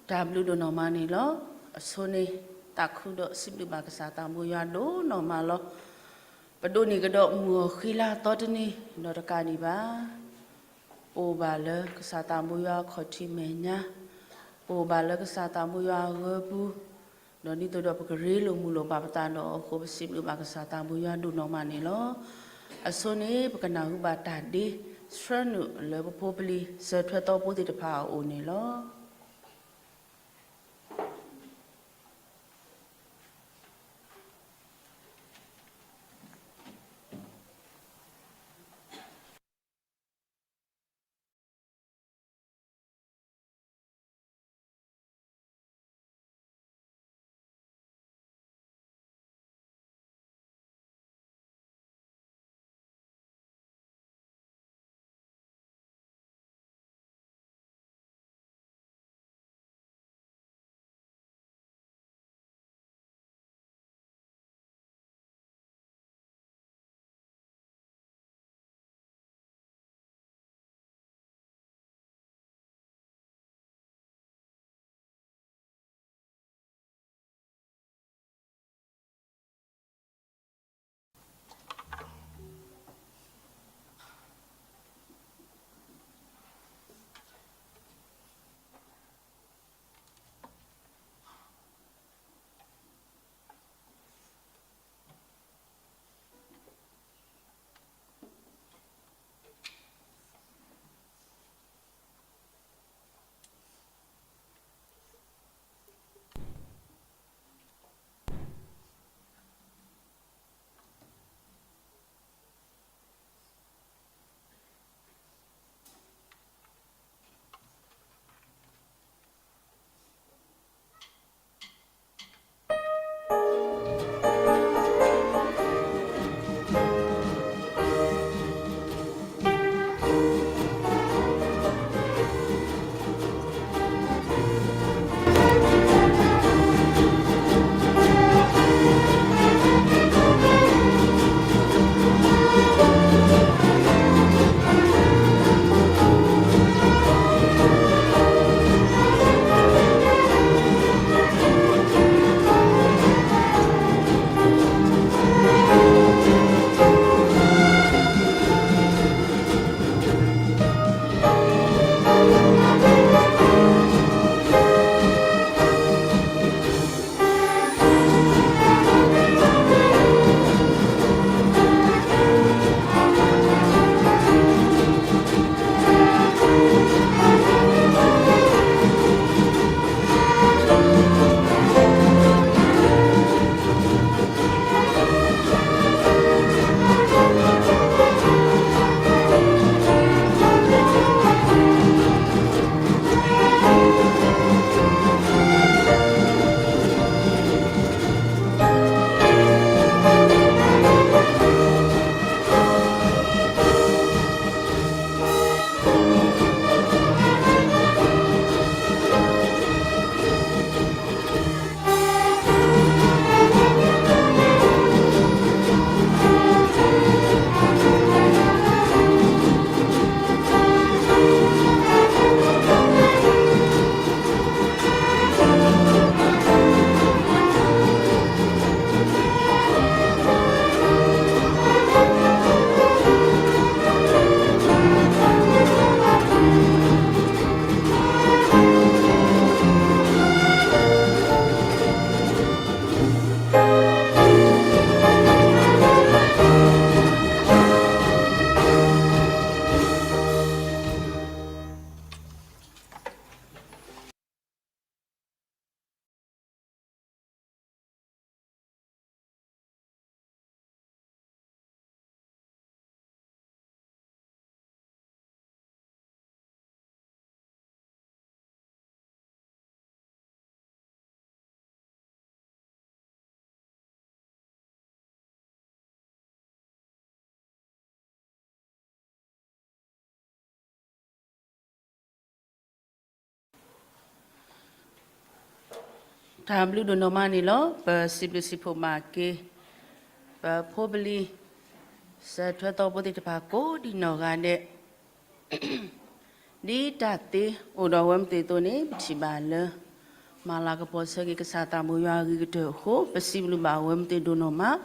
တၢ်ဘျုးဒိၣ်နီၢ်မးန့ၣ်လီၤ. အဆိန့ၣ် သးခုဒီးစံးဘျုးဘၣ်ကစၢ်သးဘိယွၤဒိၣ်နီၢ်မးလီၤ. ပဒိးန့ၢ်ကဒီးမုၢ်ဂီၤဃံလၤသီတနံၤ ဒီးတကးဒံးဘၣ် ပအိၣ်ဘၣ်လၢကစၢ်သးဘိယွၤအခီၣ်ထံးမဲာ်ညါ, ပအိၣ်ဘၣ်လၢကစၢ်သးဘိယွၤအဂၢၤပူၤ, ဒီးဒ်သိးဒီးပကရ့လိာ်မုာ်လိာ်ဘၣ်ပသးဒီးအဃိ ပစံးဘျုးဘၣ်ကစၢ်သးဘိယွၤဒိၣ်နီၢ်မးန့ၣ်လီၤ. အဆိန့ၣ် ပကနၢ်ဟူဘၣ်တၢ်ဒ့ဆှၢနုာ်လၢပဖိပလံၤစၢၤထွဲသီဖိသ့ၣ်တဖၣ်အအိၣ်န့ၣ်လီၤ.တၢ်ဘျုးဒိၣ်နီၢ်မးန့ၣ်လီၤ. ပစံးဘျုးစံးဖှိၣ်ဘၣ်က့ၤ ပဖိပလံၤ စၢၤထွဲသီဖိသ့ၣ်တဖၣ်ကိးဒံနီၢ်ဂၤဒဲး, ဒ်တၢ်သ့အိၣ်ဒီးအဝဲမသ့ၣ်အသိးန့ၣ် ပထံၣ်ဘၣ်လၢ မၤလၤကပီၤဆၢက့ၤကစၢ်သးဘိယွၤအဂ့ၤကတၢၢ်အဃိ ပစံးဘျုးဘၣ်အဝဲမ့ၢ်သ့ၣ်ဒိၣ်နီၢ်မး,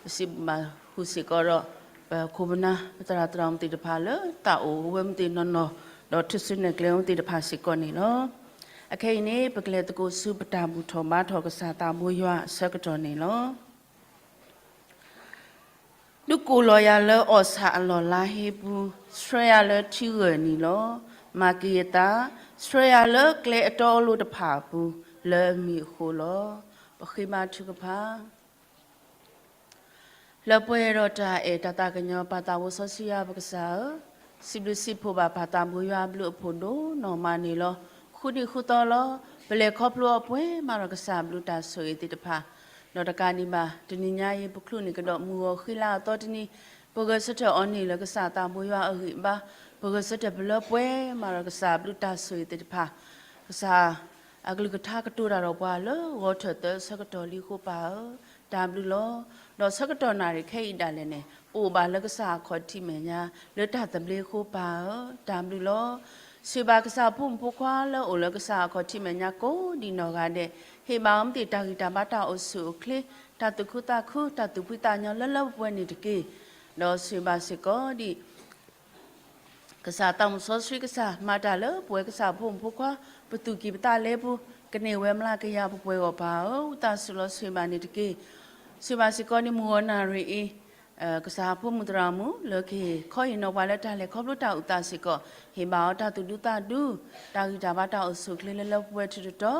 ပစံးဘျုးဘၣ်ဃုာ်စ့ၢ်ကီးဒီး ပခိၣ်ပနၢ် ပသရၣ်သရၣ်မုၣ်သ့ၣ်တဖၣ်လၢ သးအိၣ်ဝဲမ့ၢ်သ့ၣ်နီၢ်နီၢ် ဒီးထုးစုနဲၣ်ကျဲဝဲမ့ၢ်သ့ၣ်တဖၣ်စ့ၢ်ကီးန့ၣ်လီၤ. အခဲအံၤန့ၣ် ပကလဲၤသကိးဆူပတၢ်ဘူၣ်ထီၣ်ဘါထီၣ်ကစၢ်သးဘိယွၤအဆၢကတီၢ်န့ၣ်လီၤ. သုကိၢ်လီၤယၤလၢအီၣ်ဆၣ်အလီၢ်လါဟ့ပူၤ, ဆှၢယၤလၢထံဂၢၢ်နံၤလီၤ. မၤက့ၤယသး, ဆှၢယၤလၢကျဲအတီအလိၤတဖၣ်အပူၤ, လၢအမံၤအဃိလီၤ. ပဃ့ဘါထုကဖၣ် လၢပှဲၤဒီးတၢ်အဲၣ်တၢ်သးကညီၤ ပၢ်သးစီဆှံယွၤပကစၢ်ဧၢ, စံးဘျုးစံးဖှိၣ်ဘၣ်ပၢ်သးဘိယွၤအဘျုးအဖှိၣ်ဒိၣ်နီၢ်မးန့ၣ်လီၤ. ဃုနံၣ်ဃုသီလီၤ. ပလဲၤခီဖျိအီၤပှဲၤမးဒီးကစၢ်အဘျုးတၢ်ဆိၣ်ဂ့ၤသ့ၣ်တဖၣ်, ဒီးတကးဒံးဘၣ် တနံၤညါအံၤ ပချုးန့ၢ်ကဒီးမုၢ်ဂီၤဃံလၤအသီတနံၤ, ပဂဲၤဆၢထၢၣ်အီၤန့ၣ်လၢကစၢ်သးဘိယွၤအဂံၢ်အဘါ, ပဂဲၤဆၢထၢၣ်ပလၢပှဲၤမးဒီးကစၢ်အဘျုးတၢ်ဆိၣ်ဂ့ၤသ့ၣ်တဖၣ်, ကစၢ် အကလုၢ်ကထါကတိၤတၢ်ဒီးပှၤလၢ ဂီၤထၢၣ်သၢဆၢကတီၢ်လံအဃိပၢ်ဧၢ, တၢ်ဘျုးလီၤ. ဒီးဆၢကတီၢ်နၣ်ရံၣ်ခဲအံၤဒၣ်လဲာ်န့ၣ် ပအိၣ်ဘၣ်လၢကစၢ်အခီၣ်ထံးမဲာ်ညါ လၢတၢ်သဘျ့အဃိပၢ်ဧၢ, တၢ်ဘျုးလီၤ. ဆိၣ်ဂ့ၤဘၣ်ကစၢ်အဖိမုၣ်ဖိခွါလၢအိၣ်လၢကစၢ်အခီၣ်ထံးမဲာ်ညါကိးဒံးနီၢ်ဂၤဒဲး, ဟ့ၣ်ဘၣ်အီၤမ့ၢ်သ့ၣ်တၢ်ဂံၢ်တၢ်ဘါတၢ်အိၣ်ဆူၣ်အိၣ်ချ့, တၢ်သူၣ်ခုသးခု, တၢ်သူၣ်ဖှံသးညီလၢလၢပှဲၤပှဲၤန့ၣ်တက့ၢ်. ဒီးဆိၣ်ဂ့ၤဘၣ်စ့ၢ်ကီးဒံး ကစၢ်သးစီဆှံကစၢ် မၤတၢ်လၢပဝဲကစၢ်ဖိမုၣ်ဖိခွါ ပသူၣ်ကံၢ်ပသးလဲပူၤ, ကန့ၢ်ဝဲမျးကယၤပှဲၤပှဲၤအဂီၢ်ပၢ်ဧၢ, ဝံသးစူၤလီၤဆိၣ်ဂ့ၤဘၣ်န့ၣ်တက့ၢ်. ဆိၣ်ဂ့ၤဘၣ်စ့ၢ်ကီးဒံးမုၢ်ဂီၤနၣ်ရံၣ်အံၤ, ကစၢ်ဖိမုၣ်သရၣ်မုၣ် လၢကဟ့ၣ်ခီဟ့ၣ်နီၤပှၤလၢတၢ်လဲၤခီဖျိတၢ်အုၣ်သးစ့ၢ်ကီး, ဟ့ၣ်ဘၣ်အီၤတၢ်သူၣ်ဒူသးဒူ, တၢ်ဂံၢ်တၢ်ဘါတၢ်အိၣ်ဆူၣ်အိၣ်ချ့လၢလၢပှဲၤပှဲၤထူးထူးတီၤ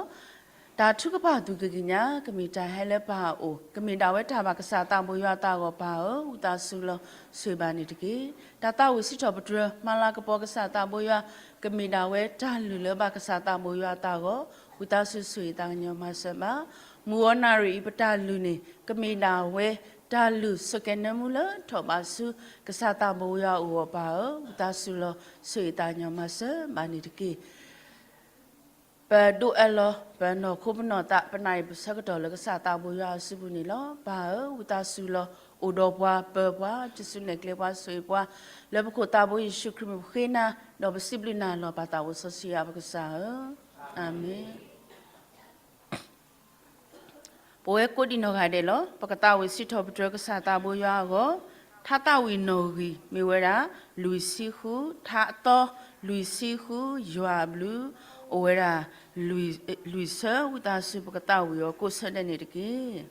တၢ်ထုကဖၣ်သူၣ်က့ၤကညး ကမ့ၢ်တၢ်ဟဲလၢပၢ်အအိၣ်, ကမ့ၢ်ဒၣ်ဝဲတၢ်ဘၣ်ကစၢ်သးဘိယွၤအသးအဂီၢ်ပၢ်ဧၢ, ဝံသးစူၤလီၤဆိၣ်ဂ့ၤဘၣ်န့ၣ်တက့ၢ်. တၢ်သးဝံၣ်စံးထီၣ်ပတြၢၤ မၤလၤကပီၤကစၢ်သးဘိယွၤ, ကမ့ၢ်ဒၣ်ဝဲတၢ်လုၢ်လၢဘၣ်ကစၢ်သးဘိယွၤအသးအဂီၢ်, ဝံသးစူၤဆိၣ်ဂ့ၤသးကညီၤမၤစၢၤဘၣ်. မုၢ်ဂီၤနၣ်ရံၣ်အံၤပတၢ်လုၢ်န့ၣ် ကမ့ၢ်ဒၣ်ဝဲတၢ်လုၢ်ဆိၣ်ကဲၤနၢမူလၢထီၣ်ဘးဆူကစၢ်သးဘိယွၤအအိၣ်အဂီၢ်ပၢ်ဧၢ, ဝံသးစူၤလီၤဆိၣ်ဂ့ၤသးကညီၤမၤစၢၤဘၣ်န့ၣ်တက့ၢ်. ပဒိးအၢၣ်လီၤ ပနီၢ်ခိပနီၢ်သး ပနၢ်အံၤပဆၢကတီၢ်လၢကစၢ်သးဘိယွၤအစုပူၤန့ၣ်လီၤ. ပၢ်ဧၢ, ဝံသးစူၤလီၤ အိၣ်ဒီးပှၤ ပၢၤပှၤ တစုနဲၣ်ကျဲပှၤ ဆိၣ်ဂ့ၤပှၤ လၢပခိၣ်သးဘိယ့ၣ်ၡူးခရံာ်မံၤပဃ့နၤ, ဒီးပစံးဘျုးနၤလီၤ ပၢ်သးဘိစီဆှံယွၤပကစၢ်ဧၢ, အၤမ့ၣ်. ပဝဲကိးဒံးနီၢ်ဂၤဒဲးလီၤ. ပကသးဝံၣ်စံးထီၣ်ပတြၢၤကစၢ်သးဘိယွၤအဂီၢ်, ထါသးဝံၣ်နီၣ်ဂံၢ် မ့ၢ်ဝဲဒၣ် လွံၢ်ဆံဃု, ထါအသီ လွံၢ်ဆံဃု, ယွၤအဘျုး အိၣ်ဝဲဒၣ် လွံၢ်ဆၢ, ဝံသးစူၤ ပကသးဝံၣ်အီၤကိးဆၢဒဲးန့ၣ်တက့ၢ်.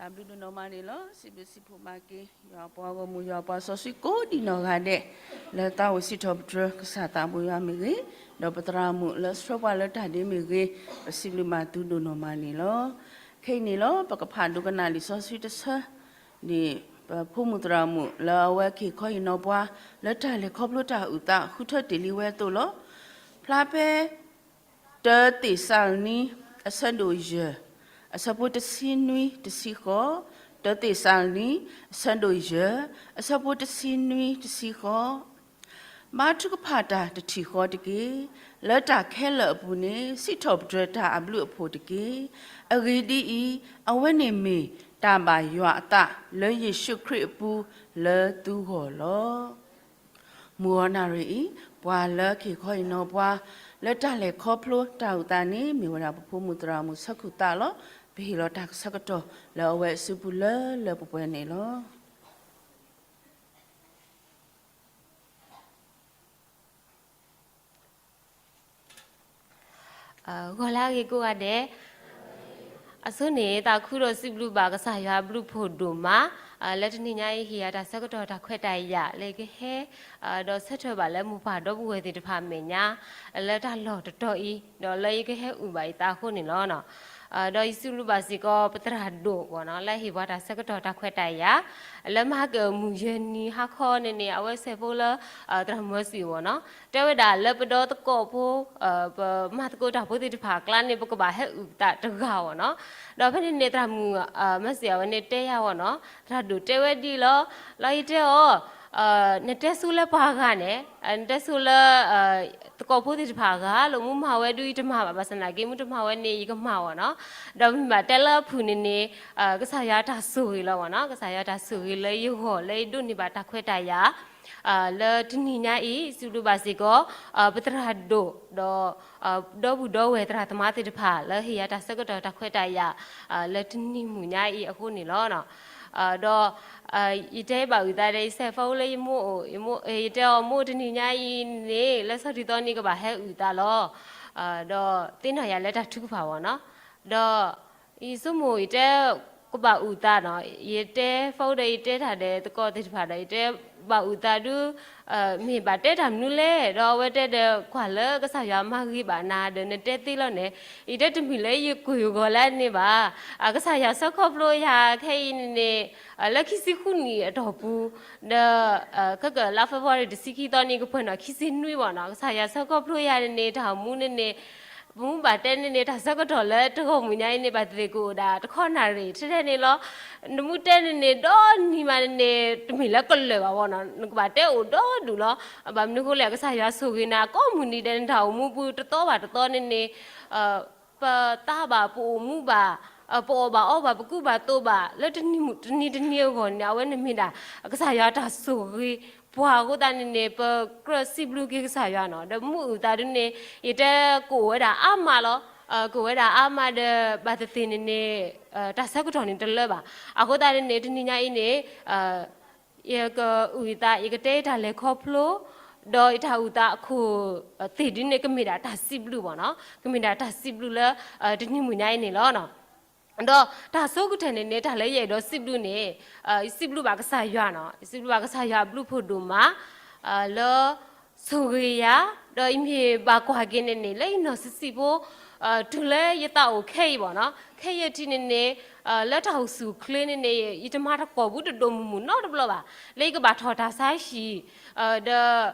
အဘျုးဒိၣ်နီၢ်မးန့ၣ်လီၤ. စံးဘျုးစံးဖှိၣ်မၤက့ၤ ယွၤအပှၤဂီၢ်မုၢ် ယွၤအပှၤစီဆှံကိးဒံးနီၢ်ဂၤဒဲး လၢသးအိၣ်စံးထီၣ်ပတြၢၤကစၢ်သးဘိယွၤမ့ၢ်ဂ့ၤ, ဒီးပသရၣ်မုၣ်လၢဆှၢပှၤလၢတၢ်ဒ့မ့ၢ်ဂ့ၤ, ပစံးဘျုးဘၣ်သုဒိၣ်နီၢ်မးန့ၣ်လီၤ. ခဲအံၤန့ၣ်လီၤ ပကဖးဒိကနၣ်လံာ်စီဆှံတဆၢ န့ၣ် ပဖိမုၣ်သရၣ်မုၣ်လၢအဝဲက့ၤခီဟံၣ်နီၤပှၤ လၢတၢ်လဲၤခီဖျိတၢ်အုၣ်သး ဃုထၢတ့ၢ်လံဝဲအသိးလီၤ. ဖျါဖဲ တၢသ့းစၤလနံ အဆၢဒိၣ်ယဲၢ် အဆၢဖိတဆံနွံတဆံဃိး, တၢသ့းစၤလနံ အဆၢဒိၣ်ယဲၢ် အဆၢဖိတဆံနွံတဆံဃိး ဘါထုကဖၣ်တၢ်တထံၣ်ဃီတက့ၢ်. လၢတၢ်ခဲလၢာ်အပူၤန့ၣ် စံးထီၣ်ပတြၢၤတၢ်အဘျုးအဖှိၣ်တက့ၢ်. အဂ့ၢ်ဒ်အံၤ, အဝဲန့ၣ်မ့ၢ်တၢ်ဘၣ်ယွၤအသးလၢယ့ၣ်ၡူးခရံာ်အပူၤလၢသုဂီၢ်လီၤ. မုၢ်ဂီၤနၣ်ရံၣ်အံၤ ပှၤလၢက့ၤခီဟံၣ်နီၤပှၤ လၢတၢ်လဲၤခီဖျိတၢ်အုၣ်သးန့ၣ် မ့ၢ်ဝဲဒၣ်ပဖိမုၣ်သရၣ်မုၣ်ဆၢခိၣ်သးလီၤ. ပဟ့ၣ်လီၤတၢ်ဆၢကတီၢ်လၢအဝဲအစုပူၤလၢလၢပှဲၤပှဲၤန့ၣ်လီၤ. ဂီၤလၢအဂ့ၤကိးဂၤဒဲး, အဆိန့ၣ် သးခုဒီးစံးဘျုးဘၣ်ကစၢ်ယွၤအဘျုးဖှိၣ်ဒိၣ်မး, လၢတနံၤညါအံၤ ဟ့ၣ်ယၤတၢ်ဆၢကတီၢ်တၢ်ခွဲးတၢ်ယာ် လၢယကဟဲ ဒီးဆၢထၢၣ်ဘၣ်လၢမိၢ်ပၢ်ဒီပုၢ်ဝဲၢ်သ့ၣ်တဖၣ်အမဲာ်ညါ လၢတၢ်လီၢ်တတီၤအံၤ ဒီးလၢယကဟဲအုၣ်ဘၣ်ယသးအဃိန့ၣ်လီၤ. ဒီးယစံးဘျုးဘၣ်စ့ၢ်ကီး ပသရၣ်ဒိၣ်ဝဲနီၤ လၢဟ့ၣ်ပှၤတၢ်ဆၢကတီၢ်တၢ်ခွဲးတၢ်ယာ် လၢမဟါကမုၢ်ယဲၢ်နံၤဟါခီန့ၣ်န့ၣ် အဝဲစဲးဖိလၢ သရၣ်မုၣ်စံးဝဲနီၤ တဲဝဲဒၣ်လၢပဒီသကိးဖိ ပမၤသကိးတၢ်ဖိသ့ၣ်တဖၣ်အကျါန့ၣ် ပကဘၣ်ဟဲအုၣ်သးတဂၤဝဲနီၤ. ဒီးဖဲန့ၣ်န့ၣ် သရၣ်မုၣ်မၤစၢၤအဝဲန့ၣ်တဲယၤဝဲနီၤ သရၣ်ဒိၣ်တဲဝဲဒ်အံၤလီၤ. လီၤယတဲအီၤ နတဲဆိလၢပှၤဂၤန့ၣ် နတဲဆိလၢ သကိးဖိသ့ၣ်တဖၣ်အဂၤ လၢမူမၤဝဲဒုးယတမၤဘၣ် ဘၣ်ဆၣ်သနာ်က့ မူတမၤဝဲန့ၣ် ယကမၤဝဲနီၤ. ဒီးမ့ၢ်ဘၣ်တဲလၢအဖုၣ်န့ၣ်န့ၣ် ကစၢ်ယွၤတၢ်ဆိၣ်ဂ့ၤလီၤဝဲနီၤ ကစၢ်ယွၤတၢ်ဆိၣ်ဂ့ၤလၢယဂီၢ်လၢယဒိးန့ၢ်ဘၣ်တၢ်ခွဲးတၢ်ယာ် လၢတနံၤညါအံၤ စံးဘျုးဘၣ်စ့ၢ်ကီး ပသရၣ်ဒိၣ် ဒီး ဒီပုၢ်ဒီဝဲၢ်သရၣ်သမါသ့ၣ်တဖၣ် လၢဟ့ၣ်ယၤတၢ်ဆၢကတီၢ်တၢ်ခွဲးတၢ်ယာ် လၢတနံၤမုၢ်ညါအံၤအဃိန့ၣ်လီၤ. ဒီး ယတဲဘၣ်အုၣ်သးဒီး ယစဲးဖိလၢယမိၢ်အိၣ် ယတဲအီၤမိၢ်တနံၤညါအံၤန့ၣ် လၢဆီထံသီန့ၣ်ကဘၣ်ဟဲအုၣ်သးလီၤ. ဒီးသ့ၣ်နီၣ်ယၤလၢတၢ်ထုကဖၣ်ဝဲနီၤ. ဒီး ယဆိကမိၣ်ယတဲ ကဘၣ်အုၣ်သးနီၤ ယတဲဖိဒီးယတဲတၢ်ဒီးသကိးသ့ၣ်တဖၣ်ဒီး ယတဲဘၣ်အုၣ်သးဒုး မ့ၢ်ဘၣ်တဲတၢ်မနုၤလဲၣ် ဒီးအဝဲတဲဒီး ကွၢ်လၢကစၢ်ယွၤမၤဂ့ၤဘၣ်နၤဒီးနတဲသ့လီၤန့ၣ် ယတဲတမ့ၢ်လၢယကွၢ်ဂီၤလၢန့ၣ်ဘၣ်. ကစၢ်ယွၤဆၢခီဖျိယၤခဲအံၤန့ၣ်န့ၣ် လၢခံဆံဃုနံၣ်အတီၢ်ပူၤ ဒီး ခဲကလါဖဲဖ့ၤဘြူၤအါရံၤတဆံခံသီန့ၣ် ကပှဲၤနီၣ်ခံဆံနွံဘၣ်နီၤ ကစၢ်ယွၤဆၢခီဖျိယၤန့ၣ်န့ၣ် တၢ်အိၣ်မူန့ၣ်န့ၣ် ပမ့ၢ်ဘၣ်တဲန့ၣ်န့ၣ် တၢ်ဆၢကတီၢ်လၢတဂီၢ်မုၢ်ညါအံၤန့ၣ် ဘၣ်သ့ၣ်သ့ၣ်ကအိၣ်ဒၣ်တခီနၣ်ရံၣ်ထဲထဲန့ၣ်လီၤ. နမ့ၢ်တဲန့ၣ်န့ၣ် ဒီနံၤမးန့ၣ်န့ၣ် တမ့ၢ်လၢကလၢာ်ဘၣ်ဝဲနီၤ နကဘၣ်တဲအိၣ်ဒီဒူၣ်လီၤ. ဘၣ်မနုၤဃိလဲၣ် ကစၢ်ယွၤဆိၣ်ဂ့ၤနၤကိးမုၢ်နံၤဒဲး နတၢ်အိၣ်မူပူၤတသီဘၣ်တသီန့ၣ်န့ၣ် ပသးဘၣ် ပအိၣ်မူဘၣ် ပအီၣ်ဘၣ်အီဘၣ် ပကူဘၣ်သိးဘၣ် လၢတနံၤတနံၤအဂီၢ်န့ၣ် အဝဲန့ၣ်မ့ၢ်ဒၣ် ကစၢ်ယွၤတၢ်ဆိၣ်ဂ့ၤပှၤအဃိသတးန့ၣ်န့ၣ် ပကြၢးစံးဘျုးက့ၤကစၢ်ယွၤနီၤ ဒီးမ့ၢ်အုၣ်သးဒုန့ၣ် ယတဲကအိၣ်ဝဲဒၣ်အါမးလီၤ. ကအိၣ်ဝဲဒၣ်အါမးဒီး ဘၣ်သ့ၣ်သ့ၣ်န့ၣ်န့ၣ် တၢ်ဆၢကတီၢ်န့ၣ်တလၢဘၣ်. အဃိသတးန့ၣ်န့ၣ် တနံၤညါအံၤန့ၣ် ယကအုၣ်ယသး ယကတဲယတၢ်လဲၤခီဖျိ ဒီးယတၢ်အုၣ်သးအခိၣ်သ့ၣ်ဒုန့ၣ် ကမ့ၢ်ဒၣ်တၢ်စံးဘျုးဘၣ်နီၤ ကမ့ၢ်ဒၣ်တၢ်စံးဘျုးလၢ တနံၤမုၢ်ညါအံၤန့ၣ်လီၤ. ဒီးတၢ်ဆိကတၢၢ်န့ၣ်န့ၣ် တၢ်လၢယအဲၣ်ဒိးစံးဘျုးန့ၣ် ယစံးဘျုးဘၣ်ကစၢ်ယွၤနီၤ ယစံးဘျုးဘၣ်ကစၢ်ယွၤအဘျုးဖှိၣ်ဒိၣ်မး လၢ ဆိၣ်ဂ့ၤယၤ ဒီးယမ့ၢ်ဘၣ်ကွၢ်က့ၤန့ၣ်န့ၣ် လၢယနီၢ်ဆံးဆံးဖိ တုၤလၢယသးအိၣ်ခဲအံၤဘၣ်နီၤ ခဲအံၤထံးန့ၣ်န့ၣ် လၢတၢ်အိၣ်ဆူၣ်အိၣ်ချ့န့ၣ်န့ၣ် ယတမၤတကိးဘူးတဒိၣ်မုၢ်မုၢ်နီတဘျီဘၣ် လၢယကဘၣ်ထီၣ်တၢ်ဆါဟံၣ် ဒီး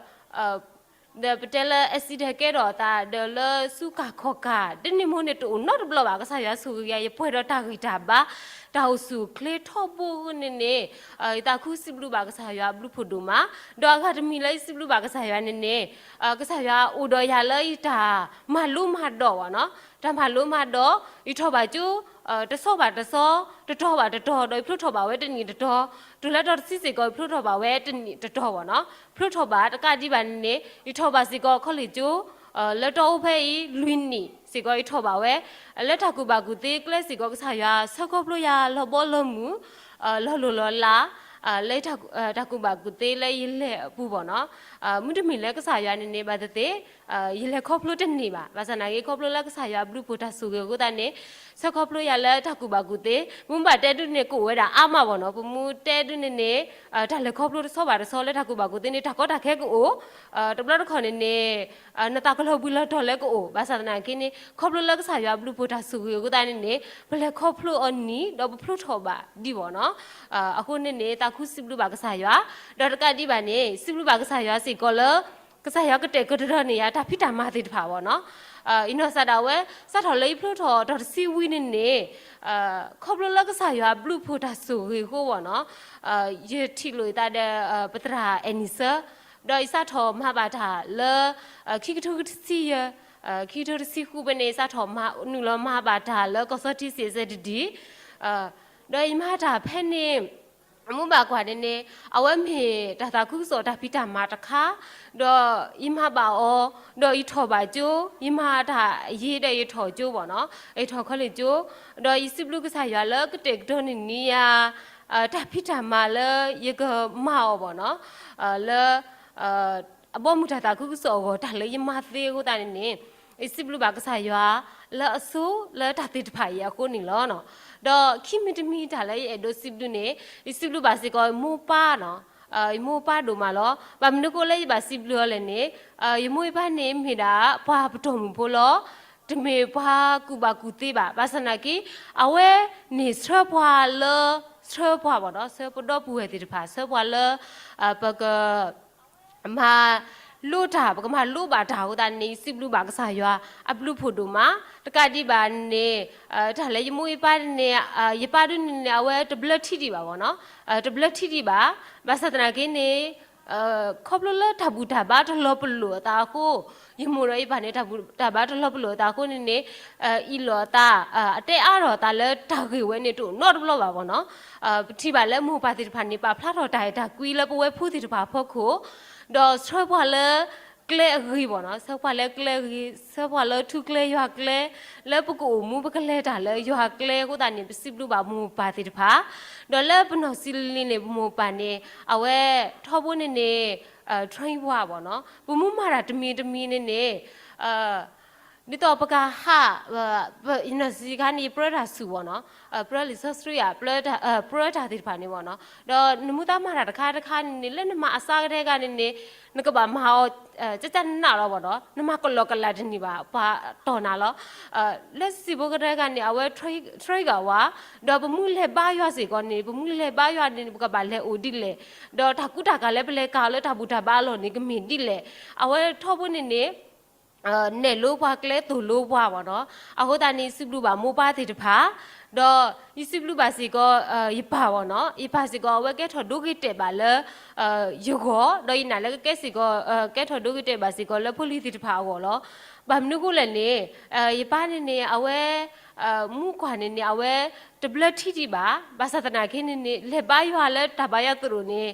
ဒီးပတဲလၢ accident ကဲထီၣ်အသး ဒီးလၢဆူကၢ်ခီၣ်ကၢ် ဒ်န့ၣ်မိၢ်န့ၣ်တအိၣ်နီတဘျီဘၣ် ကစၢ်ယွၤဆိၣ်ဂ့ၤယၤ ယပှဲၤဒီးတၢ်ဂံၢ်တၢ်ဘါ တၢ်အိၣ်ဆူၣ်အိၣ်ချ့ထီဘိန့ၣ်န့ၣ် ယသးခုစံးဘျုးဘၣ်ကစၢ်ယွၤအဘျုးဖှိၣ်ဒိၣ်မး ဒီးအဂၤတမံၤလၢယစံးဘျုးဘၣ်ကစၢ်ယွၤန့ၣ်န့ၣ် ကစၢ်ယွၤအိၣ်ဒီးယၤလၢယတၢ်မၤလိမၤဒိးဘၣ်နီၤ တၢ်မၤလိမၤဒိး ယထီၣ်ဘၣ်ကၠိ တဆီဘၣ်တဆီ တတီၤဘၣ်တတီၤ ဒီးယဖျိထီၣ်ဘၣ်ဝဲတနံၣ်တတီၤ တုၤလၢတီတဆံစ့ၢ်ကီး ယဖျိထီၣ်ဘၣ်ဝဲတနံၣ်တတီၤဘၣ်နီၤ ဖျိထီၣ်ဘၣ်တကးဒံးဘၣ်န့ၣ်န့ၣ် ယထီၣ်ဘၣ်စ့ၢ်ကီး college ကၠိ လၢတီအိၣ်ဖဲအံၤ လွံၢ်နံၣ်စ့ၢ်ကီး ယထီၣ်ဘၣ်ဝဲ လၢတၢ်ကူၣ်ဘၣ်ကူၣ်သ့ကျဲစ့ၢ်ကီး ကစၢ်ယွၤဆၢခီဖျိယၤလီၤဘီလီၤမုၢ် လီၤလိၢ်လီၤလး လၢ တၢ်ကူၣ်ဘၣ်ကူၣ်သ့လၢယလဲၤအပူၤဘၣ်နီၤ မုၢ်တမံၤလၢကစၢ်ယွၤန့ၣ်န့ၣ် ဘၣ်သ့ၣ်သ့ၣ် ယလဲၤခီဖျိတန့ၢ်ဘၣ် ဘၣ်ဆၣ်သနာ်က့ ခီဖျိလၢကစၢ်ယွၤအဘျုးဖှိၣ်တၢ်ဆိၣ်ဂ့ၤအဃိသတးန့ၣ် ဆၢခီဖျိယၤလၢတၢ်ကူၣ်ဘၣ်ကူၣ်သ့, ပမ့ၢ်ဘၣ်တဲဒုန့ၣ် ကအိၣ်ဝဲဒၣ်အါမးဘၣ်နီၤ. ပမ့ၢ်တဲဒုန့ၣ်န့ၣ် တၢ်လဲၤခီဖျိတဆီဘၣ်တဆီလၢတၢ်ကူၣ်ဘၣ်ကူၣ်သ့န့ၣ် တၢ်ကီတၢ်ခဲကအိၣ်, တဘျီတခီၣ်န့ၣ်န့ၣ် နသးကလီၤဘှံးလီၤတီၤလၢကအိၣ်, ဘၣ်ဆၣ်သနာ်က့န့ၣ် ခီဖျိလၢကစၢ်ယွၤအဘျုးအဖှိၣ်တၢ်ဆိၣ်ဂ့ၤအဃိသတးန့ၣ်န့ၣ် ပလဲၤခီဖျိအီၤနံၤ ဒီးပဖျိထီၣ်ဘၣ်ဒံးဘၣ်နီၤ. အဃိန့ၣ်န့ၣ် သးခုစံးဘျုးဘၣ်ကစၢ်ယွၤ, ဒီးတကးဒံးဘၣ်န့ၣ် စံးဘျုးဘၣ်ကစၢ်ယွၤစ့ၢ်ကီးလၢ ကစၢ်ယွၤကတဲာ်ကတီၤန့ၢ်ယၤတၢ်ဖံးတၢ်မၤသ့ၣ်တဖၣ်ဘၣ်နီၤ. အံၤနီၢ်စၢ်ဒၣ်ဝဲ စးထီၣ်လၢယဖျိထီၣ်အတီၢ်တဆံဝံၤန့ၣ်န့ၣ် ခီဖျိလၢကစၢ်ယွၤအဘျုးအဖှိၣ်တၢ်ဆိၣ်ဂ့ၤအဃိဘၣ်နီၤ, ယထံၣ်လိာ်အသးဒီး ပသရၣ်အဲၣ်နံၣ်စၢ, ဒီးယစးထီၣ်မၤဘၣ်တၢ်လၢ ခံကထိတဆံယဲၢ်, ခံကထိတဆံဃုဖဲန့ၣ် ယစးထီၣ်မၤနုာ်လီၤမၤဘၣ်တၢ်လၢကီၢ်စီထံစံၣ်စဲတဒံၣ်, ဒီးယမၤတၢ်ဖဲန့ၣ် အမူဘၣ်ကွၢ်န့ၣ်န့ၣ် အဝဲမ့ၢ်တၢ်သးခုကစီၣ်တၢ်ဖံးတၢ်မၤတခါ, ဒီးယမၤဘၣ်အီၤ, ဒီးယထီၣ်ဘၣ်ကၠိ, ယမၤတၢ်ယ့ဒီးယထီၣ်ကၠိဘၣ်နီၤ, ယထီၣ်ခီလ့ၣ်ကၠိ, ဒီးယစံးဘျုးကစၢ်ယွၤလၢကတဲာ်ကတီၤန့ၢ်ယၤ တၢ်ဖံးတၢ်မၤလၢယကမၤအီၤဘၣ်နီၤ, လၢ အဘီအမုၢ်တၢ်သးခုကစီၣ်အဂီၢ် တၢ်လၢယမၤသ့အဃိသတးန့ၣ်န့ၣ် ယစံးဘျုးဘၣ်ကစၢ်ယွၤ လၢအဆိလၢတၢ်သ့ၣ်တဖၣ်အံၤအဃိန့ၣ်လီၤ. ဒီးခံမံၤတမံၤတၢ်လၢယအဲၣ်ဒိးစံးဘျုးန့ၣ် ယစံးဘျုးဘၣ်စ့ၢ်ကီးယမိၢ်ပၢ်နီၤ, ယမိၢ်ပၢ်ဒိၣ်မးလီၤ. ဘၣ်မနုၤအဃိလၢယဘၣ်စံးဘျုးအီၤလဲၣ်န့ၣ် ယမိၢ်ယပၢ်န့ၣ်မ့ၢ်ဒၣ်ပှၤပတီၢ်မုၢ်ဖိလီၤ. တမ့ၢ်ပှၤကူၣ်ဘၣ်ကူၣ်သ့ဘၣ်. ဘၣ်ဆၣ်သနာ်က့ အဝဲန့ၣ်ဆှၢပှၤလၢ ဆှၢပှၤဘၣ်နီၤ, ဆှၢပဒီပုၢ်ဝဲၢ်သ့ၣ်တဖၣ်, ဆှၢပှၤလၢ ပက မၤလိတၢ်, ပကမၤလိဘၣ်တၢ်အဃိသတးန့ၣ် ယစံးဘျုးဘၣ်ကစၢ်ယွၤအဘျုးအဖှိၣ်ဒိၣ်မး. တကးဒံးဘၣ်န့ၣ် တၢ်လၢယမိၢ်ယပၢ်န့ၣ် ယပၢ်ဒုန့ၣ်န့ၣ် အဝဲတဘျၢထံဒံးဘၣ်ဘၣ်နီၤ, တဘျၢထံဒံးဘၣ်. ဘၣ်ဆၣ်သနာ်က့န့ၣ် ခီဖျိလၢတၢ်ဘူၣ်တၢ်ဘါတလီၤပလိာ်အသးအဃိ, ယမိၢ်ဒီးယပၢ်န့ၣ် တၢ်ဘူၣ်တၢ်ဘါတလီၤပလိာ်အသးအဃိန့ၣ်န့ၣ် အ့ၣ်လိာ်အသး, အတဲအါထီၣ်အသးလၢတၢ်ဂ့ၢ်ဝဲန့ၣ်တအိၣ်နီတဘျီဘၣ်ဘၣ်နီၤ. ပထံၣ်ဘၣ်လၢမိၢ်ပၢ်သ့ၣ်တဖၣ်န့ၣ် ပာ်ဖျါထီၣ်တၢ်အဲၣ်တၢ်ကွံလၢပဝဲဖိသ့ၣ်တဖၣ်အဖီခိၣ်, ဒီးဆှၢပှၤလၢ ကျဲအဂ့ၤဘၣ်နီၤ, ဆှၢပှၤလၢကျဲအဂ့ၤ, ဆှၢပှၤလၢထူကျဲယွၤကျဲ, လၢပကအိၣ်မူပကလဲၤတၢ်လၢယွၤကျဲအဃိသတးန့ၣ် ပစံးဘျုးဘၣ်မိၢ်ပၢ်သ့ၣ်တဖၣ်, ဒီးလၢပနီၢ်ဆံးလံန့ၣ် ပမိၢ်ပၢ်န့ၣ် အဝဲထီဘိန့ၣ်န့ၣ် train ပှၤဘၣ်နီၤ, ပမ့ၢ်မၤတၢ်တမံၤတမံၤန့ၣ်န့ၣ် ဒ်သိးပကဟး နီၢ်ဆံးခါန့ၣ် ယပြၢတၢ်ဆူၣ်ဘၣ်နီၤ, ပြၢလံာ်စီဆှံဧါ, ပြၢတၢ်သ့ၣ်တဖၣ်န့ၣ်ဘၣ်နီၤ, ဒီးနမူသးမၤတၢ်တခါတခါန့ၣ်န့ၣ် လၢနမၤအစှၤကတၢၢ်တဂၤန့ၣ်န့ၣ် နကဘၣ်မၤအီၤ ကကနးလီၤဘၣ်နီၤ, နမၤကလီကလးတန့ၢ်ဘၣ် ပှၤတီၢ်နၤလီၤ. လၢစံးဖိကတၢၢ်တဂၤန့ၣ် အဝဲ train ဂၤဝဲ, ဒီးပမ့ၢ်လဲၤဘါယွၤစ့ၢ်ကီးန့ၣ် ပမ့ၢ်လဲၤဘါယွၤန့ၣ် ပကဘၣ်လဲၤအိၣ်ဒ်လဲၣ်, ဒီးတၢ်ကူတၢ်ကၤလၢပလဲၤကၤအီၤလၢတၢ်ဘူၣ်တၢ်ဘါအလီၢ်န့ၣ် ကမ့ၢ်ဒ်လဲၣ်, အဝဲထီဘိန့ၣ်န့ၣ် နဲၣ်လိပှၤကျဲသိၣ်လိပှၤဘၣ်နီၤ, အဃိသတးန့ၣ် ယစံးဘျုးဘၣ်မိၢ်ပၢ်သ့ၣ်တဖၣ်, ဒီးယစံးဘျုးဘၣ်စ့ၢ်ကီး ယပၢ်ဘၣ်နီၤ, ယပၢ်စ့ၢ်ကီး အဝဲကဲထီၣ်ဒိဂ့ၤတဲာ်ဘၣ်လၢ ယဂီၢ်, ဒီးယနာ်လၢကကဲစ့ၢ်ကီး ကဲထီၣ်ဒိဂ့ၤတဲာ်ဘၣ်စ့ၢ်ကီးလၢဖိလံၤသ့ၣ်တဖၣ်အဂီၢ်လီၤ. ဘၣ်မနုၤအဃိလဲၣ်န့ၣ် ယပၢ်န့ၣ်န့ၣ် အဝဲ မူကွၢ်န့ၣ်န့ၣ် အဝဲတဘျၢထံဒံးဘၣ်, ဘၣ်ဆၣ်သနာ်က့န့ၣ်န့ၣ် လဲၤဘါယွၤလၢတၢ်ဘါယွၤသရိာ်န့ၣ်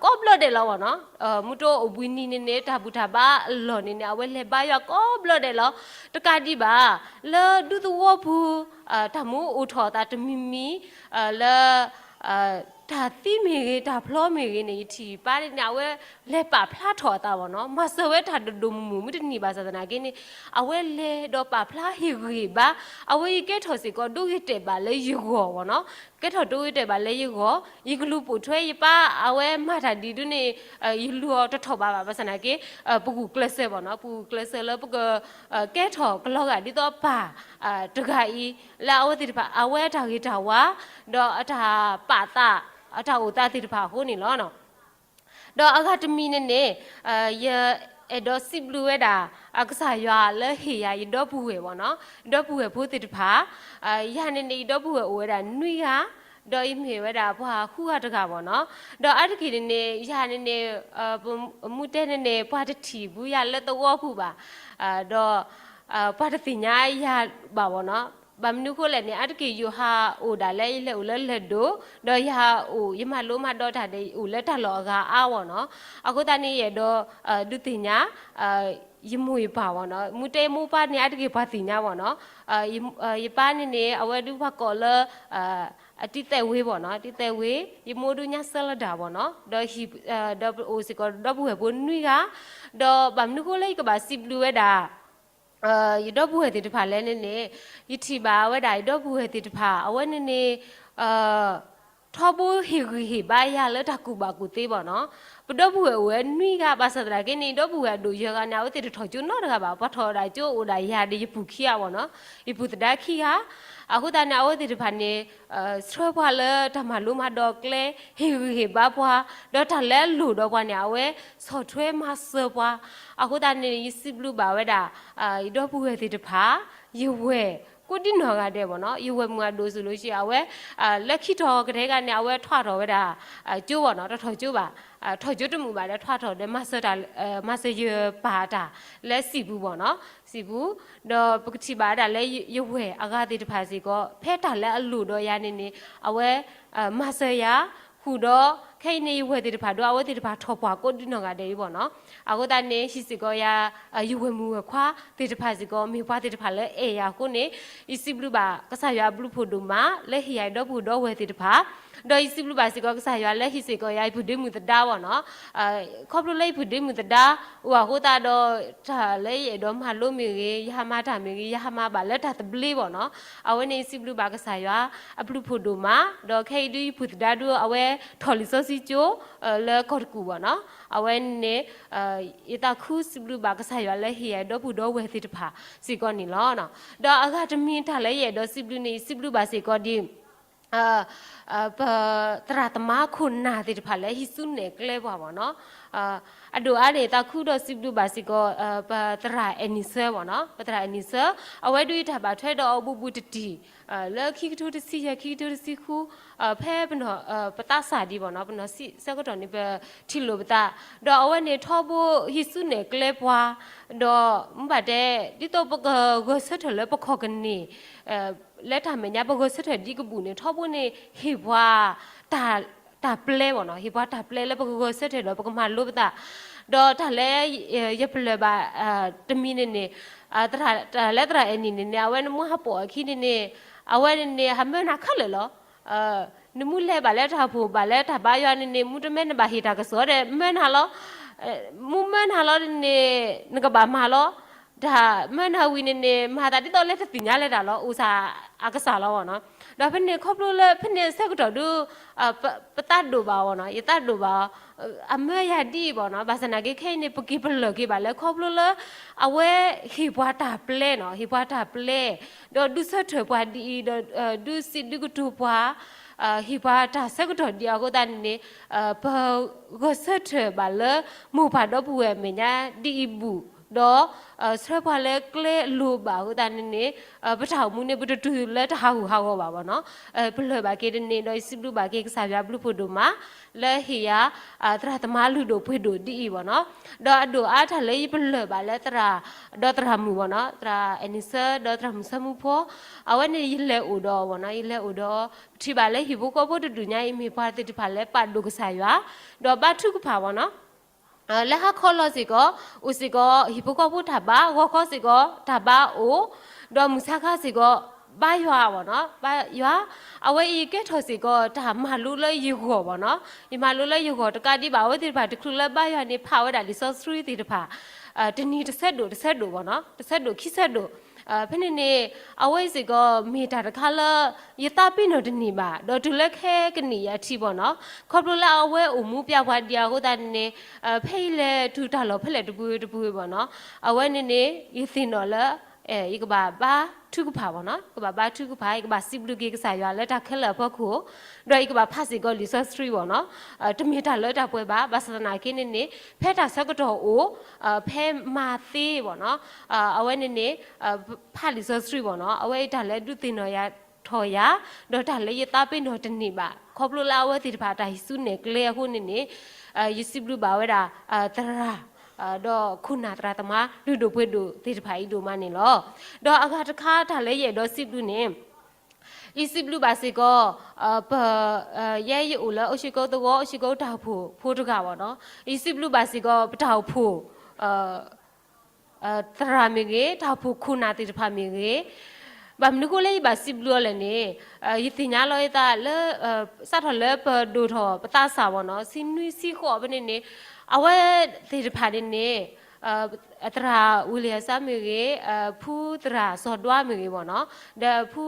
ကိးဘျီဒဲးလီၤဘၣ်နီၤ, မုၢ်တအိၣ်ဘှံးနံၤန့ၣ်န့ၣ် တၢ်ဘူၣ်တၢ်ဘါအလီၢ်န့ၣ်န့ၣ် အဝဲလဲၤဘါယွၤကိးဘျီဒဲးလီၤ. တကးဒံးဘၣ် လၢဒူသဝီပူၤ တၢ်မူအိၣ်ထီၣ်အသးတမံၤမံၤ လၢ တၢ်သံမ့ၢ်ဂ့ၤ တၢ်ဖျီမ့ၢ်ဂ့ၤန့ၣ် ယထံၣ်ယပၢ်န့ၣ် အဝဲလဲၤပာ်ဖျါထီၣ်အသးဘၣ်နီၤ, မၤစၢၤဝဲတၢ်ဒိၣ်ဒိၣ်မုၢ်မုၢ် မ့ၢ်တန့ၢ်ဘၣ်ဆၣ်သနာ်က့န့ၣ် အဝဲလဲၤဒီးပာ်ဖျါဟ့ၣ်ဂံၢ်ဘါ, အဝဲအံၤကဲထီၣ်စ့ၢ်ကီး ဒိဂ့ၤတဲာ်ဘၣ်လၢယဂီၢ်ဘၣ်နီၤ, ကဲထီၣ်ဒိဂ့ၤတဲာ်ဘၣ်လၢယဂီၢ်, ယကလူၤပိာ်ထွဲယပၢ် အဝဲမၤတၢ်ဒ်ဒုန့ၣ် ယလူၤအီၤတထီၣ်ဘးဘၣ်, ဘၣ်ဆၣ်သနာ်က့ ပဂုာ်ကျဲးစၢးဘၣ်နီၤ, ပဂုာ်ကျဲးစၢးလၢပက ကဲထီၣ်ကလီၤဂာ်ဒ်သိးပၢ် တဂၤအံၤ လၢအဝဲသ့ၣ်တဖၣ် အဝဲအတၢ်ဂ့ၤတၢ်ဝါ ဒီးအတၢ်ပာ်သး အတၢ်အိၣ်သးသ့ၣ်တဖၣ်အဃိန့ၣ်လီၤ. ဒီးအဂၤတမံၤန့ၣ်န့ၣ် ယအဲၣ်ဒိးစံးဘျုးဝဲဒၣ် ကစၢ်ယွၤလၢဟ့ၣ်ယၤယဒီပုၢ်ဝဲၢ်ဘၣ်နီၤ, ဒီပုၢ်ဝဲၢ်ဖိသ့ၣ်တဖၣ်, ယၤန့ၣ်န့ၣ် ယဒီပုၢ်ဝဲၢ်အိၣ်ဝဲဒၣ်နွံဂၤ, ဒီးယမ့ၢ်ဝဲဒၣ်ပှၤဃုဂၤတဂၤဘၣ်နီၤ, ဒီးအါတက့ၢ်န့ၣ်န့ၣ် ယၤန့ၣ်န့ၣ် ပမူတဲန့ၣ်န့ၣ် ပှၤတထံၣ်ဘူးယၤလၢသဝီပူၤဘၣ်, ဒီး ပှၤတသ့ၣ်ညါယၤဘၣ်ဘၣ်နီၤ, ဘၣ်မနုၤအဃိလဲၣ်န့ၣ် အါတက့ၢ်ယိၤဟၣ်အိၣ်ဒၣ်လဲာ် ယလဲၤအိၣ်လၢလဲၤဒိၣ်, ဒီးယၤအိၣ် ယမၤလိမၤဒိးတၢ်ဒီး ယအိၣ်လၢတၢ်လီၢ်အဂၤအါဘၣ်နီၤ, အဃိသတးန့ၣ် ယအဲၣ်ဒိး ဒုးသ့ၣ်ညါ ယမိၢ်ယပၢ်ဘၣ်နီၤ, မူတဲမိၢ်ပၢ်န့ၣ် အါတက့ၢ်ပှၤသ့ၣ်ညါဘၣ်နီၤ, ယပၢ်န့ၣ်န့ၣ် အဝဲဒုးပှၤကိးလၢ အတံသဲးဝ့ဘၣ်နီၤ, တံသဲးဝ့, ယမိၢ်ဒုးညါစၢလၢဒၣ်ဘၣ်နီၤ, ဒီး ဒီးပအိၣ်စ့ၢ်ကီးဒီပုၢ်ဝဲၢ်ဖိနွံဂၤ, ဒီးဘၣ်မနုၤအဃိလၢယကဘၣ်စံးဘျုးဝဲဒၣ် ယဒီပုၢ်ဝဲၢ်သ့ၣ်တဖၣ်လဲၣ်န့ၣ်န့ၣ်, ယထံၣ်ဘၣ်ဝဲဒၣ်ယဒီပုၢ်ဝဲၢ်သ့ၣ်တဖၣ် အဝဲန့ၣ်န့ၣ် ထီဘိဟ့ၣ်ဂံၢ်ဟ့ၣ်ဘါယၤလၢတၢ်ကူၣ်ဘၣ်ကူၣ်သ့ဘၣ်နီၤ. ပဒီပုၢ်ဝဲၢ်အိၣ်ဝဲနွံဂၤ ဘၣ်ဆၣ်သနာ်က့န့ၣ် ဒီပုၢ်ဝဲၢ်အဒိၣ်ယဲၢ်ဂၤန့ၣ် အဝဲသ့ၣ်တထီၣ်ကၠိနီတဂၤဘၣ်. ပှၤထီၣ်ဝဲဒၣ်ကၠိအိၣ်ဒၣ်ယၤဒီးယပုၢ်ခံဂၤဘၣ်နီၤ, ယပုၢ်သဒါခံဂၤ. အဃိသတးန့ၣ် အဝဲသ့ၣ်တဖၣ်န့ၣ် ဆှၢပှၤလၢတၢ်မၤလိမၤဒိးကျဲ, ဟ့ၣ်ဂံၢ်ဟ့ၣ်ဘါပှၤ, ဒီးတၢ်လၢအလိၣ်ဒီးပှၤန့ၣ် အဝဲဆီၣ်ထွဲမၤစၢၤပှၤ. အဃိသတးန့ၣ် ယစံးဘျုးဘၣ်ဝဲဒၣ် ယဒီပုၢ်ဝဲၢ်သ့ၣ်တဖၣ်, ယဝဲၢ်ကိးဒံနီၢ်ဂၤဒဲးဘၣ်နီၤ. ယဝဲၢ်မုၣ်အဒိၣ်စၢၤလၢဆံး အဝဲ လၢခံထီၣ်ကတၢၢ်ဂၤန့ၣ် အဝဲထီၣ်ထီၣ်ဝဲဒၣ် ကၠိဘၣ်နီၤ, တထီၣ်ကၠိဘၣ်, ထီၣ်ကၠိတမုာ်ဘၣ်ဒီး ထီၣ်ထီၣ်ဒီး မၤစၢၤယပၢ်တၢ်လၢစံာ်ပူၤဘၣ်နီၤ, စံာ်ပူၤ. ဒီးပကထံၣ်ဘၣ်ဝဲဒၣ်လၢယဝဲၢ်အဂၤသ့ၣ်တဖၣ်စ့ၢ်ကီး ဖဲတၢ်လၢအလိၣ်ဒီးယၤန့ၣ်န့ၣ် အဝဲ မၤစၢၤယၤ, ဃုာ်ဒီး ခဲအံၤန့ၣ် ယဝဲၢ်သ့ၣ်တဖၣ်ဒီး အဝဲသ့ၣ်တဖၣ်ထီၣ်ပှၢ်ကိးဒံနီၢ်ဂၤဒဲးအံၤဘၣ်နီၤ. အဃိသတးန့ၣ် ဟံးစ့ၢ်ကီးယၤ ယဝဲၢ်မုၣ်ဝဲၢ်ခွါသ့ၣ်တဖၣ်စ့ၢ်ကီး မ့ၢ်ပှၤသ့ၣ်တဖၣ်လၢအဲၣ်ယၤအဃိန့ၣ်, ယစံးဘျုးဘၣ်ကစၢ်ယွၤအဘျုးဖှိၣ်ဒိၣ်မး လၢဟ့ၣ်ယၤဒီပုၢ်ဒီဝဲၢ်သ့ၣ်တဖၣ်, ဒီးယစံးဘျုးဘၣ်စ့ၢ်ကီးကစၢ်ယွၤလၢဟ့ၣ်စ့ၢ်ကီးယၤ ယပုၢ်ဒ့မုၣ်သဒါဘၣ်နီၤ. ခီဖျိလၢယပုၢ်ဒ့မုၣ်သဒါအိၣ်အဃိသတးဒီး တၢ်လၢယအဲၣ်ဒိးမၤလိမ့ၢ်ဂ့ၤ, ယဟးမၤတၢ်မ့ၢ်ဂ့ၤ, ယဟးမၤဘၣ်လၢတၢ်သဘျ့ဘၣ်နီၤ. အဝဲန့ၣ် ယစံးဘျုးဘၣ်ကစၢ်ယွၤ အဘျုးဖှိၣ်ဒိၣ်မး, ဒီးခဲအံၤဒုးယပုၢ်သဒါဒုး အဝဲထီၣ်လံာ်စီဆှံကၠိ လၢကီၢ်တကူၣ်ဘၣ်နီၤ. အဝဲန့ၣ် ယသးခုစံးဘျုးဘၣ်ကစၢ်ယွၤလၢဟ့ၣ်ယၤဒီပုၢ်ဒီဝဲၢ်သ့ၣ်တဖၣ်စ့ၢ်ကီးန့ၣ်လီၤ. ဒီးအဂၤတမံၤတၢ်လၢယအဲၣ်ဒိးစံးဘျုးန့ၣ် ယစံးဘျုးဘၣ်စ့ၢ်ကီးဒ် ပသရၣ်သမါခိၣ်နၢ်သ့ၣ်တဖၣ်လၢဟံးစုနဲၣ်ကျဲပှၤဘၣ်နီၤ. အဒိၣ်အါန့ၣ် သးခုဒီးစံးဘျုးဘၣ်စ့ၢ်ကီး ပသရၣ်အဲၣ်နံၤစၢဘၣ်နီၤ, ပသရၣ်အဲၣ်နံၤစၢ, အဝဲဒုးယတၢ်ဘၣ်ထွဲဒီးအီၤဘူးဘူးတံၢ်တံၢ် လၢခံကထိတဆံယဲၢ် ခံကထိတဆံဃု ဖဲပနီၢ် ပသးစၢ်ဒံးဘၣ်နီၤ, ပနီၢ်ဆံးဆၢကတီၢ်န့ၣ် ပထံၣ်လိာ်ပသး, ဒီးအဝဲန့ၣ်ထီဘိဟံးစုနဲၣ်ကျဲပှၤ, ဒီးမ့ၢ်ဘၣ်တဲ ဒ်သိးပကဂဲၤဆၢထၢၣ်လၢပခီၣ်ကန့ၢ် လၢတၢ်မဲာ်ညါ ပဂဲၤဆၢထၢၣ်ဒ်ကဘူၣ်န့ၣ် ထီဘိန့ၣ် ဟ့ၣ်ပှၤ တၢ်ပျဲဘၣ်နီၤ, ဟ့ၣ်ပှၤတၢ်ပျဲလၢပကဂဲၤဆၢထၢၣ်ဒီးပကမၤလိပသး, ဒီးတၢ်လၢ ယပလၢၢ်ဘၣ် တမံၤန့ၣ်န့ၣ် တၢ်လၢသရၣ်အဲၣ်နံၤန့ၣ်န့ၣ် အဝဲနမ့ၢ်ဟးပိာ်အခံန့ၣ်န့ၣ် အဝဲန့ၣ်န့ၣ် ဟးမၢနၤခဲလၢာ်လီၤ. နမ့ၢ်လဲၤဘၣ်လၢတၢ်အိၣ်ဖှိၣ် ဘၣ်လၢတၢ်ဘါယွၤန့ၣ်န့ၣ် မ့ၢ်တမ့ၢ်နဘၣ်ဟ့ၣ်တၢ်ကစီၣ်ဒီး မၢနၤလီၤ. မ့ၢ်မၢနၤလီၤန့ၣ်န့ၣ် နကဘၣ်မၤလီၤ. တၢ်မၢနၤဝံၤန့ၣ်န့ၣ် မၤသးဒ်သိးလၢတသ့ၣ်ညါလၢတၢ်လီၤ, အိၣ်စၢ်အကစၢ်လီၤဘၣ်နီၤ. ဒီးဖဲန့ၣ်ခီဖျိလၢ ဖဲန့ၣ်အဆၢကတီၢ်ဒုး ပသးဒိၣ်ဘၣ်အီၤနီၤ, ယသးဒိၣ်ဘၣ်အီၤ, အမၢယၤဒ်အံၤဘၣ်နီၤ. ဘၣ်ဆၣ်သနာ်က့ ခဲအံၤန့ၣ် ပက့ၤပလၢၢ်က့ၤဘၣ်လၢ ခီဖျိလၢ အဝဲဟ့ၣ်ပှၤတၢ်ပျဲနီၤ, ဟ့ၣ်ပှၤတၢ်ပျဲ, ဒီးဒုးဆၢထၢၣ်ပှၤဒ်အံၤ ဒီးဒုးစံးဒုးကတိၤပှၤ ဟ့ၣ်ပှၤတၢ်ဆၢကတီၢ်ဒ်အံၤအဃိသတးန့ၣ်န့ၣ် ပဂဲၤဆၢထၢၣ်ဘၣ်လၢ မိၢ်ပၢ်ဒီပုၢ်ဝဲၢ်အမဲာ်ညါဒ်အံၤဘူၣ်, ဒီး ဆှၢပှၤလၢကျဲအလိၤဘၣ်အဃိသတးန့ၣ်န့ၣ် ပတၢ်အိၣ်မူန့ၣ် ပတတုၤလၢတၢ်ဟးဂူာ်ဟးဂီၤဘၣ်ဘၣ်နီၤ. ပလၢၢ်ဘၣ်က့ၤတန့ၣ်ဒီး ယစံးဘျုးဘၣ်က့ၤကစၢ်ယွၤဘျုးဖှိၣ်ဒိၣ်မး လၢဟ့ၣ်ယၤ သရၣ်သမါလုၢ်ဒိၣ်ပှ့ၤဒိၣ်ဒ်အံၤဘၣ်နီၤ. ဒီးအဒိၣ်အါတၢ်လၢယပလၢၢ်ဘၣ်လၢသရၣ် ဒီးသရၣ်မုၣ်ဘၣ်နီၤ, သရၣ်အဲၣ်နံၤစၢ ဒီးသရၣ်မုၣ်စၢမူဖိ, အဝဲန့ၣ်ယလဲၤအိၣ်ဒီးအီၤဘၣ်နီၤ, ယလဲၤအိၣ်ဒီးအီၤ, ပထံၣ်ဘၣ်လၢဟံၣ်ဖိဃီဖိတဒူၣ်ညါအံၤ မ့ၢ်ပှၤသ့ၣ်တဖၣ်လၢပာ်ဒိၣ်ကစၢ်ယွၤ ဒီးဘါထုကဖၣ်ဘၣ်နီၤ. လၢဟါခီလီၤစ့ၢ်ကီး အိၣ်စ့ၢ်ကီး ဟံၣ်ဖိဃီဖိတၢ်ဘါ, ဂီၤခီစ့ၢ်ကီး တၢ်ဘါအိၣ်, ဒီးမုၢ်ဆါခါစ့ၢ်ကီး ဘါယွၤဘၣ်နီၤ, ဘါယွၤ, အဝဲအံၤကဲထီၣ်စ့ၢ်ကီး တၢ်မၤလိလၢယဂီၢ်ဘၣ်နီၤ, ယမၤလိလၢယဂီၢ်တကးဒံးဘၣ် အဝဲသ့ၣ်တဖၣ်တချုးလၢဘါယွၤန့ၣ် ဖးဝဲဒၣ်လံာ်စီဆှံသ့ၣ်တဖၣ် တနံၤတဆၢဒိၣ်တဆၢဒိၣ်ဘၣ်နီၤ, တဆၢဒိၣ်ခံဆၢဒိၣ်, ဖဲန့ၣ်န့ၣ် အဝဲစ့ၢ်ကီး မ့ၢ်တၢ်တခါလၢ ယသးပ့ၤနီၣ်တန့ၢ်ဘၣ်, ဒီးတုၤလၢခဲကနံၣ်အံၤအထံးဘၣ်နီၤ, ခီဖျိလၢအဝဲအိၣ်မူပျဲပှၤဒံးအဃိသတးန့ၣ်န့ၣ် ဖဲယလဲၤတုၤတၢ်လီၢ်ဖဲလဲၣ်တပူၤတပူၤဘၣ်နီၤ, အဝဲန့ၣ်န့ၣ် ယသ့ၣ်နီၣ်လၢ ယကဘၣ်ဘါထုကဖၣ်ဘၣ်နီၤ, ယကဘၣ်ဘါထုကဖၣ်, ယကဘၣ်စံးဘျုးက့ၤကစၢ်ယွၤလၢတၢ်ခဲလၢာ်အဖီခိၣ်, ဒီးယကဘၣ်ဖးစ့ၢ်ကီးလံာ်စီဆှံဘၣ်နီၤ, တမ့ၢ်တၢ်လၢတၢ်ပှဲၤဘၣ်, ဘၣ်ဆၣ်သနာ်က့န့ၣ်န့ၣ် ဖဲတၢ်ဆၢကတီၢ်အိၣ် ဖဲမၤသ့ဘၣ်နီၤ, အဝဲန့ၣ်န့ၣ် ဖးလံာ်စီဆှံဘၣ်နီၤ, အဝဲအံၤတၢ်လၢဒုးသ့ၣ်နီၣ်ယၤထီၣ်ယၤ, ဒီးတၢ်လၢယသးပ့ၤနီၣ်တန့ၢ်ဘၣ်, ခီဖျိလၢအဝဲသ့ၣ်တဖၣ်တၢ်ဟံးစုနဲၣ်ကျဲအဃိန့ၣ်န့ၣ် ယစံးဘျုးဘၣ်ဝဲဒၣ် သရၣ် ဒီးခိၣ်နၢ်သရၣ်သမါ လုၢ်ဒိၣ်ပှ့ၤဒိၣ်သ့ၣ်တဖၣ်အံၤဒိၣ်မးန့ၣ်လီၤ. ဒီးအဂၤတခါတၢ်လၢယအဲၣ်ဒိးစံးဘျုးန့ၣ် ယစံးဘျုးဘၣ်စ့ၢ်ကီး ပ ယဲယအိၣ်လၢအိၣ်ဆူၣ်ကိသဝီ အိၣ်ဆူၣ်ကိတၢ်အိၣ်ဖှိၣ်ဖိတဂၤဘၣ်နီၤ, ယစံးဘျုးဘၣ်စ့ၢ်ကီး ပတၢ်အိၣ်ဖှိၣ် သရၣ်မ့ၢ်ဂ့ၤ, တၢ်အိၣ်ဖှိၣ်ခိၣ်နၢ်သ့ၣ်တဖၣ်မ့ၢ်ဂ့ၤ, ဘၣ်မနုၤအဃိလၢယဘၣ်စံးဘျုးအီၤလဲၣ်န့ၣ် ယသ့ၣ်ညါလီၤယသးလၢ စးထီၣ်လၢပဒိၣ်ထီၣ်ပသးစၢ်ဘၣ်နီၤ, ဆံနွံဆံဃိးဖဲန့ၣ်န့ၣ် အဝဲသ့ၣ်တဖၣ်န့ၣ်န့ၣ် သရၣ်ဝံၤလံအစၢ်မ့ၢ်ဂ့ၤ, ဖုသရၣ်စီၤဒွါမ့ၢ်ဂ့ၤဘၣ်နီၤ, ဒီးဖု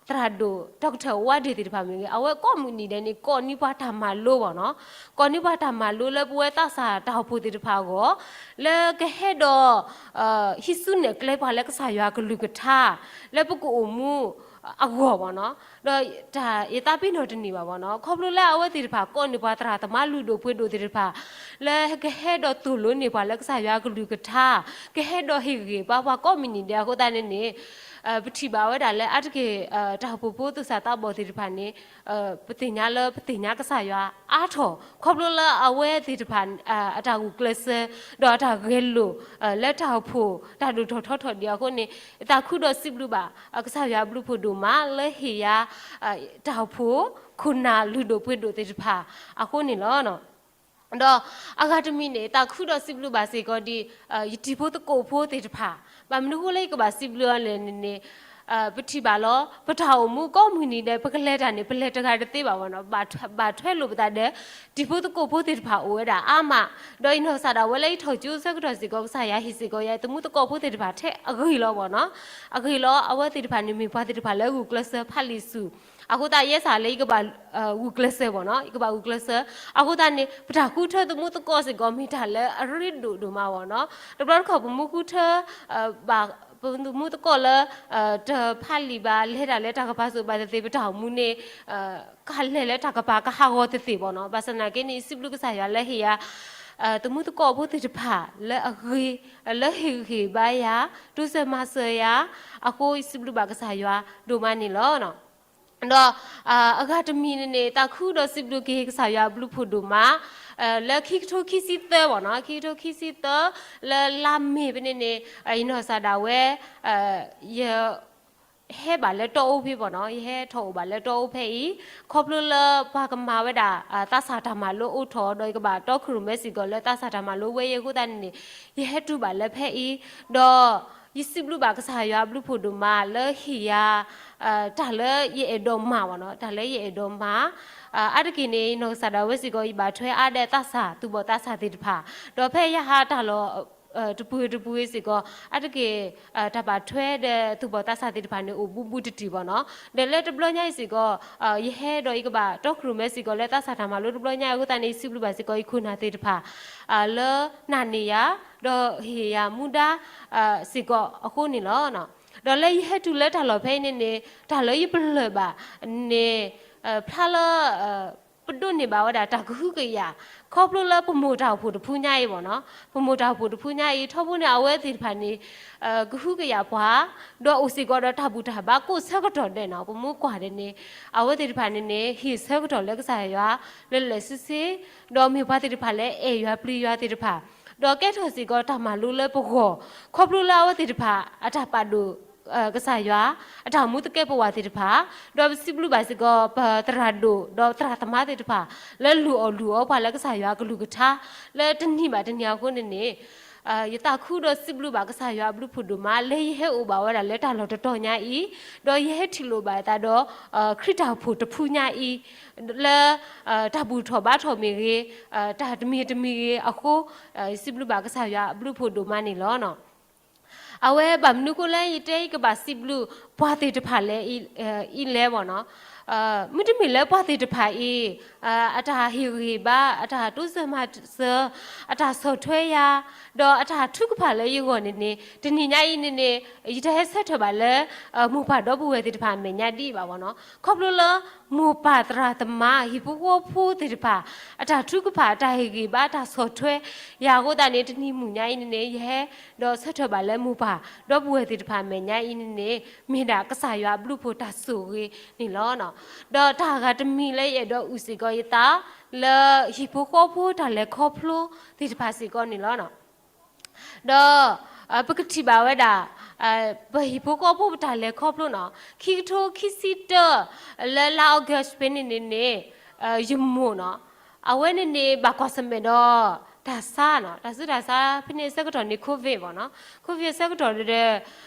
သရၣ်ဒိၣ် doctor ဝါဒ့ၣ်သ့ၣ်တဖၣ်မ့ၢ်ဂ့ၤ, အဝဲကိးမုၢ်နံၤဒဲးန့ၣ် ကိးန့ၢ်ပှၤတၢ်မၤလိဘၣ်နီၤ, ကိးန့ၢ်ပှၤတၢ်မၤလိလၢပဝဲသးစၢ်တၢ်အိၣ်ဖှိၣ်သ့ၣ်တဖၣ်အဂီၢ်, လၢကဟဲဒီး ဟံးစုနဲၣ်ကျဲပှၤလၢကစၢ်ယွၤအကလုၢ်ကထါ လၢပကအိၣ်မူအဂီၢ်ဘၣ်နီၤ, ဒီးတၢ်ယသးပ့ၤနီၣ်တန့ၢ်ဘၣ်ဘၣ်နီၤ, ခီဖျိလၢအဝဲသ့ၣ်တဖၣ်ကိးန့ၢ်ပှၤသရၣ်သမါလုၢ်ဒိၣ်ပှ့ၤဒိၣ်သ့ၣ်တဖၣ် လၢကဟဲဒီးသိၣ်လိန့ၢ်ပှၤလၢကစၢ်ယွၤအကလုၢ်ကထါ, ကဟဲဒီးဟ့ၣ်ဂံၢ်ဟ့ၣ်ဘါပှၤကိးမုၢ်နံၤဒဲးအဃိသတးန့ၣ်န့ၣ် ပထံၣ်ဘၣ်ဝဲဒၣ်လၢအါတက့ၢ် တၢ်အိၣ်ဖှိၣ်ဖိသူၣ်စၢ်သးဘီၣ်သ့ၣ်တဖၣ်န့ၣ် ပသ့ၣ်ညါလၢပသ့ၣ်ညါကစၢ်ယွၤအါထီၣ် ခီဖျိလၢအဝဲသ့ၣ်တဖၣ် အတၢ်ဂုာ်ကျဲးစၢး ဒီးအတၢ်ဂဲၤလိာ် လၢတၢ်အိၣ်ဖှိၣ်တၢ်ဒိၣ်ထီၣ်ထီထီၣ်ဒံးအဃိန့ၣ် သးခုဒီးစံးဘျုးဘၣ် ကစၢ်ယွၤအဘျုးဖှိၣ်ဒိၣ်မးလၢဟ့ၣ်ယၤ တၢ်အိၣ်ဖှိၣ် ခိၣ်နၢ်လုၢ်ဒိၣ်ပှ့ၤဒိၣ်သ့ၣ်တဖၣ်အဃိန့ၣ်လီၤ. ဒီးအဂၤတမံၤန့ၣ် သးခုဒီးစံးဘျုးဘၣ်စ့ၢ်ကီးဒ် ယတံၤဖိသကိးဖိသ့ၣ်တဖၣ်, ဘၣ်မနုၤအဃိလၢယကဘၣ်စံးဘျုးအီၤလဲၣ်န့ၣ်န့ၣ် ပထံၣ်ဘၣ်လီၤ ပတၢ်အိၣ်မူကိးမုၢ်နံၤဒဲး ပကလဲၤတၢ်န့ၣ် ပလဲၤတဂၤတသ့ဘၣ်ဘၣ်နီၤ, ဘၣ်ထွဲလိာ်ပသးဒီး တံၤဖိသကိးဖိသ့ၣ်တဖၣ်အိၣ်ဝဲဒၣ်အါမး, ဒီးယနီၢ်ကစၢ်ဒၣ်ဝဲလၢယထီၣ်ကၠိဆၢကတီၢ်စ့ၢ်ကီး ကစၢ်ယွၤဟ့ၣ်စ့ၢ်ကီးယၤ သမူသကိးဖိသ့ၣ်တဖၣ်ထဲအဂ့ၤလီၤဘၣ်နီၤ, အဂ့ၤလီၤ အဝဲသ့ၣ်တဖၣ်န့ၣ်မ့ၢ်ပှၤသ့ၣ်တဖၣ်လၢဂုာ်ကျဲးစၢးဖးလံာ်ဆူၣ် အဃိသတးယဲစ့ၢ်လၢယကဘၣ် ဂုာ်ကျဲးစၢးဘၣ်နီၤ, ယကဘၣ်ဂုာ်ကျဲးစၢး, အဃိသတးန့ၣ် ပတၢ်ဃုထၢသမူသကိးစ့ၢ်ကီးမ့ၢ်တၢ်လၢအရ့ဒိၣ်ဒိၣ်မးဘၣ်နီၤ, တဘျီတခီၣ်ပမူဃုထၢ ဘၣ် ပသမူသကိးလၢ တဖးလံာ်ဘၣ် လဲၤတၢ်လၢတၢ်ကပၤစိၤဘၣ်သ့ၣ်သ့ၣ် ပတၢ်အိၣ်မူန့ၣ် ကလဲၤလၢတၢ်ကပၤကဟးဂီၤသ့ၣ်သ့ၣ်ဘၣ်နီၤ, ဘၣ်ဆၣ်သနာ်က့န့ၣ် ယစံးဘျုးကစၢ်ယွၤလၢဟ့ၣ်ယၤ သမူသကိးဖိသ့ၣ်တဖၣ်လၢအဂ့ၤ လၢဟ့ၣ်ဂံၢ်ဟ့ၣ်ဘါယၤ တိစၢၤမၤစၢၤယၤ အဃိယစံးဘျုးဘၣ်ကစၢ်ယွၤဒိၣ်မးန့ၣ်လီၤ. ဒီးအဂၤတမံၤန့ၣ်န့ၣ် သးခုဒီးစံးဘျုးက့ၤကစၢ်ယွၤအဘျုးဖှိၣ်ဒိၣ်မး လၢခံကထိခံဆံသၢဘၣ်နီၤ, ခံကထိခံဆံသၢ လၢလါမ့ၤဖဲန့ၣ်န့ၣ် ယနီၢ်ကစၢ်ဒၣ်ဝဲ ယ ဟဲဘၣ်လၢတီအူဖဲဘၣ်နီၤ, ယဟဲထီၣ်အိၣ်ဘၣ်လၢတီအူဖဲအံၤ ခီဖျိလၢပှၤကမၤဝဲဒၣ် သးစၢ်တၢ်မၤလိအိၣ်ထီၣ် ဒီးယကဘၣ်တီခိၣ်ရိၣ်မဲစ့ၢ်ကီးလၢသးစၢ်တၢ်မၤလိဝဲအံၤအဃိသတးန့ၣ်န့ၣ် ယဟဲတုၤဘၣ်လၢဖဲအံၤ ဒီးယစံးဘျုးဘၣ်ကစၢ်ယွၤအဘျုးဖှိၣ်ဒိၣ်မးလၢဟ့ၣ်ယၤ တၢ်လၢယအဲၣ်ဒိးမၤဘၣ်နီၤ, တၢ်လၢယအဲၣ်ဒိးမၤ အါတက့ၢ်န့ၣ် ယနီၢ်ကစၢ်ဒၣ်ဝဲစ့ၢ်ကီး ယဘၣ်ထွဲအါဒဲးသးစၢ် သူၣ်ဘီၣ်သးစၢ်သ့ၣ်တဖၣ် ဒီးဖဲယဟးတၢ်လီၢ် တပူၤတပူၤစ့ၢ်ကီး အါတက့ၢ် တၢ်ဘၣ်ထွဲဒီးသူၣ်ဘီၣ်သးစၢ်သ့ၣ်တဖၣ်န့ၣ် အိၣ်ဘူးဘူးတံၢ်တံၢ်ဘၣ်နီၤ, ဒီးလၢတဘျီညါအံၤစ့ၢ်ကီး ယဟဲဒီးယကဘၣ်တီခိၣ်ရိၣ်မဲစ့ၢ်ကီးလၢသးစၢ်တၢ်မၤလိတဘျီညါအံၤအဃိသတးန့ၣ် ယစံးဘျုးဘၣ်စ့ၢ်ကီး ယခိၣ်နၢ်သ့ၣ်တဖၣ် လၢနာ်န့ၢ်ယၤ ဒီးဟ့ၣ်ယၤမူဒါ စ့ၢ်ကီးအဃိန့ၣ်လီၤ. ဒီးလၢယဟဲတုၤလၢတၢ်လီၢ်ဖဲအံၤန့ၣ်န့ၣ် တၢ်လၢယပလၢၢ်ဘၣ်န့ၣ် ဖျါလၢ ပဒိးန့ၢ်ဘၣ်ဝဲဒၣ်တၢ်ကဟုကယာ် ခီဖျိလၢပမိၢ်တၢ်အိၣ်ဖှိၣ်တဖုညါအံၤဘၣ်နီၤ, ပမိၢ်တၢ်အိၣ်ဖှိၣ်တဖုညါအံၤ ထီဘိန့ၣ် အဝဲသ့ၣ်တဖၣ်န့ၣ် ကဟုကယာ်ပှၤ ဒီးအိၣ်စ့ၢ်ကီးဒီးတၢ်ဘူၣ်တၢ်ဘါကိးဆၢကတီၢ်ဒဲးနီၤ, ပမ့ၢ်ကွၢ်ဒဲးန့ၣ် အဝဲသ့ၣ်တဖၣ်န့ၣ်န့ၣ် ဟ့ၣ်ဆၢကတီၢ်လၢကစၢ်ယွၤ လၢလၢာ်ဆ့ဆ့ ဒီးမ့ၢ်ပှၤသ့ၣ်တဖၣ်လၢအဲၣ်ယွၤပျံၤယွၤသ့ၣ်တဖၣ် ဒီးကဲထီၣ်စ့ၢ်ကီးတၢ်မၤလိလၢပဂီၢ် ခီဖျိလၢအဝဲသ့ၣ်တဖၣ် အတၢ်ပာ်ဒိၣ် ကစၢ်ယွၤ အတၢ်မူသကဲးပဝးသ့ၣ်တဖၣ်, ဒီးပစံးဘျုးဘၣ်စ့ၢ်ကီး ပသရၣ်ဒိၣ် ဒီးသရၣ်သမါသ့ၣ်တဖၣ် လၢလုၢ်အီၣ်လုၢ်အီပှၤလၢကစၢ်ယွၤအကလုၢ်ကထါ လၢတနံၤဘၣ်တနံၤအဃိန့ၣ်န့ၣ် ယသးခုဒီးစံးဘျုးဘၣ်ကစၢ်ယွၤအဘျုးဖှိၣ်ဒိၣ်မး လၢယဟဲအိၣ်ဘၣ်ဝဲဒၣ်လၢတၢ်လီၢ်တတီၤညါအံၤ, ဒီးယဟဲထံၣ်လိာ်ဘၣ်အသးဒီး ခရံာ်တၢ်အိၣ်ဖှိၣ်တဖုညါအံၤ လၢ တၢ်ဘူၣ်ထီၣ်ဘါထီၣ်မ့ၢ်ဂ့ၤ, တၢ်တမံၤတမံၤဂ့ၤအဃိ, ယစံးဘျုးဘၣ်ကစၢ်ယွၤအဘျုးဖှိၣ်ဒိၣ်မးန့ၣ်လီၤ. အဝဲဘၣ်မနုၤအဃိလၢ ယတဲယကဘၣ်စံးဘျုးပှၤသ့ၣ်တဖၣ်လဲၣ် အံၤလဲၣ်ဘၣ်နီၤ, မ့တမ့ၢ်လၢပှၤသ့ၣ်တဖၣ်အံၤ အတၢ်ဟ့ၣ်ဂံၢ်ဟ့ၣ်ဘါ အတၢ်တိစၢၤမၤစၢၤ အတၢ်ဆီၣ်ထွဲယၤ ဒီးအတၢ်ထုကဖၣ်လၢယဂီၢ်န့ၣ်န့ၣ် တနံၤညါအံၤန့ၣ်န့ၣ် ယတဟဲဆၢထၢၣ်ဘၣ်လၢ မိၢ်ပၢ်ဒီပုၢ်ဝဲၢ်သ့ၣ်တဖၣ်အမဲာ်ညါဒ်အံၤဘၣ်ဘၣ်နီၤ, ခီဖျိလၢ မိၢ်ပၢ်သရၣ်သမါ ဟံၣ်ဖိဃီဖိသ့ၣ်တဖၣ် အတၢ်ထုကဖၣ် အတၢ်ဟ့ၣ်ဂံၢ်ဘါ အတၢ်ဆီၣ်ထွဲယၤအဃိသတးန့ၣ် တနံၤမုၢ်ညါအံၤန့ၣ်န့ၣ် ယဟဲဒီးဆၢထၢၣ်ဘၣ်လၢ မိၢ်ပၢ်ဒီပုၢ်ဝဲၢ်သ့ၣ်တဖၣ်အမဲာ်ညါအံၤန့ၣ်န့ၣ် မ့ၢ်ဒၣ်ကစၢ်ယွၤအဘျုးဖှိၣ်တၢ်ဆိၣ်ဂ့ၤန့ၣ်လီၤ. ဒီးတၢ်ဂၤတမံၤလၢယအဲၣ်ဒိးအုၣ်စ့ၢ်ကီးယသး လၢဟံၣ်ဖိဃီဖိတၢ်လဲၤခီဖျိသ့ၣ်တဖၣ်စ့ၢ်ကီးန့ၣ်လီၤ. ဒီး ပကထံၣ်ဘၣ်ဝဲဒၣ် ပဟံၣ်ဖိဃီဖိပတၢ်လဲၤခီဖျိနီၤ, ခံကထိခံဆံတၢ လၢလါ August ဖဲန့ၣ်န့ၣ်န့ၣ် ယမိၢ်နီၤ, အဝဲန့ၣ်န့ၣ် ဘၣ်ကွၢ်ဆၢၣ်မဲာ်ဒီး တၢ်ဆါနီၤ, တၢ်ဆူးတၢ်ဆါဖဲန့ၣ်ဆၢကတီၢ်န့ၣ် COVID ဘၣ်နီၤ, COVID ဆၢကတီၢ်ဒီး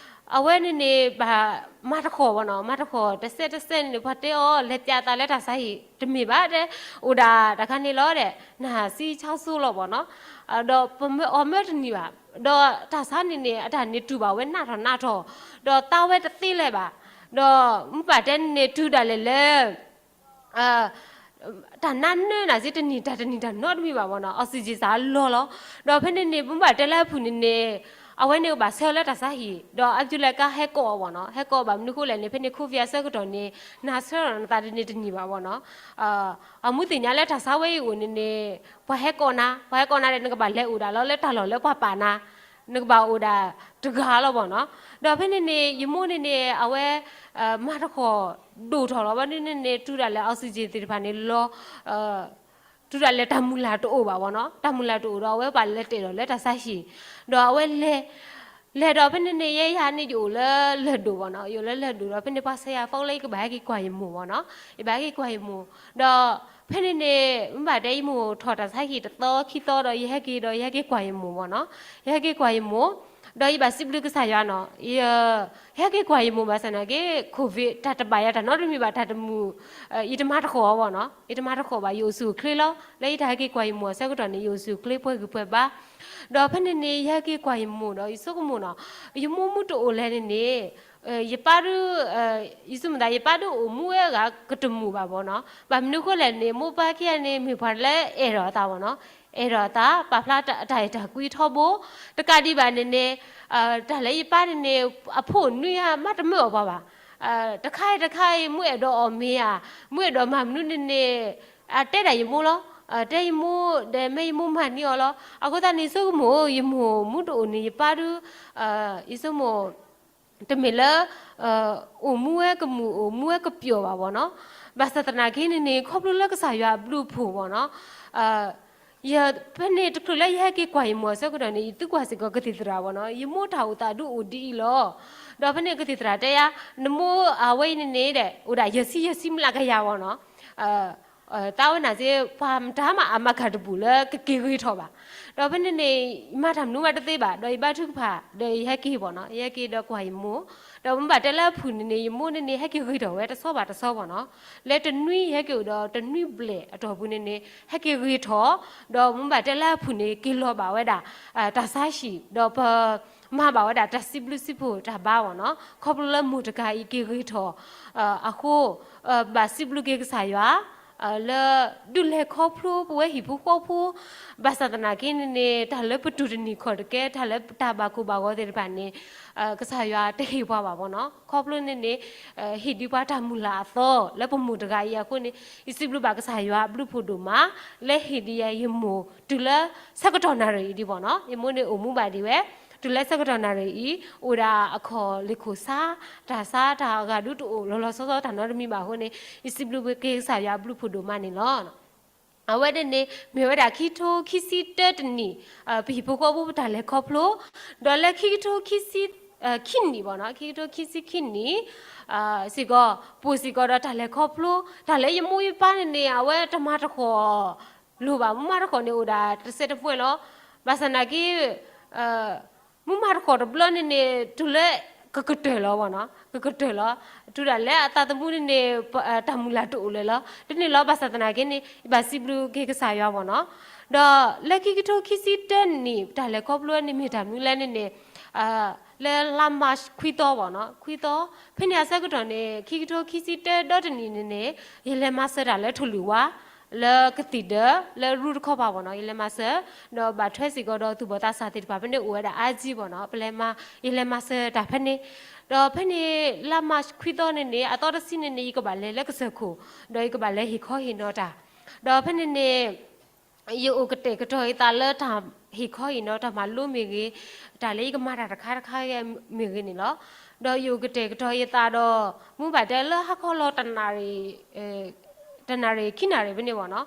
အဝဲန့ၣ်န့ၣ် ဘၣ်မၤတဃီၤဘၣ်နီၤ, မၤတဃီၤတစဲးတစဲးန့ၣ် ပှၤတဲအီၤ လဲၤပျးသးလၢတၢ်ဆါဟံၣ် တမ့ၢ်ဘၣ်တဲ, အိၣ်ဒၣ်တၢ်ခါန့ၣ်လီၤဒီး နဟးစံဆါစိလီၤဘၣ်နီၤ, ဒီးပမၢအီၤမၢတနံၤဘၣ်, ဒီးတၢ်ဆါန့ၣ်န့ၣ် အတၢ်န့ၣ်တူၢ်ဘၣ်ဝဲနးထီၣ်နးထီၣ်, ဒီးသးဝဲတသ့လၢၤဘၣ်, ဒီးမုၢ်ဘၣ်တဲန့ၣ်န့ၣ် တုၤဒၣ်လဲာ်လၢ တၢ်နါနၢနၤစ့တနံၤတၢ်တနံၤတၢ်နီတမံၤဘၣ်ဘၣ်နီၤ, oxygenစးလီၤလီၤ. ဒီးဖဲန့ၣ်န့ၣ် မုၢ်ဘၣ်တဲလၢအဖုၣ်န့ၣ်န့ၣ် အဝဲန့ၣ်ကဘၣ်ဆှၢလၢတၢ်ဆါဟံၣ်, ဒီးအစုလဲၤကါဟဲကိးအီၤဘၣ်နီၤ, ဟဲကိးအီၤဘၣ်မနုၤဃိလဲၣ်န့ၣ် ဖဲန့ၣ် COVID အဆၢကတီၢ်န့ၣ် နၤဆှၢလီၤနသးတနံၤတနံၤဘၣ်ဘၣ်နီၤ, အမုၢ်သ့ၣ်ညါလၢတၢ်ဆါဝဲအံၤအိၣ်န့ၣ်န့ၣ် ပှၤဟဲကိးနၤ, ပှၤဟဲကိးနၤဒီး နကဘၣ်လဲၤအိၣ်ဒၣ်လီၤလၢတၢ်လီၢ်လၢပှၤပာ်နၤ, နကဘၣ်အိၣ်ဒၣ်တဂၤလီၤဘၣ်နီၤ. ဒီးဖဲန့ၣ်န့ၣ် ယမိၢ်န့ၣ်န့ၣ် အဝဲ မၤတဃီၤဒိၣ်ထီၣ်လီၤဘၣ်ဒ်န့ၣ်န့ၣ် တုၤဒၣ်လဲာ် oxygen သ့ၣ်တဖၣ်န့ၣ်လီၤ, တုၤဒၣ်လဲာ်တၢ်မုၢ်လၢ်တအိၣ်ဘၣ်ဘၣ်နီၤ, တၢ်မုၢ်လၢ်တအိၣ်ဒီး အဝဲဘၣ်လဲၤတဲာ်ဒီးလၢတၢ်ဆါဟံၣ်, ဒီးအဝဲလဲၤ လဲၤဒီးဖဲန့ၣ်န့ၣ် ယဲယၤန့ၣ် ယအိၣ်လၢလၢၢ်ဒိၣ်ဘၣ်နီၤ, ယအိၣ်လၢလၢၢ်ဒိၣ်ဒီး ဖဲန့ၣ်ပှၤဆဲးယၤဖီလၢယကဘၣ်ဟဲက့ၤကွၢ်ယမိၢ်ဘၣ်နီၤ, ယဘၣ်ဟဲက့ၤကွၢ်ယမိၢ်, ဒီးဖဲန့ၣ်န့ၣ် မုၢ်ဘၣ်တဲ ယမိၢ်ထီၣ်တၢ်ဆါဟံၣ်တသီခံသီဒီး ယဟဲက့ၤဒီး ယဟဲက့ၤကွၢ်ယမိၢ်ဘၣ်နီၤ, ယဟဲက့ၤကွၢ်ယမိၢ်, ဒီးယဘၣ်စံးဘျုးကစၢ်ယွၤနီၤ, ယဟဲက့ၤကွၢ်ယမိၢ်ဘၣ်ဆၣ်နာ်က့ COVID တၢ်တဘၣ်ယၤတၢ်နီတမံၤဘၣ် တၢ်တမုာ်, ယတမၤတဃီၤဘၣ်နီၤ, ယတမၤတဃီၤဘၣ် ယအိၣ်ဆူၣ်အိၣ်ချ့လီၤ, လၢယတၢ်ဟဲက့ၤကွၢ်ယမိၢ်အဆၢကတီၢ်န့ၣ် ယအိၣ်ဆူၣ်အိၣ်ချ့ပှဲၤဂံၢ်ပှဲၤဘါ, ဒီးဖဲန့ၣ်န့ၣ် ယဟဲက့ၤကွၢ်ယမိၢ်ဒီး ယဆိကမိၣ်နီၤ, ယမိၢ်မုၢ်တအိၣ်လဲၣ်န့ၣ်န့ၣ် ယပၢ်ဒုး ယဆိကမိၣ်သး ယပၢ်ဒုးအိၣ်မူဝဲအဂၤကတမုာ်ဘၣ်ဘၣ်နီၤ, ဘၣ်မနုၤဃိလဲၣ်န့ၣ် မိၢ်ပၢ်ခံဂၤန့ၣ် မ့ၢ်ပှၤလၢအဲၣ်ဒိးအသးဘၣ်နီၤ, အဲၣ်ဒိးအသး ပာ်ဖျါတၢ်အဲၣ်တၢ်ကွံထီဘိ, တကးဒံးဘၣ်န့ၣ်န့ၣ် တၢ်လၢယပၢ်န့ၣ်န့ၣ် အဖိအနွံဧါ မးတမၢအီၤပှၤဘၣ်, တခါအံၤတခါအံၤ မူအဲၣ်ဒိးအီၣ်မ့ၤဧါ, မူအဲၣ်ဒိးမၤမနုၤန့ၣ်န့ၣ် အတဲဒၣ်ယမိၢ်လီၤ, တဲယမိၢ်ဒီး မ့ၢ်ယမိၢ်မၤန့ၢ်အီၤလီၤ, အဃိသတးန့ၣ် ယဆိကမိၣ် ယမိၢ်မုၢ်တအိၣ်န့ၣ် ယပၢ်ဒုး ယဆိကမိၣ် တမ့ၢ်လၢ အိၣ်မူဝဲကမုာ် အိၣ်မူဝဲကပျီၢ်ဘၣ်ဘၣ်နီၤ, ဘၣ်ဆၣ်သနာ်က့န့ၣ်န့ၣ် ခီဖျိလၢကစၢ်ယွၤအဘျုးအဖှိၣ်ဘၣ်နီၤ, ယဖဲန့ၣ်တချုးလၢယဟဲက့ၤကွၢ်ယမိၢ်အဆၢကတီၢ်န့ၣ် ယသုကွၢ်စ့ၢ်ကီးကသံၣ်သရၣ်ဘၣ်နီၤ, ယမိၢ်တၢ်အိၣ်သးဒုးအိၣ်ဒ်အံၤလီၤ, ဒီးဖဲန့ၣ်ကသံၣ်သရၣ်တဲယၤ, နမိၢ်အဝဲအံၤန့ၣ်န့ၣ်ဒီး အိၣ်ဒၣ်ယဲၢ်ဆံယဲၢ်ဆံမျးကယၤဘၣ်နီၤ သးဝဲနာ်က့ ပှၤမတၤမးအမၤကၤတဘူၣ်လၢကက့ၤဂ့ၤထီၣ်ဘၣ်, ဒီးဖဲန့ၣ်န့ၣ် ယမၤတၢ်မနုၤမးတသ့ဘၣ် ဒီးယဘါထုကဖၣ် ဒီးယဟဲက့ၤဘၣ်နီၤ, ယဟဲက့ၤဒီးကွၢ်ယမိၢ်, ဒီးမ့ၢ်ဘၣ်တဲလၢအဖုၣ်န့ၣ်န့ၣ် ယမိၢ်န့ၣ်န့ၣ် ဟဲက့ၤဂ့ၤထီၣ်ဝဲတဆီဘၣ်တဆီဘၣ်နီၤ, လၢတနွံယဟဲက့ၤအိၣ်ဒီးတနွံဘျဲၣ်အတီၢ်ပူၤန့ၣ်န့ၣ် ဟဲက့ၤဂ့ၤထီၣ်, ဒီးမ့ၢ်ဘၣ်တဲလၢအဖုၣ်န့ၣ် က့ၤလီၤဘၣ်ဝဲဒၣ် တၢ်ဆါဟံၣ် ဒီးပ မၤဘၣ်ဝဲဒၣ်တၢ်စံးဘျုးစံးဖှိၣ်တၢ်ဘါဘၣ်နီၤ, ခီဖျိလၢမိၢ်တဂၤအံၤက့ၤဂ့ၤထီၣ် အဃိ ဘၣ်စံးဘျုးက့ၤကစၢ်ယွၤ လၢဒုးလဲၤခီဖျိပဝဲဟံၣ်ဖိဃီဖိ, ဘၣ်ဆၣ်သနာ်က့န့ၣ်န့ၣ် တၢ်လၢပတူၢ်တနံၤခီၣ်တကဲ တၢ်လၢတၢ်ဘၣ်ကိၢ်ဘၣ်ဂီၤသ့ၣ်တဖၣ်န့ၣ် ကစၢ်ယွၤတဟ့ၣ်ပှၤဘၣ်ဘၣ်နီၤ, ခီဖျိန့ၣ်န့ၣ် ဟ့ၣ်ဒံးပှၤတၢ်မုၢ်လၢ်အသီလၢပမိၢ်တဂၤအံၤအဃိန့ၣ် ယစံးဘျုးဘၣ်ကစၢ်ယွၤအဘျုးဖှိၣ်ဒိၣ်မး လၢဟ့ၣ်ဒံးယမိၢ်တုၤလၢဆၢကတီၢ်နၣ်ရံၣ်အံၤဒံးဘၣ်နီၤ, ယမိၢ်န့ၣ်အိၣ်မူဘၣ်ဒံးဝဲ တုၤလၢဆၢကတီၢ်နၣ်ရံၣ်အံၤ အိၣ်ဒၣ်အခီၣ်လ့ၢ်ခိၣ်ဆါ တၢ်ဆါတၢ်အဂၤဒုးတအိၣ်လီၤလီၤဆီဆီတၢ်နီတမံၤဘၣ်အဃိန့ၣ် ယစံးဘျုးက့ၤကစၢ်ယွၤအဘျုးဖှိၣ်ဒိၣ်မးန့ၣ်လီၤ. အဝဲန့ၣ်န့ၣ် မ့ၢ်ဝဲဒၣ်ခံကထိခံဆံတၢတနံၣ် ပဟံၣ်ဖိဃီဖိပတၢ်လဲၤခီဖျိ, ဒီးလၢခံကထိခံဆံ ခံနံၣ်ဘၣ်နီၤ, ခံကထိခံဆံခံနံၣ် စ့ၢ်ကီး ပအိၣ်စ့ၢ်ကီးဒီးတၢ်လဲၤခီဖျိ, တၢ်လၢယမိၢ်ယပၢ်န့ၣ်န့ၣ် အဝဲတမၤတဃီၤလိၣ်ဘၣ်, မ့ၢ်မၤတဃီၤန့ၣ် အိၣ်ဒၣ်တစဲးတမှဲလီၤ. ဘၣ်ဆၣ်နာ်က့ မ့ၢ်မၤတဃီၤတဘျီန့ၣ်န့ၣ် တုၤလၢကကတၢၢ်လီၤဘၣ်နီၤ, ကကတၢၢ်လီၤ, တုၤဒၣ်လဲာ်အသးသမူန့ၣ်န့ၣ် တၢ်မုၢ်လၢ်တအိၣ်လၢၤလီၤ. ဒ်န့ၣ်လီၤ ဘၣ်ဆၣ်သနာ်က့န့ၣ် ယဘၣ်စံးဘျုးက့ၤကစၢ်ယွၤဘၣ်နီၤ. ဒီးလၢခံကထိခံဆံတၢနံၣ် တၢ်လဲၤခီဖျိန့ၣ်မ့ၢ်တၢ်မနုၤလဲၣ်န့ၣ်န့ၣ် လၢလါ March ခွံသီဘၣ်နီၤ, ခွံသီ, ဖဲန့ၣ်အဆၢကတီၢ်န့ၣ် ခံကထိခံဆံတၢဒီတနံၣ်န့ၣ်န့ၣ် ယလဲၤမၤစၢၤတၢ်လၢထိၣ်လွံၢ်ဝါ လၢကသံၣ်ဒၢ လၢရူတခီပၤဘၣ်နီၤ, ယလဲၤမၤစၢၤ ဒီးဘၣ်ထွဲစ့ၢ်ကီးဒီးသူၣ်ဘီၣ်သးစၢ်သ့ၣ်တဖၣ် ဖဲန့ၣ်အိၣ်ဝဲဒၣ်အါကံဘၣ်နီၤ, ပလဲၤမၤ, ယလဲၤမၤစၢၤတၢ်ဖဲန့ၣ်, ဒီးဖဲန့ၣ် လါ March ခွံသီန့ၣ်န့ၣ် အသီတဆံန့ၣ်န့ၣ် ယကဘၣ်လဲၤလၢကစၢၢ်ခိၣ်, ဒီးယကဘၣ်လဲၤဟ့ၣ်ခီဟ့ၣ်နီၤတၢ်, ဒီးဖဲန့ၣ်န့ၣ် ယအိၣ်ကတဲာ်ကတီၤယသးလၢတၢ်ဟ့ၣ်ခီဟ့ၣ်နီၤတၢ်မၤလိမ့ၢ်ဂ့ၤ, တၢ်လၢယကမၤတၢ်တခါတခါဂ့ၤမ့ၢ်ဂ့ၤန့ၣ်လီၤ. ဒီးယအိၣ်ကတဲာ်ကတီၤယသးဒီး မ့ၢ်ဘၣ်တဲလၢဟါခီလီၤတနၣ်ရံၣ်, တနၣ်ရံၣ်ခံနၣ်ရံၣ်ဖဲန့ၣ်ဘၣ်နီၤ,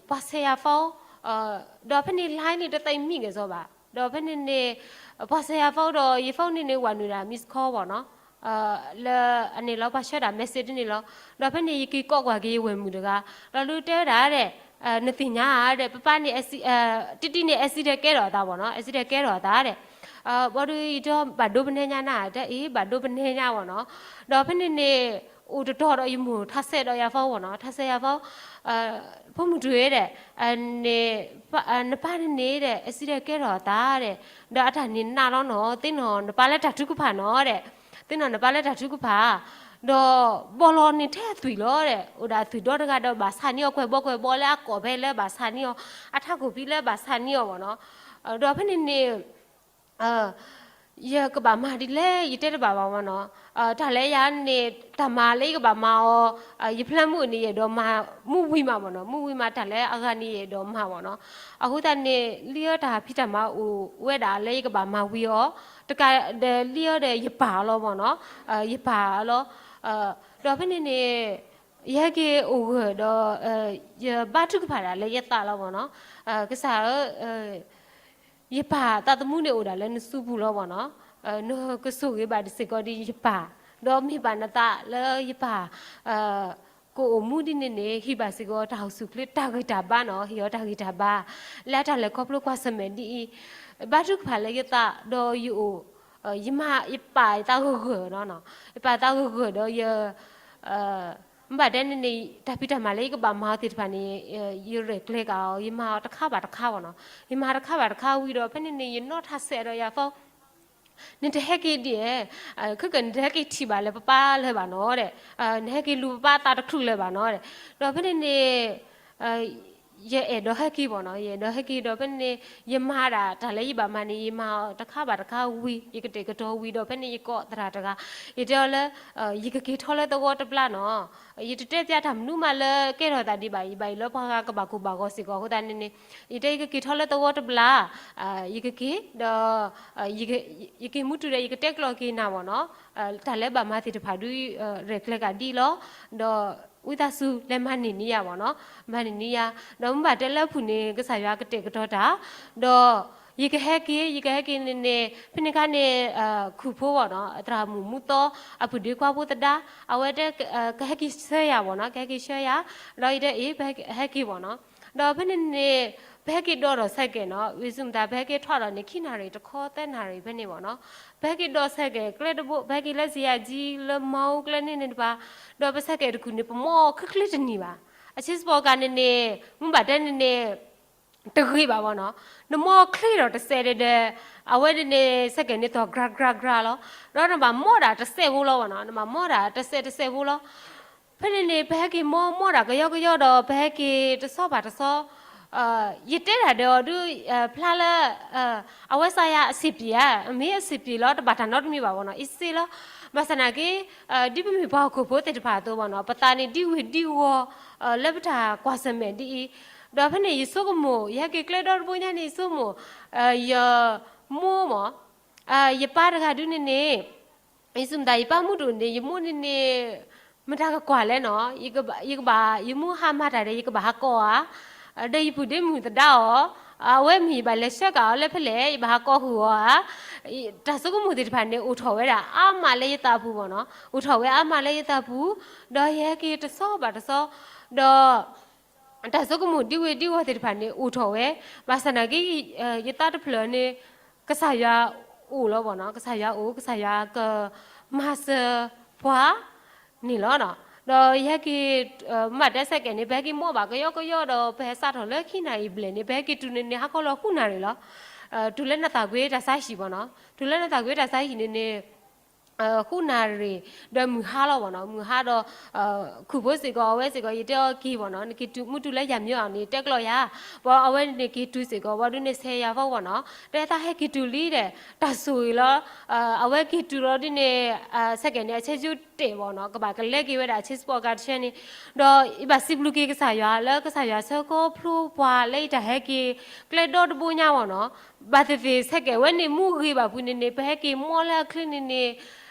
ပှၤဆဲးယၤဖီ, ဒီးဖဲန့ၣ် line န့ၣ်တသ့မံဂ့ၤစီဘၣ်, ဒီးဖဲန့ၣ်န့ၣ် ပှၤဆဲးယၤဖီဒီး ယဖီန့ၣ်န့ၣ် ဝၤနုာ်ဒၣ် miss call ဘၣ်နီၤ လၢအန့ၣ်လီၤ ပှၤဆှၢဒၣ် message ဒ်န့ၣ်လီၤ. ဒီးဖဲန့ၣ် ယက့ၤကိးကွၢ်က့ၤယဝဲၢ်မုၣ်တဂၤ, ဒီးဒုးတဲဝဲဒၣ်ဒီး နသ့ၣ်ညါဧါဒီး ပပၢ်န့ၣ် တံတံန့ၣ် accident ကဲထီၣ်အသးဘၣ်နီၤ, accident ကဲထီၣ်အသးဒီး ဘၣ်ဒီးယတဲဘၣ်ဒိပနဲညါနၤ တဲအံၤ ဘၣ်ဒိပနဲညါဘၣ်နီၤ. ဒီးဖဲန့ၣ်န့ၣ် အိၣ်တတီၤဒီးယမိၢ်ထးဆဲးဒီးယၤဖီဘၣ်နီၤ, ထးဆဲးယၤဖီ, ဖိမုၣ်တဂ့ၤဒဲး, နပၢ်န့ၣ်န့ၣ်ဒီး အစံးဒီးကဲထီၣ်အသးဒီး, ဒီးအတၢ်န့ၣ်နးလီၤနီၤ, သ့ၣ်နီၣ်နပၢ်လၢတၢ်ထုကဖၣ်နီၤဒီး, သ့ၣ်နီၣ်နပၢ်လၢတၢ်ထုကဖၣ်, ဒီးဘီလီၤန့ၣ်ထဲအသွံၣ်လီၤဒီး, အိၣ်ဒၣ်အသွံၣ်ဒီတဂၤဒီးဘၣ်ဆါန့ၢ်အီၤကွဲးဘီကွဲးဘီလၢအကိာ်ဖဲလၢဘၣ်ဆါန့ၢ်အီၤ, အထးခိၣ်ဖံလၢဘၣ်ဆါန့ၢ်အီၤဘၣ်နီၤ. ဒီးဖဲန့ၣ်န့ၣ် ယကဘၣ်မၤဒ်လဲၣ် ယတဲတဘၣ်ဘၣ်မ့ၢ်နီၤ. တၢ်လၢယၤန့ၣ် တၢ်မၤလၢယကဘၣ်မၤအီၤ, ယဖျၢၣ်မုၣ်န့ၣ် ယအဲၣ်ဒိးမၤမုၢ်ဝံၤမးမ့ၢ်နီၤ, မုၢ်ဝံၤမးတၢ်လၢအဂၤန့ၣ် ယအဲၣ်ဒိးမၤမ့ၢ်နီၤ. အဃိသတးန့ၣ် လံအီၤတၢ်ဖံးတၢ်မၤအိၣ်ဝဲဒၣ်လၢယကဘၣ်မၤဝံၤအီၤ, တကးဒီးလံအီၤဒီးယပာ်အီၤလီၤမ့ၢ်နီၤ, ယပာ်အီၤလီၤ. ဒီးဖဲန့ၣ်န့ၣ် ယဟဲက့ၤအိၣ်ဂၢၢ်ဒီး ယဘါထုကဖၣ်ဒၣ်လၢယသးလီၤမ့ၢ်နီၤ. ကစၢ်ဧၢ ယပၢ်သးသမူန့ၣ်အိၣ်ဒၣ်လၢနစုပူၤလီၤမ့ၢ်နီၤ, နကဆိၣ်ဂ့ၤဘၣ်ဒံးစ့ၢ်ကီးဒ်ယပၢ်, ဒီးမ့ၢ်ဘၣ်နသးလၢယပၢ် ကအိၣ်မူဒ်န့ၣ်န့ၣ် ဟံးဘၣ်စ့ၢ်ကီးတၢ်အိၣ်ဆူၣ်အိၣ်ချ့တၢ်ဂံၢ်တၢ်ဘါ, ဟ့ၣ်အီၤတၢ်ဂံၢ်တၢ်ဘါ, လၢတၢ်လဲၤခီဖျိကွၢ်ဆၢၣ်မဲာ်ဒ်အံၤ, ဘါထုကဖၣ်လၢယသးဒီးယအိၣ်, ယမၤ ယပာ်ယသးဂၢၢ်ဂၢၢ်နီၤ, ယပာ်သးဂၢၢ်ဂၢၢ်ဒီး မ့ၢ်ဘၣ်တဲန့ၣ်န့ၣ် တၢ်ဖံးတၢ်မၤလၢယကဘၣ်မၤအီၤသ့ၣ်တဖၣ်န့ၣ် ယရဲၣ်ကျဲၤက့ၤအီၤ, ယမၤအီၤတခါဘၣ်တခါဘၣ်နီၤ, ယမၤတခါဘၣ်တခါဝံၤဒီး ဖဲန့ၣ်န့ၣ် ယနီၣ်ထးဆဲးဒီးယၤဖီ နတဟဲက့ၤဒ်အံၤ, ခဲကနတဟဲက့ၤထံၣ်ဘၣ်လၢပပၢ်လၢၤဘၣ်နီၤဒီး, နဟဲက့ၤလူၤပပၢ်အသးတချုးလၢၤဘၣ်နီၤဒီး, ဒီးဖဲန့ၣ်န့ၣ် ယအဲၣ်ဒိးဟဲက့ၤဘၣ်နီၤ, ယအဲၣ်ဒိးဟဲက့ၤဒီးဖဲန့ၣ်န့ၣ် ယမၤဒၣ်တၢ်လၢယဘၣ်မၤန့ၣ် ယမၤအီၤတခါဘၣ်တခါဝံၤ ယကတဲာ်ကတီၤဝံၤဒီး ဖဲန့ၣ်ယကိးသရၣ်တဂၤ, ယတဲအီၤလၢ ယကက့ၤထီၣ်လၢသဝီတဘျီနီၤ, ယတတဲပျးတၢ်မနုၤမးလၢကဲထီၣ်သးဒံးဘၣ်, ယဘၣ်အံၤလၢပှၤဂၤကဘၣ်ကိၢ်ဘၣ်ဂီၤစ့ၢ်ကီးအဃိသတးန့ၣ်န့ၣ်, ယတဲယကက့ၤထီၣ်လၢသဝီတဘျီ, ယကက့ၤဒီး ယက့ၤမုၢ်တုၤဒီး ယကတဲကျိးက့ၤနၤဘၣ်နီၤ, တၢ်လၢဘၣ်မၤသ့ၣ်တဖၣ်ဒုး ရဲၣ်ကျဲၤက့ၤဒ်အံၤလီၤ, ဒီးဝံသးစူၤလဲၤမၤန့ၢ်န့ၢ်ယၤဘၣ်နီၤ, မၤန့ၢ်န့ၢ်ယၤ, ဒီးမ့ၢ်ဘၣ်တဲလၢအပူၤန့ၣ် ကစၢ်ယွၤကတဲာ်ကတီၤတၢ်, ဒီး ယကဟဲက့ၤ ယကဟဲက့ၤန့ၣ်န့ၣ် ဖဲန့ၣ်ခါန့ၣ် ခူၣ်ဖိဘၣ်နီၤ, သရၣ်မုၣ်မူသီ အပုၢ်ဒ့ခွါဖိသဒါ, အဝဲတဲ ကဟဲက့ၤဆှၢယၤဘၣ်နီၤ, ကဟဲက့ၤဆှၢယၤ, ဒီးယတဲအ့ၣ် ပဟဲက့ၤဘၣ်နီၤ, ဒီးဖဲန့ၣ်န့ၣ် ပဟဲက့ၤဒိးထီၣ်စဲးကဲးနီၤ, ဝံသးစူၤမတၤ ပဟဲက့ၤထီၣ်ဒီးန့ၣ် ခံနၣ်ရံၣ်တခီ သၢနၣ်ရံၣ်ဖဲန့ၣ်ဘၣ်နီၤ, ပဟဲက့ၤဒိးစဲးကဲးကျဲတဘိ ပဟဲက့ၤလၢစံယၤကၠံ လၢမါအူကျဲန့ၣ်န့ၣ်တဖၣ်, ဒီးပစဲးကဲးတကူၣ်န့ၣ် ပမီၢ်ချ့ချ့တန့ၢ်ဘၣ်, အဆ့စပီးကးန့ၣ်န့ၣ် မ့ၢ်ဘၣ်တဲန့ၣ်န့ၣ် တဂ့ၤဘၣ်ဘၣ်နီၤ, နမီၢ်ချ့ဒီးတစဲးဒီး အဝဲန့ၣ်န့ၣ် စဲးကဲးန့ၣ်သီၣ်ကြၢးကြၢးကြၢးလီၤ, ဒီးနဘၣ်မီၢ်ဒၣ်တစဲးဖိလီၤဘၣ်နီၤ, နဘၣ်မီၢ်ဒၣ်တစဲးတစဲးဖိလီၤ, ဖဲန့ၣ်န့ၣ် ပဟဲက့ၤမီၢ်မီၢ်ဒၣ်ကယီကယီဒီး ပဟဲက့ၤတဆီဘၣ်တဆီ ယတဲဒၣ်ဒီးအီၤဒုး ဖျါလၢ အဝဲစးယၤအဆံးပျံၤဧါ, မ့ၢ်အဆံးပျံၤလီၤ တဘၣ်တၢ်နီတမံၤဘၣ်ဘၣ်နီၤ, အ့စ့လီၤ, ဘၣ်ဆၣ်နာ်က့ ဒ်ပမ့ၢ်ပှၤဟီၣ်ခိၣ်ဖိသ့ၣ်တဖၣ်အသိးဘၣ်နီၤ, ပသးန့ၣ်ဒ်ဝ့ၢ်ဒ်ဝီၤ လၢပတၢ်ကွၢ်ဆၢၣ်မဲာ်ဒ်အံၤ, ဒီးဖဲန့ၣ် ယဆိကမိၣ် ယဟဲက့ၤကျဲဒီတဘိညါန့ၣ် ယဆိကမိၣ် ယမိၢ်မး ယပၢ်တဂၤဒုးန့ၣ်န့ၣ် ယဆိကမိၣ်သး ယပၢ်မုၢ်တအိၣ်န့ၣ် ယမိၢ်န့ၣ်န့ၣ် မတၤကကွၢ်လဲၣ်နီၤ, ယကဘၣ် ယမိၢ်ဟါမၤတၢ်ဒီး ယကဘၣ်ဟးကိးဧါ, ဒီးယပုၢ်ဒ့မုၣ်သဒါအီၤ, အဝဲမ့ၢ်ယဘၣ်လဲၤဆှၢက့ၤအီၤလၢဖဲလဲၣ် ယဘၣ်ဟးကိးဃုာ်အီၤဧါ, တၢ်ဆိကမိၣ်သ့ၣ်တဖၣ်န့ၣ် အိၣ်ထီၣ်ဝဲဒၣ်အါမးလၢယသးပူၤဘၣ်နီၤ, အိၣ်ထီၣ်ဝဲအါမးလၢယသးပူၤ, ဒီးယဟဲက့ၤတဆီဘၣ်တဆီ, ဒီး တၢ်ဆိကမိၣ်ဒ်ဝ့ၢ်ဒ်ဝီၤသ့ၣ်တဖၣ်န့ၣ် အိၣ်ထီၣ်ဝဲ, ဘၣ်ဆၣ်နာ်က့ ယသးတဖျၢၣ်န့ၣ် ကစၢ်ယွၤအိၣ်လီၤဘၣ်နီၤ, ကစၢ်ယွၤအိၣ် ကစၢ်ယွၤကမၤစၢၤပှၤန့ၣ်လီၤနီၤ, ဒီးယဟဲက့ၤ မ့ၢ်တဲစဲးကဲးန့ၣ် ပဟဲက့ၤမီၢ်ဘၣ်ကယီကယီဒီး ပဟဲစးထီၣ်လၢခံနၣ်ရံၣ်ဘျဲၣ်န့ၣ် ပဟဲက့ၤတုၤန့ၣ်န့ၣ် ဟါခီလီၤဃုနၣ်ရံၣ်လီၤ, တုၤလၢနသးကွံတၢ်ဆါဟံၣ်ဘၣ်နီၤ, တုၤလၢနသးကွံတၢ်ဆါဟံၣ်န့ၣ်န့ၣ် ဃုနၣ်ရံၣ် ဒီးမုၢ်ဟါလီၤဘၣ်နီၤ, မုၢ်ဟါဒီး ခူၣ်ဖိစ့ၢ်ကီး အဝဲစ့ၢ်ကီး ယတဲအီၤက့ၤဘၣ်နီၤ, နက့ၤတုၤမုၢ်တုၤလၢယၤမၠိအီၤန့ၣ် တဲကျီယၤ, ဘၣ်အဝဲန့ၣ်က့ၤတုၤစ့ၢ်ကီး ဘၣ်ဒုးန့ၣ်ဆဲးယၤဖီဘၣ်နီၤ, တဲသးဟဲက့ၤတုၤလံဒီး တၢ်ဆိၣ်ဂ့ၤလီၤ, အဝဲက့ၤတုၤလီၤဒ်န့ၣ် စဲးကဲးန့ၣ် အဆဲးကၠိတဲာ်ဘၣ်နီၤ, ကဘၣ်ကလဲက့ၤဝဲဒၣ် အဆ့စပီးကးတဆဲန့ၣ်, ဒီးယဘၣ်စံးဘျုးက့ၤကစၢ်ယွၤ လၢကစၢ်ယွၤဆၢခီဖျိပှၤလၢယတၢ်ဟဲက့ၤ ကျဲဒီတဘိညါဘၣ်နီၤ, ဘၣ်သ့ၣ်သ့ၣ် စဲးကဲးဝဲန့ၣ်မူဂ့ၤဘၣ်ဖုးန့ၣ်န့ၣ် ပဟဲက့ၤမီၢ်လၢအချ့န့ၣ်န့ၣ်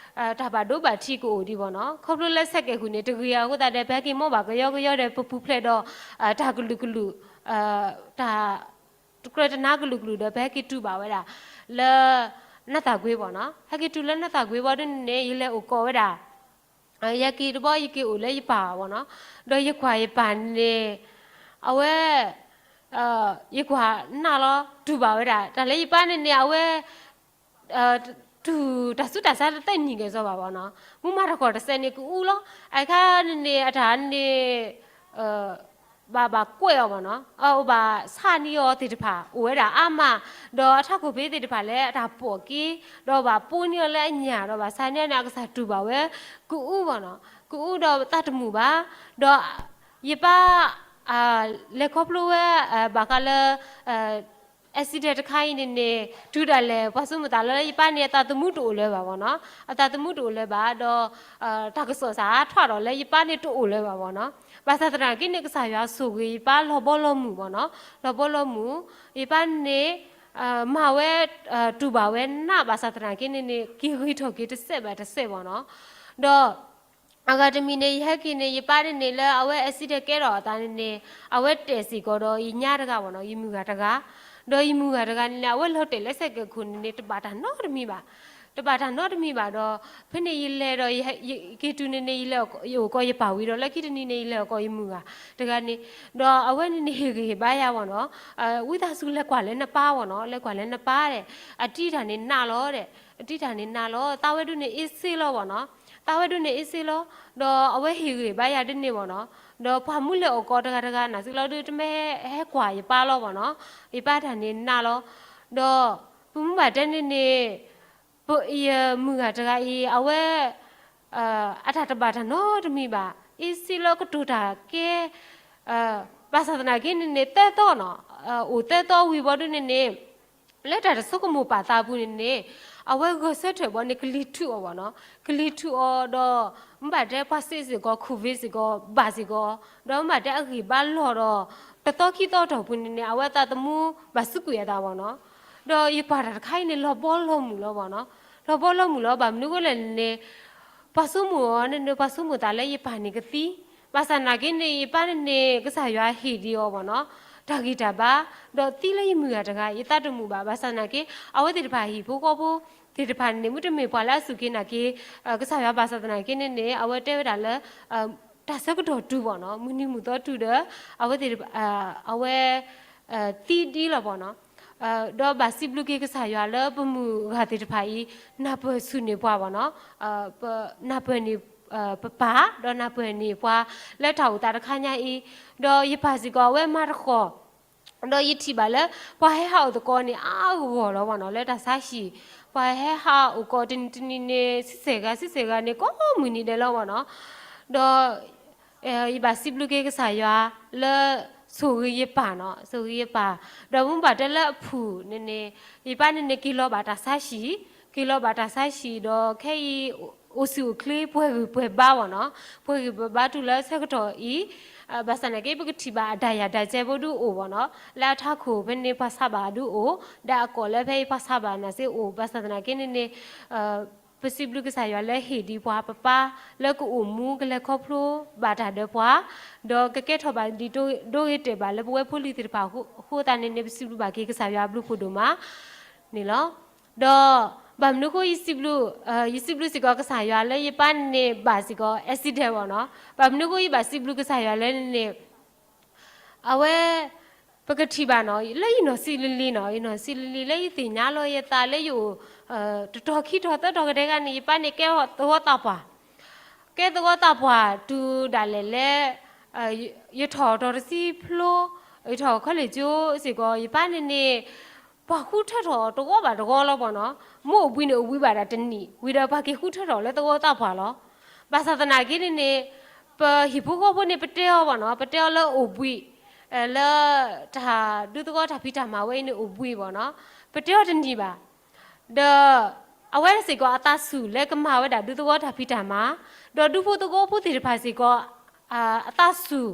တၢ်ဘၣ်ဒိဘၣ်ထံးကအိၣ်ဒံးဘၣ်နီၤ, ခီဖျိလၢစဲးကဲးဃုာ်န့ၣ် တဂ့ၤအဃိသတးဒီး ပဟဲက့ၤမီၢ်ဘၣ်ကယီကယီဒီး ပပူၤဖျဲးဒီး တၢ်ကလုာ်ကလုာ် တၢ် တကြၢးတနါကလုာ်ကလုာ်ဒီး ပဟဲက့ၤတုၤဘၣ်ဝဲဒၣ် လၢ နၢ်သၣ်ကွ့ဘၣ်နီၤ, ဟဲက့ၤတုၤလၢနၢ်သၣ်ကွ့ဘၣ်ဒ်န့ၣ်န့ၣ် ယလဲၤအိၣ်ကိးဝဲဒၣ် ယဟဲက့ၤတဘျီ ယက့ၤအိၣ်လၢယပၢ်ဘၣ်နီၤ, ဒီးယကွၢ်ယပၢ်န့ၣ် အဝဲ ယကွၢ်နၢ်လီၤ တူၢ်ဘၣ်ဝဲဒၣ် တၢ်လၢယပၢ်န့ၣ်န့ၣ် အဝဲ တုၤတၢ်ဆူးတၢ်ဆါတသ့ၣ်နံၤက့ၤစီၤဘၣ်ဘၣ်နီၤ, မုၢ်မၤတၢ်ကီၢ်တစဲးန့ၣ် ကအူလီၤ. အခါန့ၣ်န့ၣ် အတၢ်န့ၣ် ဘၣ်ဘၣ်ကွဲးအီၤဘၣ်နီၤ, အိၣ်ဘၣ်ဆါန့ၢ်အီၤသ့ၣ်တဖၣ် အိၣ်ဝဲဒၣ်အါမး, ဒီးအထးခိၣ်ဖဲသ့ၣ်တဖၣ်လၢအတၢ်ပိာ်က့ၤ, ဒီးဘၣ်ပိန့ၢ်အီၤလၢအညၣ် ဒီးဘၣ်ဆါန့ၢ်အီၤန့ၣ် အကစၢ်တူၢ်ဘၣ်ဝဲ ကအူဘၣ်နီၤ, ကအူဒီးသးတမုာ်ဘၣ်, ဒီးယပၢ် လဲၤခီဖျိဝဲ ဘၣ်ဃးလၢ accident တခါအံၤန့ၣ်န့ၣ် တုၤဒၣ်လဲာ် ပှၤဆိကမိၣ်သးလၢယပၢ်န့ၣ် အသးသမူတအိၣ်လၢၤဘၣ်ဘၣ်နီၤ, အသးသမူတအိၣ်လၢၤဘၣ်, ဒီး တၢ်ကစီၣ်စးထီၣ်ဒီးလၢယပၢ်န့ၣ်တအိၣ်လၢၤဘၣ်ဘၣ်နီၤ. ဘၣ်ဆၣ်သနာ်က့န့ၣ် ကစၢ်ယွၤဆိၣ်ဂ့ၤယပၢ်လီၤဘီလီၤမုၢ်ဘၣ်နီၤ, လီၤဘီလီၤမုၢ်, ယပၢ်န့ၣ် မၤဝဲ တူၢ်ဘၣ်ဝဲနး ဘၣ်ဆၣ်သနာ်က့န့ၣ်န့ၣ် က့ၤဂ့ၤထီၣ်က့ၤတစဲးဘၣ်တစဲးဘၣ်နီၤ, ဒီး အဂၤတမံၤန့ၣ် ယဟဲက့ၤန့ၣ် ယပၢ်န့ၣ်န့ၣ် လၢအဝဲ accident ကဲထီၣ်အသးန့ၣ်န့ၣ် အဝဲတဲာ်စ့ၢ်ကီးဒီးယညါတဂၤဘၣ်နီၤ, ယမုၢ်ဂၤတဂၤ, ဒီးယမုၢ်ဂၤတဂၤန့ၣ်န့ၣ် အဝဲလီၤတဲာ်လၢစဲးကဲးခိၣ်န့ၣ်န့ၣ် တဘၣ်တၢ်နီတမံၤဘၣ်, တဘၣ်တၢ်နီတမံၤဘၣ်ဒီး ဖဲန့ၣ်ယလဲၤဒီး ယက့ၤတုၤန့ၣ်န့ၣ် ယလဲၤအိၣ်ကိးယပၢ်ဝံၤဒီး လၢခံတနံၤန့ၣ် ယလဲၤအိၣ်ကိးယမုၢ်ဂၤတဂၤန့ၣ်, ဒီးအဝဲန့ၣ်န့ၣ် ဟ့ၣ်ဂံၢ်ဟ့ၣ်ဘါယၤဘၣ်နီၤ, ဝံသးစူၤလဲၤကွၢ်လၢနပၢ်ဘၣ်နီၤ, လဲၤကွၢ်လၢနပၢ်ဒီး အတံၢ်တၢ်န့ၣ်နးလီၤဒီး အတံၢ်တၢ်န့ၣ်နးလီၤ, သးဝဲဒၣ်န့ၣ်အ့စ့လီၤဘၣ်နီၤ, သးဝဲဒၣ်န့ၣ်အ့စ့လီၤ, ဒီးအဝဲဟ့ၣ်ဂံၢ်ဘါယၤဒ်န့ၣ်ဘၣ်နီၤ, ဒီးပှၤမုၢ်လဲၤအိၣ်ကိးတဂၤတဂၤ နာ်စ့လီၤဒုး တမ့ၢ်ဟဲကွၢ်ယပၢ်လီၤဘၣ်နီၤ, ယပၢ်တၢ်န့ၣ်နးလီၤ, ဒီးပမ့ၢ်ဘၣ်တဲန့ၣ်န့ၣ် ယမုၢ်ဂၤတဂၤအံၤ အဝဲ အတၢ်တဘၣ်တၢ်နီတမံၤဘၣ်, အ့စ့လီၤကတိၤတၢ်ကဲ ဘၣ်ဆၣ်သနာ်က့န့ၣ်န့ၣ် သၢသီနီၤ, အိၣ်သၢသီဝံၤဘီဒုးန့ၣ်န့ၣ် လၢတၢ်တဆိကမိၣ်ပာ်သးအပူၤန့ၣ်န့ၣ် အဝဲဂဲၤဆၢထၢၣ်ဘီန့ၣ် ကလံၤထုးအီၤဘၣ်နီၤ, ကလံၤထုးအီၤဒီး မ့ၢ်ဘၣ်တဲပှၤစ့စ့ၢ်ကီး ခိၣ်ဝ့စ့ၢ်ကီး ဘၣ်စ့ၢ်ကီး, ဒီးမ့ၢ်ဘၣ်တဲအဂံၢ်ဘါလီၤဒီး တသီခံသီတီၢ်ပူၤန့ၣ်န့ၣ် အဝဲသးသမူဘၣ်စူးကွံာ်အသးဘၣ်နီၤ, ဒီးယကွၢ်တၢ်တခါအံၤန့ၣ် လီၤဘီလီၤမုၢ်လီၤဘၣ်နီၤ, လီၤဘီလီၤမုၢ်လီၤ ဘၣ်မနုၤအဃိလဲၣ်န့ၣ်န့ၣ် ပှၤဆိကမိၣ်အီၤန့ၣ်န့ၣ် ပှၤဆိကမိၣ်သးလၢယပၢ်န့ၣ်ကသံ, ဘၣ်ဆၣ်သနာ်က့န့ၣ် ယပၢ်န့ၣ်န့ၣ် ကစၢ်ယွၤဟ့ၣ်ဒံးအီၤဘၣ်နီၤ, တၢ်ဂံၢ်တၢ်ဘါ, ဒီးသံလၢယမုၢ်ဂၤတဂၤ ယသးတမုာ်ဘၣ်, ဘၣ်ဆၣ်သနာ်က့ အဝဲသ့ၣ်တဖၣ်ဟံၣ်ဖိဃီဖိသ့ၣ်တဖၣ်န့ၣ်န့ၣ် မ့တမ့ၢ်ပှၤလၢအစူၢ်က့ၤနာ်က့ၤ ကစၢ်ယွၤဘၣ်ဆၣ်သနာ်က့န့ၣ်န့ၣ် အဝဲတဲဝဲဒၣ်လၢ တၢ်ဆၢကတီၢ်တုၤဘၣ်နီၤ, မုၢ်နံၤမုၢ်သီတုၤဒီး အဝဲသ့ၣ်တဖၣ် အဝဲ သံဒံလီၤဘၣ်နီၤ, ဒီးဘၣ်စံးဘျုးက့ၤကစၢ်ယွၤလၢပမုၢ်ဂၤသ့ၣ်တဖၣ်အံၤ နၢ်ပၢၢ်ဆူၣ်န့ၢ်ပှၤဘၣ်နီၤ, နၢ်ပၢၢ်န့ၣ် ပပၢ် ဒီးနၢ်ပၢၢ်န့ၢ်ပှၤလၢတၢ်အိၣ်သးတခါညါအံၤ, ဒီးယပၢ်စ့ၢ်ကီးအဝဲမၤတဃီၤ ဒီးယထံၣ်ဘၣ်လၢ ပှၤဟဲဟးအိၣ်သကိးန့ၣ် အါဂီၢ်လီၤဘၣ်နီၤ, လၢတၢ်ဆါဟံၣ် ပှၤဟဲဟးအိၣ်သကိးတနံၤတနံၤန့ၣ် ဆံဆဲၣ်ဂၤ ဆံဆဲၣ်ဂၤန့ၣ် ကိးမုၢ်နံၤဒဲးလီၤဘၣ်နီၤ, ဒီး ယဘၣ်စံးဘျုးက့ၤကစၢ်ယွၤလၢ ဆိၣ်ဂ့ၤယပၢ်နီၤ, ဆိၣ်ဂ့ၤယပၢ်, ဒီးမ့ၢ်ဘၣ်တဲလၢအဖုၣ်န့ၣ်န့ၣ် ယပၢ်န့ၣ်န့ၣ် က့ၤလီၤဘၣ်တၢ်ဆါဟံၣ်, က့ၤလီၤဘၣ်တၢ်ဆါဟံၣ်ဒီးခဲအံၤ အိၣ်ဆူၣ်အိၣ်ချ့ပှဲၤဂံၢ်ပှဲၤဘါဘၣ်နီၤ, ပှဲၤဂံၢ်ပှဲၤဘါတုၤလၢဆၢကတီၢ်အံၤ, ဘၣ်ဆၣ်သနာ်က့ ပကထံၣ်ဘၣ်အတၢ်ယၢ်တၢ်စဲးဖိဒုးအိၣ်ဘၣ်နီၤ, လၢအထးခိၣ်ဖဲန့ၣ် ပှၤဆါဘၣ်ဒုးအိၣ်, ဒီးအကီၢ်လၢဖဲအံၤပှၤဆါဘၣ်နာ်စ့အိၣ်, ဘၣ်ဆၣ်သနာ်က့န့ၣ်န့ၣ် ပစံးဘျုးကစၢ်ယွၤလၢဟ့ၣ်ဒံးပှၤပပၢ် လၢကအိၣ်မူကလဲၤခီဖျိဘၣ်တၢ်ဒီးပှၤ, ဒီးကကဲထီၣ်ဘၣ်ဒံးဒိဂ့ၤတဲာ်ဘၣ်လၢပဝဲဖိလံၤသ့ၣ်တဖၣ်အဃိသတးန့ၣ်န့ၣ် ပစံးဘျုးဘၣ်က့ၤကစၢ်ယွၤအဘျုးဖးဒိၣ်မးန့ၣ်လီၤ. ဒီးဘၣ်မနုၤအဃိယစံးဘျုး, ယစံးဘျုးစ့ၢ်ကီးကစၢ်ယွၤလၢယပၢ်န့ၣ်န့ၣ် ဘၣ်စ့ၢ်ကီး accident ဘၣ်နီၤ, ဘၣ်မနုၤအဃိယဘၣ်စံးဘျုးကစၢ်ယွၤလဲၣ်န့ၣ်န့ၣ် အဝဲ ပကထံၣ်ဘၣ်နီၤ လၢယနီၢ်ဆံးလံၤလံၤနီၤ, ယနီၢ်ဆံးလံၤလံၤ လၢယသ့ၣ်ညါလီၤယသးလၢယအိၣ် တတီၤခံတီၤသၢတီၤကဒဲကဒဲန့ၣ် ယပၢ်န့ၣ်ကဲသဝီသးပှၢ်, ကဲသဝီသးပှၢ်တုၤဒၣ်လဲာ်လၢ ယထီၣ်တီၤတဆံဖျိ, ယထီၣ်ခီလ့ၣ်ကၠိစ့ၢ်ကီး ယပၢ်န့ၣ်န့ၣ် ပှၤဃုထၢထီၣ်တဂီၢ်ဘၣ်တဂီၢ်လီၤဘၣ်နီၤ, မ့ၢ်အိၣ်ဘှံးန့ၣ်အိၣ်ဘှံးဘၣ်ဒၣ်တနံၣ် ဝံၤဒီးပှၤက့ၤဃုထၢထီၣ်လၢသဝီသးပှၢ်လီၤ. ဘၣ်ဆၣ်သနာ်က့န့ၣ်န့ၣ် ပဟံၣ်ဖိဃီဖိန့ၣ် ပတဲအီၤဘၣ်နီၤ, ပတဲအီၤလၢအိၣ်ဘှံး လၢ တၢ်ဒုးသဝီတၢ်ဖံးတၢ်မၤဝဲအံၤန့ၣ်အိၣ်ဘှံးဘၣ်နီၤ, ပတဲအီၤတနံၣ်ဘၣ်. ဒီး အဝဲစ့ၢ်ကီးအသးဆူၣ်လၢကမၤဝဲဒၣ်ဒုးသဝီတၢ်ဖံးတၢ်မၤ, ဒီးဒူဖိသဝီဖိသ့ၣ်တဖၣ်စ့ၢ်ကီး အသးဆူၣ်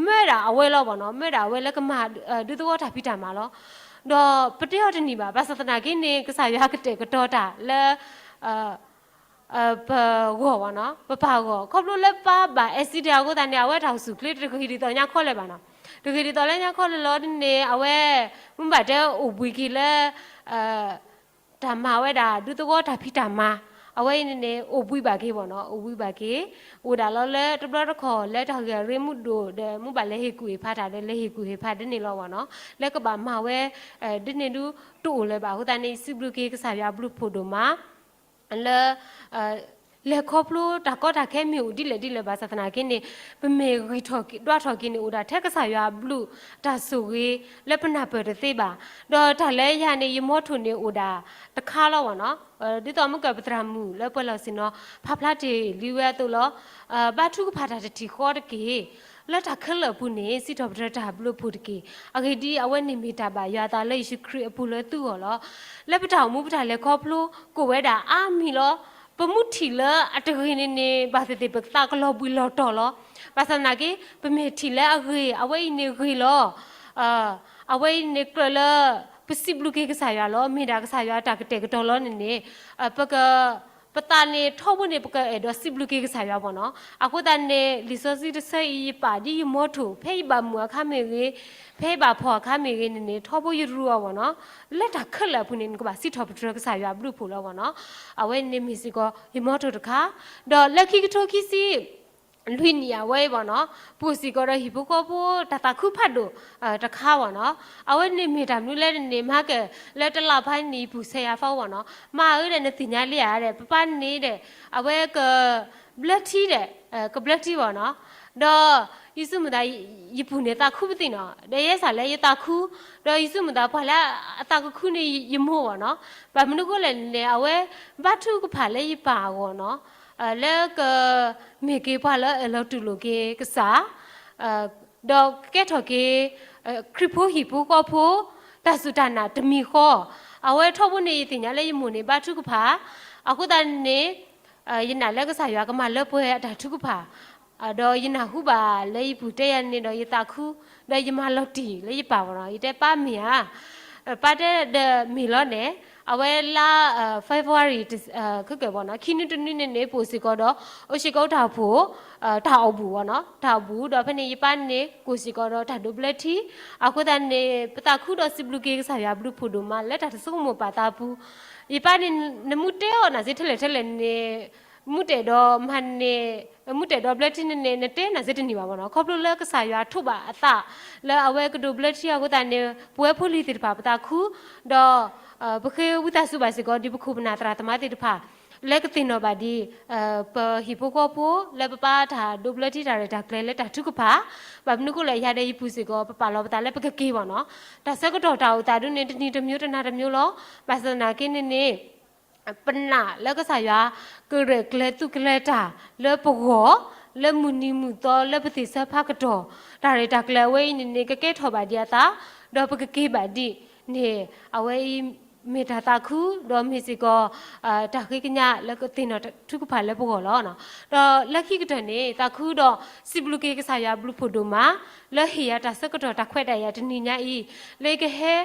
မၢဒၣ်အဝဲလီၤဘၣ်နီၤ, မၢဒၣ်အဝဲလၢကမၤဒုးသဝီတၢ်ဖံးတၢ်မၤလီၤ. ဒီးပတဲအီၤတနံၣ်ဘၣ်, ဘၣ်ဆၣ်သနာ်က့န့ၣ် ကစၢ်ယွၤကတဲာ်ကတီၤတၢ်လၢ ပဂီၢ်ဘၣ်နီၤ, ပပၢ်ဂီၢ်, ခီဖျိလၢပၢ်ဘၣ် accident အဃိသတးန့ၣ် အဝဲတၢ်အိၣ်ဆူၣ်အိၣ်ချ့တဂ့ၤဒ်သိးညါခီလဲၣ်ဘၣ်နီၤ, တဂ့ၤဒ်သိးလၢညါခီလဲၣ်လီၤန့ၣ် အဝဲ မ့ၢ်ဘၣ်တဲအိၣ်ဘှံးက့ၤလၢ တၢ်မၤဝဲဒၣ်ဒုးသဝီတၢ်ဖံးတၢ်မၤ, အဝဲအံၤန့ၣ်န့ၣ် အိၣ်ဘှံးဘၣ်က့ၤဘၣ်နီၤ, အိၣ်ဘှံးဘၣ်က့ၤ, အိၣ်ဒၣ်လီၤလၢတဘျီတခီၣ်လၢတၢ်ဂ့ၢ်အရ့မုၣ်ဒိၣ်ဒီး မုၢ်ဘၣ်လဲၤဟ့ၣ်ကူၣ်ဟ့ၣ်ဖးတၢ်ဒီး လဲၤဟ့ၣ်ကူၣ်ဟ့ၣ်ဖးဒ်န့ၣ်လီၤဘၣ်နီၤ, လၢကဘၣ်မၤဝဲ ဒ်န့ၣ်ဒုးတအိၣ်လၢၤဘၣ်. အဃိသတးန့ၣ် ယစံးဘျုးက့ၤကစၢ်ယွၤအဘျုးဖှိၣ်ဒိၣ်မး လၢ လဲၤခီဖျိတၢ်ကီတၢ်ခဲမ့ၢ်အိၣ်ဒ်လဲၣ်ဒ်လဲၣ်ဘၣ်ဆၣ်သနာ်က့န့ၣ် ပမ့ၢ်ဂံၢ်ထီၣ်က့ၤဒွးထီၣ်က့ၤန့ၣ် အိၣ်ဒၣ်ထဲကစၢ်ယွၤအဘျုးတၢ်ဆိၣ်ဂ့ၤလၢပနၢ်ပၢၢ်တသ့ဘၣ်. ဒီးတၢ်လၢယၤန့ၣ် ယမီထိၣ်န့ၣ်အိၣ်ဒၣ်တခါလီၤဘၣ်နီၤ, ဒ်သိးမ့ၢ်ကပသရၣ်မုၣ်လၢပှဲၤလီၢ်ဆ့ၣ်နီၤ ဖးဖျါတ့ၢ်လံဝဲအသိးလီၤ. ဘါထုကဖၣ်တၢ်တထံၣ်ဃီတက့ၢ်. လၢတၢ်ခဲလၢာ်အပူၤန့ၣ် စံးထီၣ်ပတြၢၤတၢ်ဘျုးအဖှိၣ်တက့ၢ်. အဂ့ၢ်ဒ်အံၤ, အဝဲန့ၣ်မ့ၢ်တၢ်ဘၣ်ယွၤအသးလၢယ့ၣ်ၡူးခရံာ်အပူၤလၢသုဂီၢ်လီၤ. လၢပတၢ်အိၣ်မူပတၢ်လဲၤခီဖျိ ကအိၣ်ဝဲဒၣ်အါမံၤလီၤ. ပမူထံၣ်လၢအတဂ့ၤန့ၣ်န့ၣ် ဘၣ်သ့ၣ်သ့ၣ်ပသးကလီၤဘှံးလီၤတီၤလီၤ. ဘၣ်ဆၣ်သနာ်က့ ပမ့ၢ်ထံၣ်လၢအဂ့ၤ အဝဲအံၤန့ၣ်ဂ့ၤလီၤ. အဝဲအံၤန့ၣ်ကြၢးလၢ ပစံးဘျုးက့ၤကစၢ်ယွၤလီၤ. မ့ၢ်ဒၣ်ကစၢ်ယွၤအတၢ်ကတဲာ်ကတီၤလီၤန့ၣ်န့ၣ် ပက ပသးန့ၣ်ထီဘိန့ၣ် ပကအဲၣ်ဒိးစံးဘျုးက့ၤကစၢ်ယွၤဘၣ်နီၤ. အဃိသတးန့ၣ် လံာ်စီဆှံတဆၢအံၤ ယပာ်ဒ်ယမီထိၣ် ဖဲယဘၣ်မုာ်အခါမ့ၢ်ဂ့ၤ, ဖဲယဘၣ်ဖှီၣ်အခါမ့ၢ်ဂ့ၤန့ၣ်န့ၣ် ထီဘိယရူးအီၤဘၣ်နီၤ. လၢတၢ်ခဲလၢာ်အပူၤန့ၣ် နကဘၣ်စံးထီၣ်ပတြၢၤကစၢ်ယွၤအဘျုးအဖှိၣ်လီၤဘၣ်နီၤ. အဝဲန့ၣ်မ့ၢ်စ့ၢ်ကီး ယမီထိၣ်တခါ, ဒီးလၢခံကထိခံဆံ လွံၢ်နံၣ်အဝဲအံၤဘၣ်နီၤ, ပအိၣ်စ့ၢ်ကီးဒီးဟံၣ်ဖိဃီဖိတၢ်သးခုဖးဒိၣ် တခါဘၣ်နီၤ. အဝဲန့ၣ်မ့ၢ်တၢ်မနုၤလဲၣ်န့ၣ် မဟါက လၢတလါဖးန့ၣ် ယပုၢ်ဆဲးယၤဖးဘၣ်နီၤ, မါဧၢဒီး နသ့ၣ်ညါလံဧါဒီး ပပၢ်န့ၣ်ဒီး အဝဲက ဘျၢထံဒီး ကဘျၢထံဘၣ်နီၤ. ဒီးယဆိကမိၣ်သး ယပုၢ်န့ၣ်သးခုပသံၣ်နီၤ, ဒီးယဲစးလဲၣ်ယသးခု, ဒီးယဆိကမိၣ်သးပှၤလၢအသးကခုန့ၣ်ယမိၢ်ဘၣ်နီၤ. ဘၣ်မနုၤဃိလဲၣ်န့ၣ် အဝဲဘါထုကဖၣ်လၢယပၢ်အဂီၢ်နီၤ, လၢကမ့ၢ်က့ၤပှၤလၢအအဲၣ်လီၤတူၢ်လိာ်က့ၤကစၢ် ဒီးကကဲထီၣ်က့ၤ ခရံာ်ဖိဟံၣ်ဖိဃီဖိ တၢ်စူၢ်တၢ်နာ်တမံၤဃီ, အဝဲထီဘိန့ၣ် ယသ့ၣ်ညါလၢယမိၢ်န့ၣ် ဘါထုကဖၣ်, အဃိသတးန့ၣ် ယနာ်လၢကစၢ်ယွၤကမၤလၢပှဲၤအတၢ်ထုကဖၣ်, ဒီးယနၢ်ဟူဘၣ်လၢယပုၢ်တဲယၤန့ၣ်ဒီးယသးခု, ဒီးယမၤလီၤတံၢ်လၢယပၢ်ဘၣ်နီၤ, ယတဲပၢ်မ့ၢ်ဧါ, ပၢ်တဲဒီးမ့ၢ်လီၤန့ၣ်, အဝဲလါ February ဘၣ်နီၤ, ခံနွံတနွံန့ၣ်န့ၣ် ပအိၣ်စ့ၢ်ကီးဒီး အိၣ်စ့ၢ်ကီးတၢ်အိၣ်ဖှိၣ် တၢ်အီၣ်ဘူၣ်ဘၣ်နီၤ, တၢ်အီၣ်ဘူၣ် ဒီးဖဲန့ၣ် ယပၢ်န့ၣ် ကိၢ်စ့ၢ်ကီးဒီးတၢ်ဒိးဘျၢထံ, အဃိသတးန့ၣ် ပသးခုဒီးစံးဘျုးက့ၤကစၢ်ယွၤဘျုးဖှိၣ်ဒိၣ်မးလၢတၢ်တဆိကမိၣ်ပာ်သးပူၤ, ယပၢ်န့ၣ် နမူတဲအီၤနၤစ့ထဲလဲၣ်ထဲလဲၣ်န့ၣ် မူတဲာ်ဒီးမၤန့ၣ် မူတဲာ်ဒီးဘျၢထံန့ၣ်န့ၣ် နတဲနၤစ့တန့ၢ်ဘၣ်ဘၣ်နီၤ, ခီဖျိလၢကစၢ်ယွၤထိးဘၣ်အသး လၢအဝဲကဒိးဘျၢထံအဃိသတးန့ၣ် ပဝဲဖိလံၤသ့ၣ်တဖၣ်ပသးခု, ဒီး ပဃ့ဝံသးစူၤဘၣ်စ့ၢ်ကီး ဒ်ပခိၣ်ပနၢ်သရၣ်သမါသ့ၣ်တဖၣ် လၢကသ့ၣ်နီၣ်ဘၣ်ဒ် ပဟံၣ်ဖိဃီဖိ လၢပပၢ်တၢ်ဒိးဘျၢထံတၢ်ရဲၣ်တၢ်ကျဲၤလၢတၢ်ထုကဖၣ်, ဘၣ်မနုၤဃိလဲၣ် ယၤဒီးယပုၢ်စ့ၢ်ကီး ပပာ်လီၤပသးလၢပကက့ၤဘၣ်နီၤ, တၢ်ဆၢကတီၢ်တၢ်အိၣ်သးဒ်န့ၣ် တနံၤတမျိုးတနၤတမျိုးလီၤ, ဘၣ်ဆၣ်သနာ်က့န့ၣ်န့ၣ် ပနာ်လၢကစၢ်ယွၤ ကရဲၣ်ကျဲၤသူၣ်ကျဲၤတၢ်လၢပဂီၢ်, လၢမုၢ်နံၤမုၢ်သီလၢပသ့ၣ်ဆၢဖးကတီၢ်, တၢ်ရဲၣ်တၢ်ကျဲၤအဝဲအံၤန့ၣ်န့ၣ် ကကဲထီၣ်ဘၣ်ဒံးအသး, ဒီးပကက့ၤဘၣ်ဒံးန့ၣ် အဝဲအံၤ မ့ၢ်တၢ်သးခု ဒီးမ့ၢ်စ့ၢ်ကီး တၢ်ဃ့ကညးလၢကသ့ၣ်နီၣ်ထုကဖၣ်လၢပဂီၢ်လီၤ. ဒီးလၢခံကတၢၢ်န့ၣ် သးခုဒီးစံးဘျုးက့ၤကစၢ်ယွၤဘျုးဖှိၣ်ဒိၣ်မး လၢဟ့ၣ်ယၤတၢ်ဆၢကတီၢ်တၢ်ခွဲးတၢ်ယာ်တနံၤညါအံၤ, လၢယကဟဲ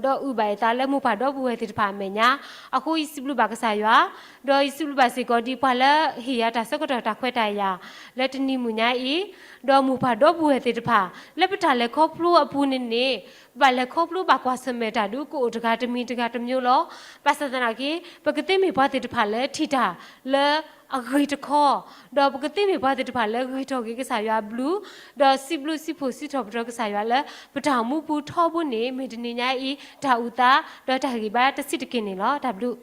ဒီးအုၣ်ဘၣ်ယသးလၢမိၢ်ပၢ်ဒီပုၢ်ဝဲၢ်သ့ၣ်တဖၣ်အမဲာ်ညါ, အဃိယစံးဘျုးဘၣ်ကစၢ်ယွၤ, ဒီးယစံးဘျုးဘၣ်စ့ၢ်ကီးဒ်ပှၤလၢဟ့ၣ်ယၤတၢ်ဆၢကတီၢ်တၢ်ခွဲးတၢ်ယာ် လၢတနံၤမုၢ်ညါအံၤ, ဒီးမိၢ်ပၢ်ဒီပုၢ်ဝဲၢ်သ့ၣ်တဖၣ် လၢပတၢ်လဲၤခီဖျိအပူၤန့ၣ်န့ၣ် ဘၣ်လဲၤခီဖျိဘၣ်ကွၢ်ဆၢၣ်မဲာ်တၢ်ဒုးကအိၣ်တဂၤတမံၤတဂၤတမျိုးလီၤ. ဘၣ်ဆၣ်သနာ်က့ ပကသ့မ့ၢ်ပှၤသ့ၣ်တဖၣ်လၢထံၣ်တၢ်လၢအဂ့ၤတခီ, ဒီးပကသ့မ့ၢ်ပှၤသ့ၣ်တဖၣ်လၢဂံၢ်ထီၣ်က့ၤကစၢ်ယွၤအဘျုး, ဒီးစံးဘျုးစံးဖှိၣ်စံးထီၣ်ပတြၢၤကစၢ်ယွၤလၢ ပတၢ်အိၣ်မူပူၤထီဘိန့ၣ် မ့ၢ်တနံၤညါအံၤ တၢ်အုၣ်သး ဒီးတၢ်ဂံၢ်ဘါတဆံးတက့ၢ်န့ၣ်လီၤ. တၢ်ဘျုး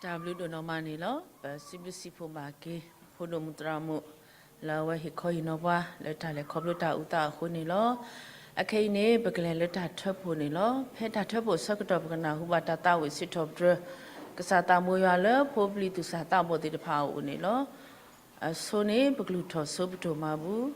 တၢ်ဘျုးဒိၣ်နီၢ်မးန့ၣ်လီၤ. ပစံးဘျုးစံးဖှိၣ်ဘၣ်က့ၤ ဖိဒိၣ်မုၣ်သရၣ်မုၣ် လၢအဝဲဟ့ၣ်ခီဟ့ၣ်နီၤပှၤ လၢတၢ်လဲၤခီဖျိတၢ်အုၣ်သးအဃိန့ၣ်လီၤ. အခဲအံၤန့ၣ် ပကလဲၤလၢတၢ်ထၢဖှိၣ်န့ၣ်လီၤ. ဖဲတၢ်ထၢဖှိၣ်အဆၢကတီၢ် ပကနၢ်ဟူဘၣ်တၢ်သးဝံၣ်စံးထီၣ်ပတြၢၤ ကစၢ်သးဘိယွၤလၢဖိပျံၤသူၣ်စၢ်သးဘီၣ်သ့ၣ်တဖၣ်အအိၣ်န့ၣ်လီၤ. အဆိန့ၣ် ပကလုၢ်ထီၣ်ဆိပတိၢ်မၤဘူၣ်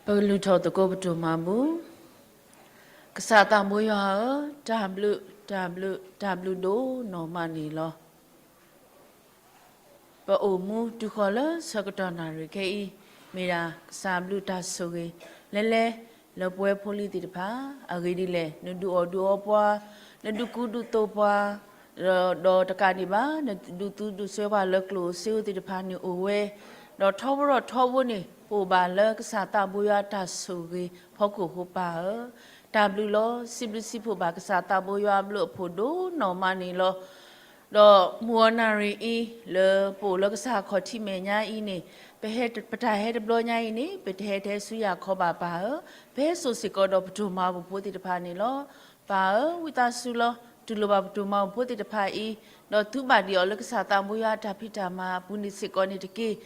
ပကလုၢ်ထီၣ်သကိးပတိၢ်မၤဘူၣ်. ကစၢ်သးဘိယွၤဧၢ, တၢ်ဘျုး တၢ်ဘျုး တၢ်ဘျုးဒိၣ်နီၢ်မးန့ၣ်လီၤ. ပအိၣ်မူတုၤဃီၤလၢဆၢကတီၢ်နၣ်ရံၣ်ခဲအံၤ မ့ၢ်ဒၣ်ကစၢ်ဘျုးတၢ်ဆိၣ်ဂ့ၤ လဲၤလဲၤ လၢပဝဲဖိလံၤသ့ၣ်တဖၣ် အဂ့ၢ်ဒ်လဲၣ် နဒုးအီၣ်ဒုးအီပှၤ, နဒုးကူဒုးသိးပှၤ, ဒီးတကးဒံးဘၣ် နဒုးသူဒုးစွဲပှၤလၢကျိၣ်ဧိၤစ့ဧိၤသ့ၣ်တဖၣ်န့ၣ်အိၣ်ဝဲ, ဒီးထီဘိဒီးထီဘိန့ၣ် ပအိၣ်ဘၣ်လၢကစၢ်သးဘိယွၤအတၢ်ဆိၣ်ဂ့ၤဖီခိၣ်အဃိပၢ်ဧၢ, တၢ်ဘျုးလီၤ. စံးဘျုးစံးဖှိၣ်ဘၣ်ကစၢ်သးဘိယွၤအဘျုးအဖှိၣ်ဒိၣ်နီၢ်မးန့ၣ်လီၤ. ဒီးမုၢ်အီၤနၣ်ရံၣ်အံၤ လၢပအိၣ်လၢကစၢ်အခီၣ်ထံးမဲာ်ညါအံၤန့ၣ် ပဟဲ ပတၢ်ဟဲတဘျီညါအံၤန့ၣ် ပတဟဲထဲဆူယၤခီဘၣ်ပၢ်ဧၢ, ပဟဲစိာ်စ့ၢ်ကီးဒီးပဒိၣ်မၤဘူၣ်ဖိသ့ၣ်တဖၣ်န့ၣ်လီၤ. ပၢ်ဧၢ, ဝံသးစူၤလီၤ. တူၢ်လိာ်ဘၣ်ပဒိၣ်မၤဘူၣ်ဖိသ့ၣ်တဖၣ်အံၤ, ဒီးသူဘၣ်ဒံးအီၤလၢကစၢ်သးဘိယွၤအတၢ်ဖံးတၢ်မၤအပူၤန့ၣ်စ့ၢ်ကီးန့ၣ်တက့ၢ်.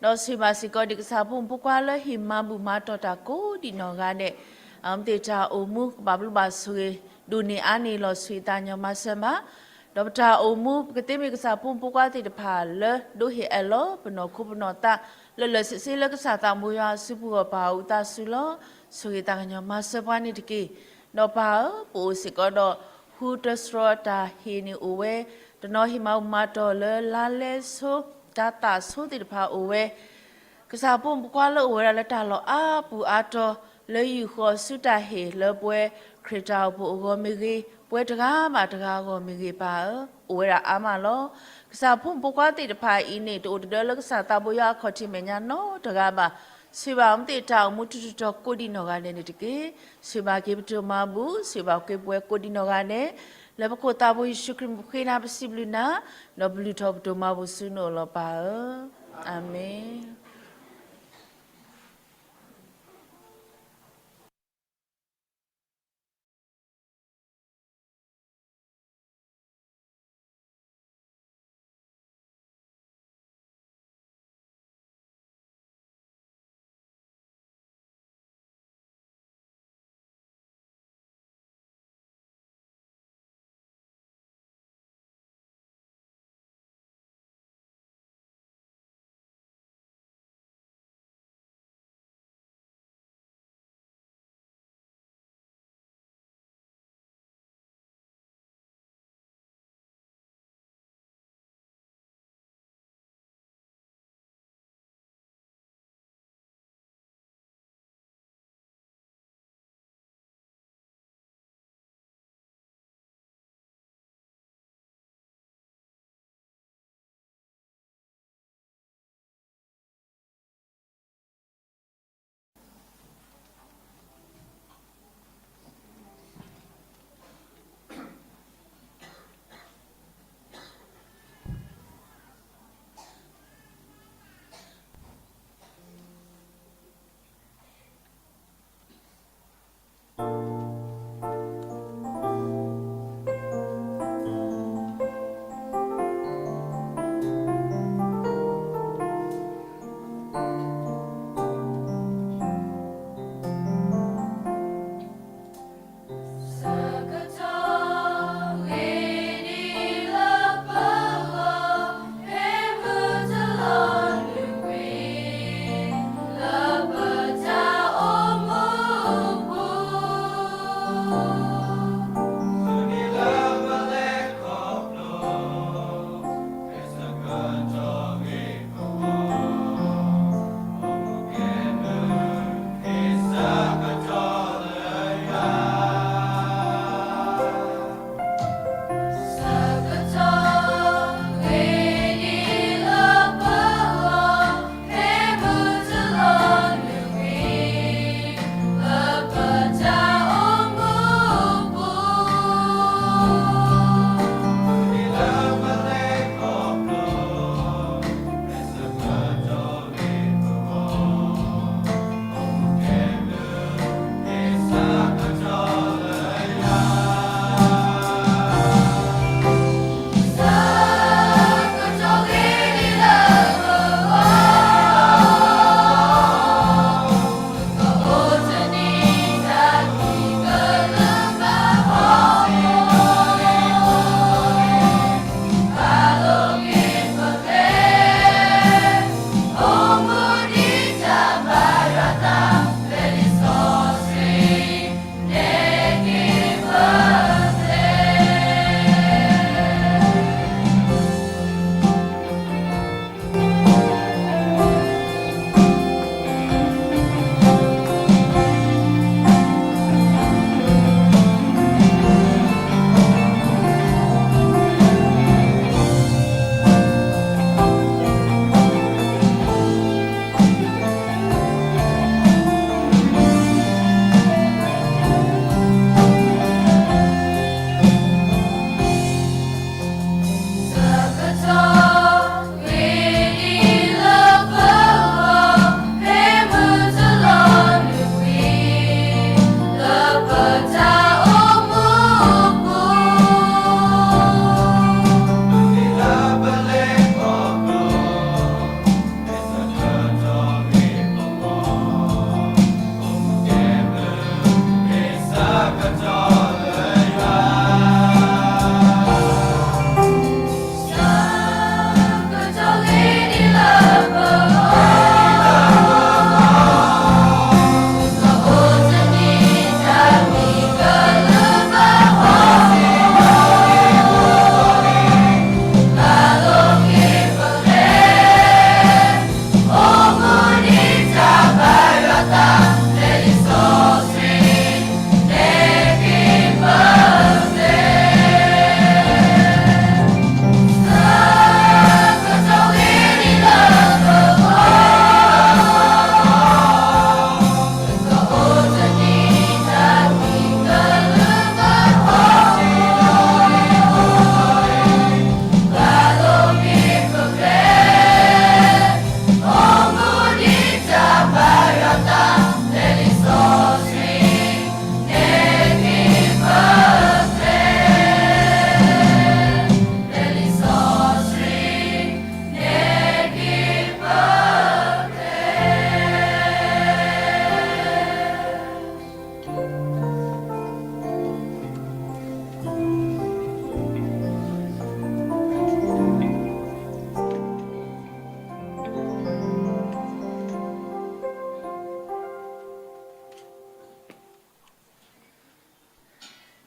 ဒီးဆိၣ်ဂ့ၤဘၣ်စ့ၢ်ကီးဒံးကစၢ်ဖိမုၣ်ဖိခွါလၢဟ့ၣ်မၤဘူၣ်မၤတီၢ်တၢ်ကိးဒံးနီၢ်ဂၤဒဲး, အမ့ၢ်သ့ၣ်တၢ်အိၣ်မူကဘၣ်ဘျုးဘၣ်ဆိၣ်ဂ့ၤ ဒိၣ်န့ၢ်အါန့ၢ်လီၤ ဆိၣ်ဂ့ၤသးကညီၤမၤစၢၤဘၣ် ဒီးပတၢ်အိၣ်မူ ပကသ့မ့ၢ်ကစၢ်ဖိမုၣ်ဖိခွါသ့ၣ်တဖၣ်လၢ ဒိးဟ့ၣ်အၢၣ်လီၤပနီၢ်ခိပနီၢ်သး လၢလၢာ်ဆ့ဆ့လၢကစၢ်သးဘိယွၤအစုပူၤအဂီၢ် ပၢ်ဧၢ ဝံသးစူၤလီၤ. ဆိၣ်ဂ့ၤသးကညီၤမၤစၢၤပှၤန့ၣ်တက့ၢ်. ဒီးပၢ်ဧၢ, ပအိၣ်စ့ၢ်ကီးဒီး ဟူတြီတၢ်ဟ့ၣ်န့ၣ်အိၣ်ဝဲ, တနီၤဟ့ၣ်မၤဘူၣ်မၤတီၢ်လၢလါလဲဆိ တၢ်သးဆိသ့ၣ်တဖၣ်အိၣ်ဝဲ ကစၢ်ဖိမုၣ်ဖိခွါလၢအိၣ်ဝဲဒၣ်လၢတၢ်လီၢ်အါပူၤအါတီၤ လၢယုၢ်ဃီၤဆူတၢ်ဟ့ၣ်လၢပဝဲခရံာ်တၢ်အိၣ်ဖှိၣ်အဂီၢ်မ့ၢ်ဂ့ၤ, ပဝဲတဂၤဘၣ်တဂၤအဂီၢ်မ့ၢ်ဂ့ၤ ပၢ်ဧၢ, အိၣ်ဝဲဒၣ်အါမးလီၤ. ကစၢ်ဖိမုၣ်ဖိခွါသ့ၣ်တဖၣ်အံၤန့ၣ် တအိၣ်တဒၢလၢကစၢ်သးဘိယွၤအခီၣ်ထံးမဲာ်ညါနီတဂၤဘၣ်. ဆိၣ်ဂ့ၤဘၣ်အမ့ၢ်သ့ၣ်တၢ်အိၣ်မူထူးထူးတီၤတီၤကိးဒံးနီၢ်ဂၤဒဲးန့ၣ်တက့ၢ်. ဆိၣ်ဂ့ၤဘၣ်က့ၤပဒိၣ်မၤဘူၣ်, ဆိၣ်ဂ့ၤဘၣ်က့ၤပဝဲကိးဒံးနီၢ်ဂၤဒဲး, လၢပခိၣ်သးဘိယ့ၣ်ၡူးခရံာ်မ့ၢ်ဃ့နၤပစံးဘျုးနၤ, ဒီးပလုၢ်ထီၣ်ပဒိၣ်မၤဘူၣ်ဆူနအိၣ်လီၤ ပၢ်ဧၢ. အၤမ့ၣ်.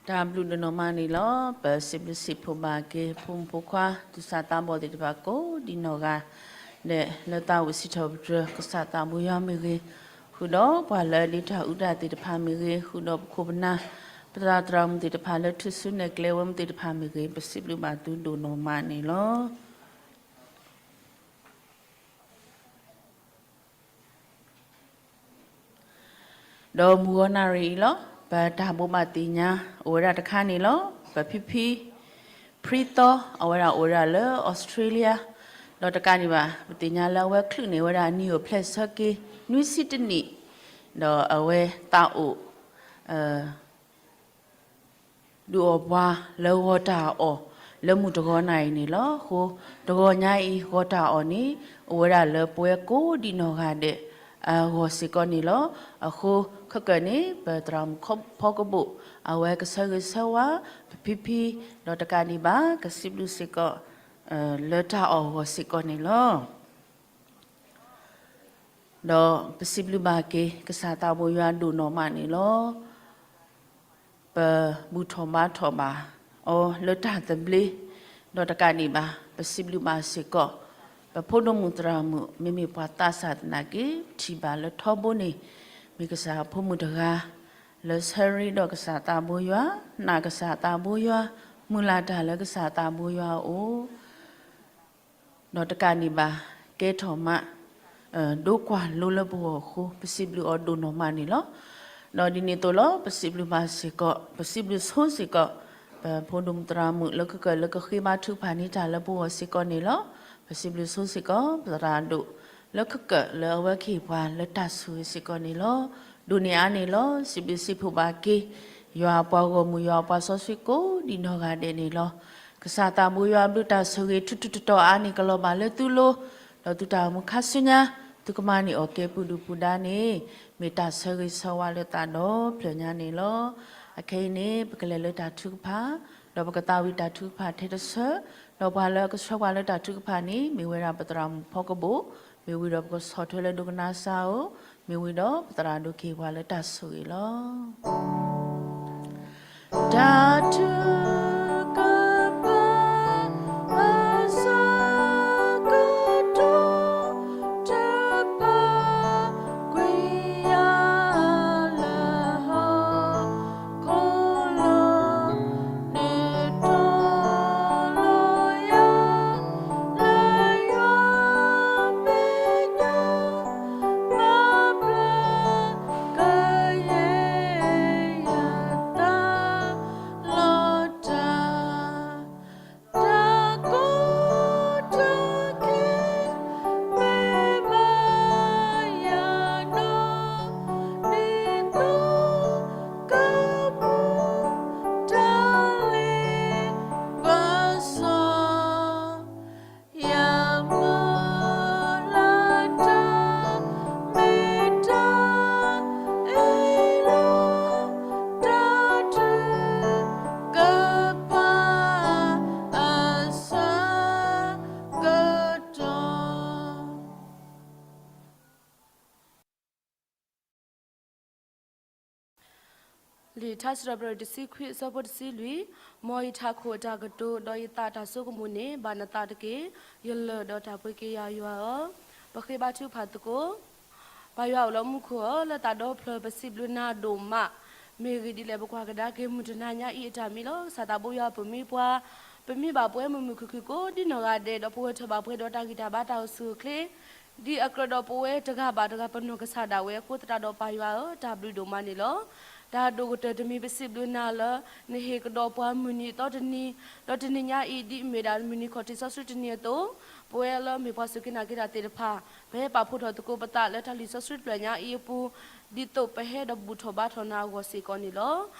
တၢ်ဘျုးဒိၣ်နီၢ်မးန့ၣ်လီၤ. ပစံးဘျုးစံးဖှိၣ်ဘၣ်က့ၤ ဖိမုၣ်ဖိခွါ သူၣ်စၢ်သးဘီၣ်သ့ၣ်တဖၣ်ကိးဒံးနီၢ်ဂၤဒဲး လၢသးအိၣ်စံးထီၣ်ပတြၢၤ ကစၢ်သးဘိယွၤမ့ၢ်ဂ့ၤ, ဃုာ်ဒီးပှၤလၢအဒ့တၢ်အုၣ်တၢ်သ့ၣ်တဖၣ်မ့ၢ်ဂ့ၤ, ဃုာ်ဒီးပခိၣ်ပနၢ် ပသရၣ်သရၣ်မုၣ်သ့ၣ်တဖၣ်လၢထူၣ်စုနဲၣ်ကျဲဝဲမုၢ်သ့ၣ်တဖၣ်မ့ၢ်ဂ့ၤ, ပစံးဘျုးဘၣ်သုဒိၣ်နီၢ်မးန့ၣ်လီၤ. ဒီးမုၢ်ဂီၤနၣ်ရံၣ်အံၤလီၤ. ပတၢ်ဘိးဘၣ်သ့ၣ်ညါ အိၣ်ဝဲဒၣ်တခါန့ၣ်လီၤ. ပဖံဖံ ဖံသီ အဝဲဒၣ်အိၣ်ဝဲဒၣ်လၢ Australia ဒီးတကးဒံးဘၣ် ပသ့ၣ်ညါလၢအဝဲချုးန့ၢ်ဝဲဒၣ်နံၣ်အိၣ်ဖျဲၣ်ဆၢက့ၤ နွံဆံတနံၣ်, ဒီးအဝဲသးအိၣ် ဒုးအီၣ်ပှၤလၢဂီၤတၢ်အီၣ် လၢမုၢ်တဂီၤနၣ်ရံၣ်န့ၣ်လီၤ. အဃိ တဂီၤညါအံၤ ဂီၤတၢ်အီၣ်န့ၣ် အိၣ်ဝဲဒၣ်လၢပဝဲကိးဒံးနီၢ်ဂၤဒဲးအဂီၢ်စ့ၢ်ကီးန့ၣ်လီၤ. အဃိ ခဲကနံၣ်န့ၣ် ပသရၣ်မုၣ်ဖီကဘိၣ် အဝဲကဆၢဂ့ၤဆၢဝါ ပဖံဖံ ဒီးတကးဒံးဘၣ် ကစံးဘျုးစ့ၢ်ကီး လၢတၢ်အီၣ်အဂီၢ်စ့ၢ်ကီးန့ၣ်လီၤ. ဒီးပစံးဘျုးဘၣ်က့ၤ ကစၢ်သးဘိယွၤဒိၣ်နီၢ်မးန့ၣ်လီၤ. ပဘူၣ်ထီၣ်ဘါထီၣ်ဘၣ်အီၤလၢတၢ်သဘျ့, ဒီးတကးဒံးဘၣ် ပစံးဘျုးဘၣ်စ့ၢ်ကီး ပဖိဒိၣ်မုၣ်သရၣ်မုၣ် မ့မ့ၢ်ပှၤသးစၢ်သနာ်က့ ထံၣ်ဘၣ်လၢထီဘိန့ၣ် မ့ၢ်ကစၢ်ဖိမုၣ်တဂၤ လၢဆၢရ့ဒီးကစၢ်သးဘိယွၤ, နာ်ကစၢ်သးဘိယွၤ, မုၢ်လၢ်တၢ်လၢကစၢ်သးဘိယွၤအအိၣ် ဒီးတကးဒံးဘၣ် ကဲထီၣ်မး ဒိကွၢ်လိလၢပဂီၢ်အဃိ ပစံးဘျုးအီၤဒိၣ်နီၢ်မးန့ၣ်လီၤ. ဒီးဒ်န့ၣ်အသိးလီၤ ပစံးဘျုးဘၣ်စ့ၢ်ကီး ပစံးဘျုးဆိစ့ၢ်ကီး ပဖိဒိၣ်မုၣ်သရၣ်မုၣ်လၢကကၢၢ်လၢကဃ့ဘါထုကဖၣ်န့ၢ်တၢ်လၢပဂီၢ်စ့ၢ်ကီးန့ၣ်လီၤ. ပစံးဘျုးဆိစ့ၢ်ကီး ပသရၣ်ဒိၣ်လၢကကၢၢ်လၢအဝဲကဟ့ၣ်ပှၤလၢတၢ်ဆိၣ်ဂ့ၤစ့ၢ်ကီးန့ၣ်လီၤ. ဒိၣ်န့ၢ်အါန့ၣ်လီၤ စံးဘျုးစံးဖှိၣ်ဘၣ်က့ၤ ယွၤအပှၤဂီၢ်မုၢ် ယွၤအပှၤစီဆှံကိးဒံးနီၢ်ဂၤဒဲးန့ၣ်လီၤ. ကစၢ်သးဘိယွၤအဘျုးတၢ်ဆိၣ်ဂ့ၤ ထူးထူးတီၤတီၤအါန့ၣ် ကလီၤဘၣ်လၢသုလိၤ, ဒီးသုတၢ်အိၣ်မူခါဆူညါ သုကမၤန့ၢ်အီၣ်ကဲပူၤဒုၣ်ပူၤဒါန့ၣ် မ့ၢ်တၢ်ဆၢဂ့ၤဆၢဝါလၢသးဒီဖျၢၣ်ညါန့ၣ်လီၤ. အခဲအံၤန့ၣ် ပကလဲၤလၢတၢ်ထုကဖၣ်, ဒီးပကသးဝံၣ်တၢ်ထုကဖၣ်ထဲတဆၢ, ဒီးပှၤလၢအကဆှၢပှၤလၢတၢ်ထုကဖၣ်န့ၣ် မ့ၢ်ဝဲဒၣ်ပသရၣ်မုၣ်ဖီကဘိၣ်, မ့ၢ်ဝံၤဒီးပကဆီၣ်ထွဲလၢဒိကနၣ်စၢ်ဧိၤ, မ့ၢ်ဝံၤဒီးပသရၣ်ဒိၣ်ကဟ့ၣ်ပှၤလၢတၢ်ဆိၣ်ဂ့ၤလီၤ. တၢ်ထုကဖၣ် အဆၢကတီၢ် တပာ်ကွံာ်ယၤလၢဟီၣ်ခိၣ်လီၤ, နုာ်ထီၣ်လီၤယၤ လၢယွၤမဲာ်ညါ မၤဘျါကယဲၢ်ယသး လီၤတၢ်, တၢ်ကီတၢ်ခဲ မ့ၢ်ဘၣ်ယၤဒီး ဒ်သိးကပူၤ တၢ်လ့ပစီ ယမုၢ်လၢ်တၢ် မ့ၢ်တၢ်အ့ၣ်လိာ် တၢ်ထုကဖၣ်အဆၢကတီၢ် လံာ်ထါစံးထီၣ်ပတြၢၤ တဆံခွံ အဆၢဖိတဆံလွံၢ်, မ်ယထးခိၣ်အတၢ်ကတိၤ ဒီးယသးအတၢ်ဆိကမိၣ်န့ၣ် ဘၣ်နသးတက့ၢ်. ယလၢၢ်ဒီးတၢ်ပှ့ၤက့ၤယၤယွၤဧၢ, ပဃ့ဘါထုကဖၣ်သကိး. ပၢ်ယွၤအိၣ်လၢမူခိၣ်ဧၢ, လၢသးဒီဖျၢၣ် ပစံးဘျုးနၤဒိၣ်မး, မ့ၢ်ဂ့ၢ်ဒ်လဲၣ် ပကွၢ်ကဒါက့ၤမုၢ်တနၤညါအံၤအတၢ်မံလီၤ. ကစၢ်သးဘိယွၤ ပမ့ၢ်ပှၤ, ပမ့ၢ်ဘၣ်ပဝဲမုာ်မုာ်ခုၣ်ခုၣ်ကိးဒ်နီၢ်ဂၤဒဲး ဒီးပဝဲထီၣ်ဘၣ်ပှဲၤဒီးတၢ်ဂံၢ်တၢ်ဘါတၢ်အိၣ်ဆူၣ်အိၣ်ချ့ ဒ်အကြၢးဒီးပဝဲတဂၤဘၣ်တဂၤ ပနီၢ်ကစၢ်ဒၣ်ဝဲအဃိသတးဒီး ပၢ်ယွၤဧၢ, တၢ်ဘျုးဒိၣ်မးန့ၣ်လီၤ. တၢ်ဒိၣ်ကတၢၢ်တမံၤ ပစံးဘျုးနၤလၢ နဟ့ၣ်ကဒီးပှၤမုၢ်နံၤအသီတနံၤ, ဒီးတနံၤညါအံၤ ဒ်အမ့ၢ်ဒၣ်မုၢ်နံၤခီၣ်ထံးစီဆှံတနံၤအသိး, ပဝဲလၢမ့ၢ်ပှၤစူၢ်က့ၤနာ်က့ၤတၢ်သ့ၣ်တဖၣ် ပဟဲပာ်ဖှိၣ်ထီၣ်သကိးပသးလၢတၢ်လံာ်စီဆှံတဖျၢၣ်ညါအံၤအပူၤ, ဒ်သိးပဟဲဒီးဘူၣ်ထီၣ်ဘါထီၣ်နၤအဂီၢ်စ့ၢ်ကီးန့ၣ်လီၤ.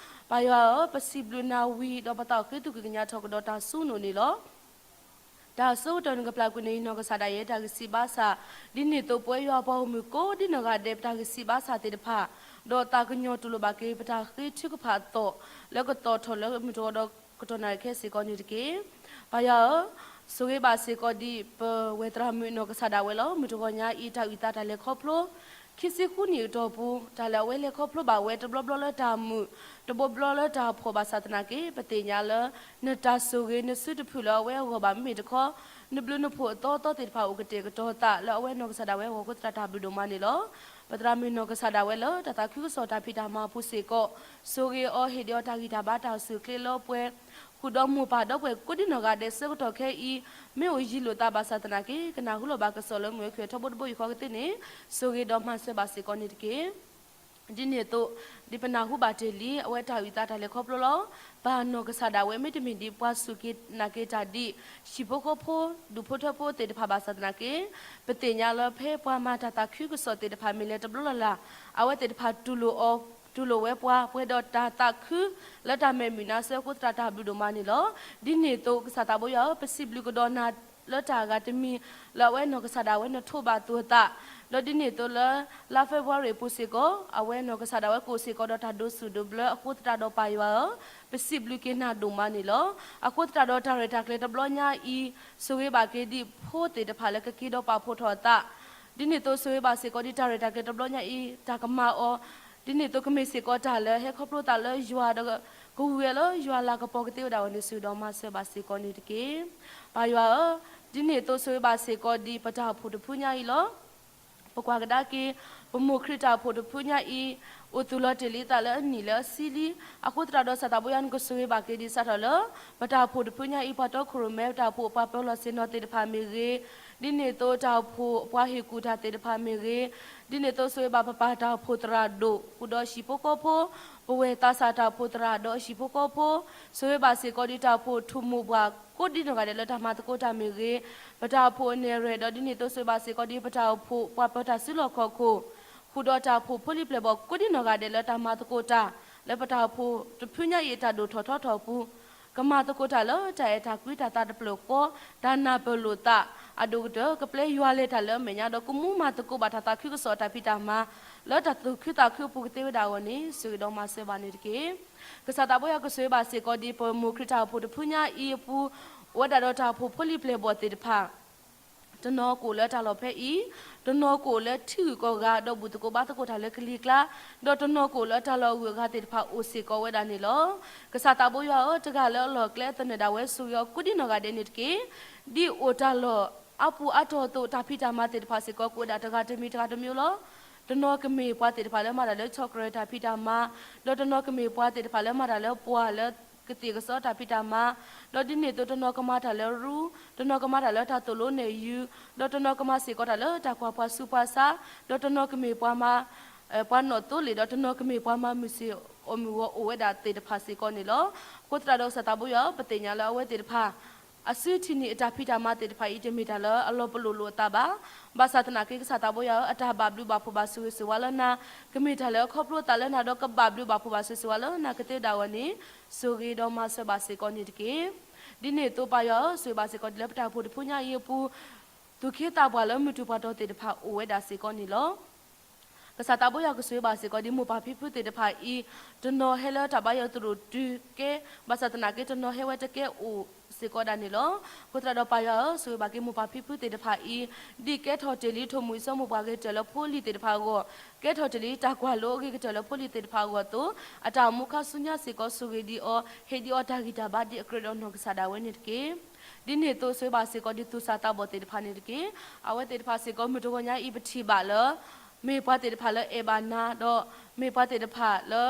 ပၢ်ယွၤဧၢ, ပစံးဘျုးနၤဝံၤဒီး ပသးအိၣ်ဃ့သုးက့ၤကညးထီၣ်ကဒီးတၢ်စူၤနိာ်န့ၣ်လီၤ. တၢ်အဆိကတၢၢ် နကပျၢ်ကွံာ်န့ၢ်ယနီၢ်ကစၢ်ဒၣ်ယဲ တၢ်ဂံၢ်စၢ်ဘါစၢ်, ဒ်န့ၣ်အသိး ပဝဲယွၤအပှၤဂီၢ်မုၢ်ကိးဒ်နီၢ်ဂၤဒဲး ပတၢ်ဂံၢ်စၢ်ဘါစၢ်သ့ၣ်တဖၣ်, ဒီးသးကညီၤတူၢ်လိာ်ဘၣ်က့ၤ ပတၢ်ဃ့ထုကဖၣ်အသီၣ် လၢကသီၣ်ထီၣ်လၢမုၢ်တဂီၤဒီးကတီၢ်နၣ်ရံၣ်ခဲစ့ၢ်ကီးန့ၣ်တက့ၢ်. ပၢ်ယွၤဧၢ, ဆိၣ်ဂ့ၤဘၣ်စ့ၢ်ကီးဒံး ပဝဲသရၣ်မုၣ်နီၢ်ကစၢ်ဒၣ်ဝဲလီၤ. မုၢ်တဂီၤညါအံၤ တၢ်အုၣ်သးတၢ်လဲၤခီဖျိ ခံဆံဃုနံၣ်အတီၢ်ပူၤ တၢ်လၢအဝဲလဲၤခီဖျိဘၣ်ဝဲ တဘျီဘျီလၢတၢ်မုာ် တဘျီဘျီလၢတၢ်ဖှီၣ်ဘၣ်ဆၣ်သနာ်က့ ပသ့ၣ်ညါလၢ နတၢ်ဆိၣ်ဂ့ၤ နစုတဖုၣ်လၢအဝဲအဂီၢ်ဘၣ် မ့မ့ၢ်တခီ နဘျုးနဖှိၣ်အသီသီသ့ၣ်တဖၣ် အိၣ်ကတဲာ်ကတီၤသး လၢအဝဲနီၢ်ကစၢ်ဒၣ်ဝဲအဂီၢ် အဃိသတး တၢ်ဘျုးဒိၣ်မးန့ၣ်လီၤ. ပသရၣ်မုၣ်နီၢ်ကစၢ်ဒၣ်ဝဲလၢ တၢ်သးခုကစီၣ်တၢ်ဖံးတၢ်မၤအပူၤစ့ၢ်ကီး ဆိၣ်ဂ့ၤအီၤ ဟ့ၣ်ဒံးအီၤတၢ်ဂံၢ်တၢ်ဘါ တၢ်အိၣ်ဆူၣ်အိၣ်ချ့လၢပှဲၤ ဃုာ်ဒီးမိၢ်ပၢ်ဒီပုၢ်ဝဲၢ်ကိးဒံနီၢ်ဂၤဒဲး ဆၢကတီၢ်ခဲအံၤ မ့ၢ်အိၣ်ယံၤလိာ်သးဘၣ်ဆၣ်သနာ်က့ ကနၢ်ဟူလီၤဘၣ်ကစီၣ်လၢမုၢ်အခံထီဘိတဘိယူၢ်ဃီကသ့န့ၣ် ဆိၣ်ဂ့ၤဒီးမၤစၢၤဘၣ်စ့ၢ်ကီးန့ၣ်တက့ၢ်. ဒ်န့ၣ်အသိး ဒ်ပနၢ်ဟူဘၣ်တ့ၢ်လံ အဝဲတၢ်အုၣ်သးတၢ်လဲၤခီဖျိလီၤ. ပၢ်နီၢ်ကစၢ်ဒၣ်ဝဲ မ့တမ့ၢ်ဒ်ပှၤစူၢ်က့ၤနာ်က့ၤတၢ်ဒ် ဟံၣ်ဖိဃီဖိ ဒူၣ်ဖိထၢဖိသ့ၣ်တဖၣ်ဘၣ်ဆၣ်သနာ်က့ ပသ့ၣ်ညါလၢဖဲပှၤမၤတၢ်သးခုကစီၣ်သ့ၣ်တဖၣ်မ့ၢ်လဲၤတဘျီလၢ်လၢ် အဝဲသ့ၣ်တဖၣ်တူၢ်လိာ်အီၤ တူၢ်လိာ်ဝဲပှၤ ပှဲၤဒီးတၢ်သးခု လၢတၢ်မဲာ်မုာ်နါဆၢအဃိသတး တၢ်ဘျုးဒိၣ်မးန့ၣ်လီၤ. ဒ်န့ၣ်အသိး ကစၢ်သးဘိယွၤဧၢ ပစံးဘျုးကဒီးနၤ လၢတၢ်အဂၤတမံၤ လၢအဝဲနီၢ်ကစၢ်ဒၣ်ဝဲနထိးဘၣ်သ့ၣ်သး ဒီးဒ်န့ၣ်အသိးလၢ လါဖ့ၤဘြူၤအါရံၤအပူၤစ့ၢ်ကီး အဝဲနီၢ်ကစၢ်ဒၣ်ဝဲကအိၣ်စ့ၢ်ကီးဒီးတၢ်ဒိးဆူၣ်ဒိးဘျၢအဃိသတးဒီးပၢ်ယွၤဧၢ ပစံးဘျုးက့ၤနၤဒိၣ်မးန့ၣ်လီၤ. အဃိသတးဒီးတၢ်ရဲၣ်တၢ်ကျဲၤတဘျီညါအံၤ ဆိၣ်ဂ့ၤဘၣ်က့ၤဒ်ဖိသ့ၣ်တဖၣ်လၢကက့ၤဒီးပာ်ဖှိၣ်ထီၣ်အသး ဒ်န့ၣ်အသိးဆိၣ်ဂ့ၤဘၣ်စ့ၢ်ကီးဒ်တၢ်ရဲၣ်တၢ်ကျဲၤတဘျီညါအံၤ တၢ်ကမၤအီၤ ဒ်န့ၣ်အသိးကမ့ၢ်စ့ၢ်ကီးတၢ်လၢဟဲခီဖျိသးလၢယွၤဒီး ကဝံၤဝဲလၢယွၤလၤကပီၤကသ့ဝဲဒၣ်အဂီၢ်န့ၣ် ဆိၣ်ဂ့ၤဒီးမၤစၢၤဘၣ်စ့ၢ်ကီးန့ၣ်တက့ၢ်. ပၢ်ယွၤဧၢ, ဒ်န့ၣ်အသိးဆိၣ်ဂ့ၤဘၣ်စ့ၢ်ကီးဒ်ပတၢ်အိၣ်ဖှိၣ်တဖုညါအံၤလီၤ. ပကွၢ်ကဒါက့ၤ ပမိၢ်ခရံာ်တၢ်အိၣ်ဖှိၣ်တဖုညါအံၤ အိၣ်သူၣ်လီၤတ့ၢ်လံသးလၢအနံၣ်လၢအဆံလံ. အဃိသတးဒီး ကစၢ်သးဘိယွၤ နကဆိၣ်ဂ့ၤဘၣ်က့ၤဒ်စးထီၣ်လၢ ပတၢ်အိၣ်ဖှိၣ်တဖုညါအံၤ ပှၤတီခိၣ်ရိၣ်မဲ ပတၢ်အိၣ်ဖှိၣ်အပှၤပၢၤလီၢ်ဆ့ၣ်နီၤသ့ၣ်တဖၣ်မ့ၢ်ဂ့ၤ, ဒ်န့ၣ်အသိးတၢ်အိၣ်ဖှိၣ်အပှၤဟ့ၣ်ကူၣ်တၢ်သ့ၣ်တဖၣ်မ့ၢ်ဂ့ၤ, ဒ်န့ၣ်အသိးဆိၣ်ဂ့ၤဘၣ်ပပၢ်တၢ်အိၣ်ဖှိၣ်သရၣ်ဒိၣ် ဃုာ်ဒီးဟံၣ်ဖိဃီဖိ, ပဝဲၢ်သးစၢ်တၢ်အိၣ်ဖှိၣ်သရၣ်ဒီးဟံၣ်ဖိဃီဖိ, ဆိၣ်ဂ့ၤဘၣ်စ့ၢ်ကီးဒ်တၢ်အိၣ်ဖှိၣ်ထူၣ်မိၢ်ပှၢ်ကိးဒံနီၢ်ဂၤဒဲးလၢတၢ်မၤသကိးတၢ်မ့ၢ်ဂ့ၤ, ပတၢ်အိၣ်ဖှိၣ်အနဲၣ်ရွဲၣ် ဒီးဒ်န့ၣ်အသိးဆိၣ်ဂ့ၤဘၣ်စ့ၢ်ကီးဒ်ပတၢ်အိၣ်ဖှိၣ်ပှၤပၢၤတၢ်စုလီၢ်ခီၣ်ခိၣ် ဃုာ်ဒီးတၢ်အိၣ်ဖှိၣ်ဖိလံၤပျဲၢ်ဘီၣ်ကိးဒံနီၢ်ဂၤဒဲးလၢတၢ်မၤသကိးတၢ် လၢပတၢ်အိၣ်ဖှိၣ်တဖုညါအံၤအတၢ်ဒိၣ်ထီၣ်ထီထီၣ်အပူၤ, ကမၤသကိးတၢ်လၢတၢ်အဲၣ်တၢ်ကွံတၢ်သးတဖျၢၣ်ဃီ, တၢ်နၢ်ပၢၢ်လိာ်သးအဒိၣ်ကတၢၢ် ကပျဲယွၤလဲၤတၢ်လၢအမဲာ်ညါ ဒီးကမူမၤသကိးဘၣ်တၢ်သးခုကစီၣ်တၢ်ဖံးတၢ်မၤ လၢတၢ်သူၣ်ခုသးခုအပူၤကသ့ဝဲဒၣ်အဂီၢ်န့ၣ် ဆိၣ်ဂ့ၤဒီးမၤစၢၤဘၣ်န့ၣ်တက့ၢ်. ကစၢ်သးဘိယွၤကဆိၣ်ဂ့ၤဘၣ်စ့ၢ်ကီးဒ်ပမိၢ်ခရံာ်တၢ်အိၣ်ဖှိၣ်တဖုညါအံၤအပူၤ အိၣ်ဝဲဒၣ်ဒီးတၢ်အိၣ်ဖှိၣ်ဖိလံၤပျဲၢ်ဘီၣ်သ့ၣ်တဖၣ် တနီၤကအိၣ်လၢတၢ်လီၢ်ဖဲအံၤ, တနီၤကအိၣ်လၢထံဂုၤကီၢ်ဂၤ ဒီးဘူၣ်သကိးဘါသကိးတၢ်လၢကလံၤကျါ, ဒီးတနီၤကအိၣ်လၢတၢ်လီၢ်အဂုၤအဂၤသ့ၣ်တဖၣ်အိၣ်စ့ၢ်ကီးဝဲဒၣ်န့ၣ်လီၤ. ကစၢ်သးဘိယွၤဧၢ, တဂၤလၢအလီၢ်အကျဲသနၢၣ်ဒၣ်ဝဲ ဆိၣ်ဂ့ၤအီၤကိးဒံနီၢ်ဂၤဒဲးန့ၣ်တက့ၢ်. ဒ်အိၣ်တၢ်လီၢ်အါပူၤအါတီၤအသိး တၢ်ဖံးတၢ်မၤသ့ၣ်တဖၣ်စ့ၢ်ကီး ကအိၣ်ဝဲဒၣ်တဂၤတမံၤတဂၤတမံၤလီၤ. တနီၤကမ့ၢ်ပှၤသ့ၣ်တဖၣ်လၢမၤတၢ်လၢ chocolate တၢ်ဖံးတၢ်မၤ, ဒီးတနီၤကမ့ၢ်ပှၤသ့ၣ်တဖၣ်လၢမၤတၢ်လၢပှၢ်လၢကသ့ၣ်ကစီတၢ်ဖံးတၢ်မၤ, ဒီးဒ်န့ၣ်အသိးတနီၤကမၤတၢ်လၢရူ, တနီၤကမၤတၢ်လၢတၢ်သိၣ်လိနဲၣ်ယုၢ်, ဒီးတနီၤကမၤစ့ၢ်ကီးတၢ်လၢတၢ်ကွၢ်ပှၤဆူးပှၤဆါ, ဒီးတနီၤကမ့ၢ်ပှၤမၤ ပှၤနီၣ်သိလ့ၣ် ဒီးတနီၤကမ့ၢ်ပှၤမၤမုၢ်ဆ့ၣ်အီၣ်မုၢ်ဂီၤအိၣ်ဝဲဒၣ်သ့ၣ်တဖၣ်စ့ၢ်ကီးန့ၣ်လီၤ. အဃိသတးဒီးကစၢ်သးဘိယွၤဧၢ, ပသ့ၣ်ညါလၢအဝဲသ့ၣ်တဖၣ် အစုထံၣ်န့ၢ်အတၢ်ဖံးတၢ်မၤသ့ၣ်တဖၣ်အံၤ တမ့ၢ်တၢ်လၢအလီၤပလိာ်လိာ်အသးဘၣ်. ဘၣ်ဆၣ်သနာ်က့ ကစၢ်သးဘိယွၤဧၢ, အတၢ်ဘၣ်ဘျုးဘၣ်ဖှိၣ်ဘၣ်ဆိၣ်ဂ့ၤဆိၣ်ဝါလၢနၤ, ကမ့ၢ်တၢ်လၢအခီဖျိသးလၢနၤ ဒီးကဘၣ်ဘျုးဘၣ်ဖှိၣ်ဘၣ်ဆိၣ်ဂ့ၤဆိၣ်ဝါလၢနၤကသ့ဝဲဒၣ်အဂီၢ်န့ၣ် ဆိၣ်ဂ့ၤဒီးမၤစၢၤဘၣ်စ့ၢ်ကီးန့ၣ်တက့ၢ်. ဒ်န့ၣ်အသိးပၢ်ယွၤဧၢ, ဆိၣ်ဂ့ၤဘၣ်စ့ၢ်ကီးဒ်လၢပတၢ်အိၣ်ဖှိၣ်တဖုညါအံၤအပူၤ သူၣ်က့သးပှၢ်လၢမုၢ်တူၢ်ပှၢ်တီၤသ့ၣ်တဖၣ်အိၣ်ဝဲဒၣ်စ့ၢ်ကီးန့ၣ်လီၤ. ကစၢ်သးဘိယွၤကဆိၣ်ဂ့ၤဘၣ်စ့ၢ်ကီးဒ်မိၢ်ပၢ်ဖံဖုသ့ၣ်တဖၣ်အံၤ, တနီၤဟဲလၢတၢ်ဘါယွၤသရိာ်တုၤကဲ, ဘၣ်ဆၣ်သနာ်က့တနီၤဟဲဝဲတကဲအိၣ်စ့ၢ်ကီးဒၣ်န့ၣ်လီၤ. အဃိသတးဒီးပၢ်ယွၤဧၢ, ဆိၣ်ဂ့ၤဘၣ်က့ၤမိၢ်ပၢ်ဖံဖုသ့ၣ်တဖၣ်အံၤ, ဒ်ကဲထီၣ်တ့ၢ်လံထိၣ်မူးအံၤစီၤမိၢ်ပှၢ်ဂ့ၤကတၢၢ်လၢဖိလံၤသ့ၣ်တဖၣ်အဂီၢ်, ကဲထီၣ်တ့ၢ်လံတၢ်ကွၢ်လိအဂ့ၤကတၢၢ်လၢဖိလံၤသ့ၣ်တဖၣ်အဂီၢ်အသိး, အတၢ်အိၣ်မူခါဆူညါစ့ၢ်ကီးဆိၣ်ဂ့ၤဒံးအီၤ, ဟ့ၣ်ဒံးအီၤတၢ်ဂံၢ်တၢ်ဘါဒ်အကြၢးဒီးနီၢ်ကစၢ်ဒၣ်ဝဲန့ၣ်တက့ၢ်. ဒ်န့ၣ်အသိးဆိၣ်ဂ့ၤဘၣ်စ့ၢ်ကီးဒ်သူၣ်စၢ်သးဘီၣ်သ့ၣ်တဖၣ်န့ၣ်တက့ၢ်. အဝဲသ့ၣ်တဖၣ်စ့ၢ်ကီးမုၢ်တဂီၤညါအံၤပထံၣ်ဘၣ်လၢ မ့ၢ်ပှၤသ့ၣ်တဖၣ်လၢအဲၣ်ဘၣ်နၤ, ဒီးမ့ၢ်ပှၤသ့ၣ်တဖၣ်လၢ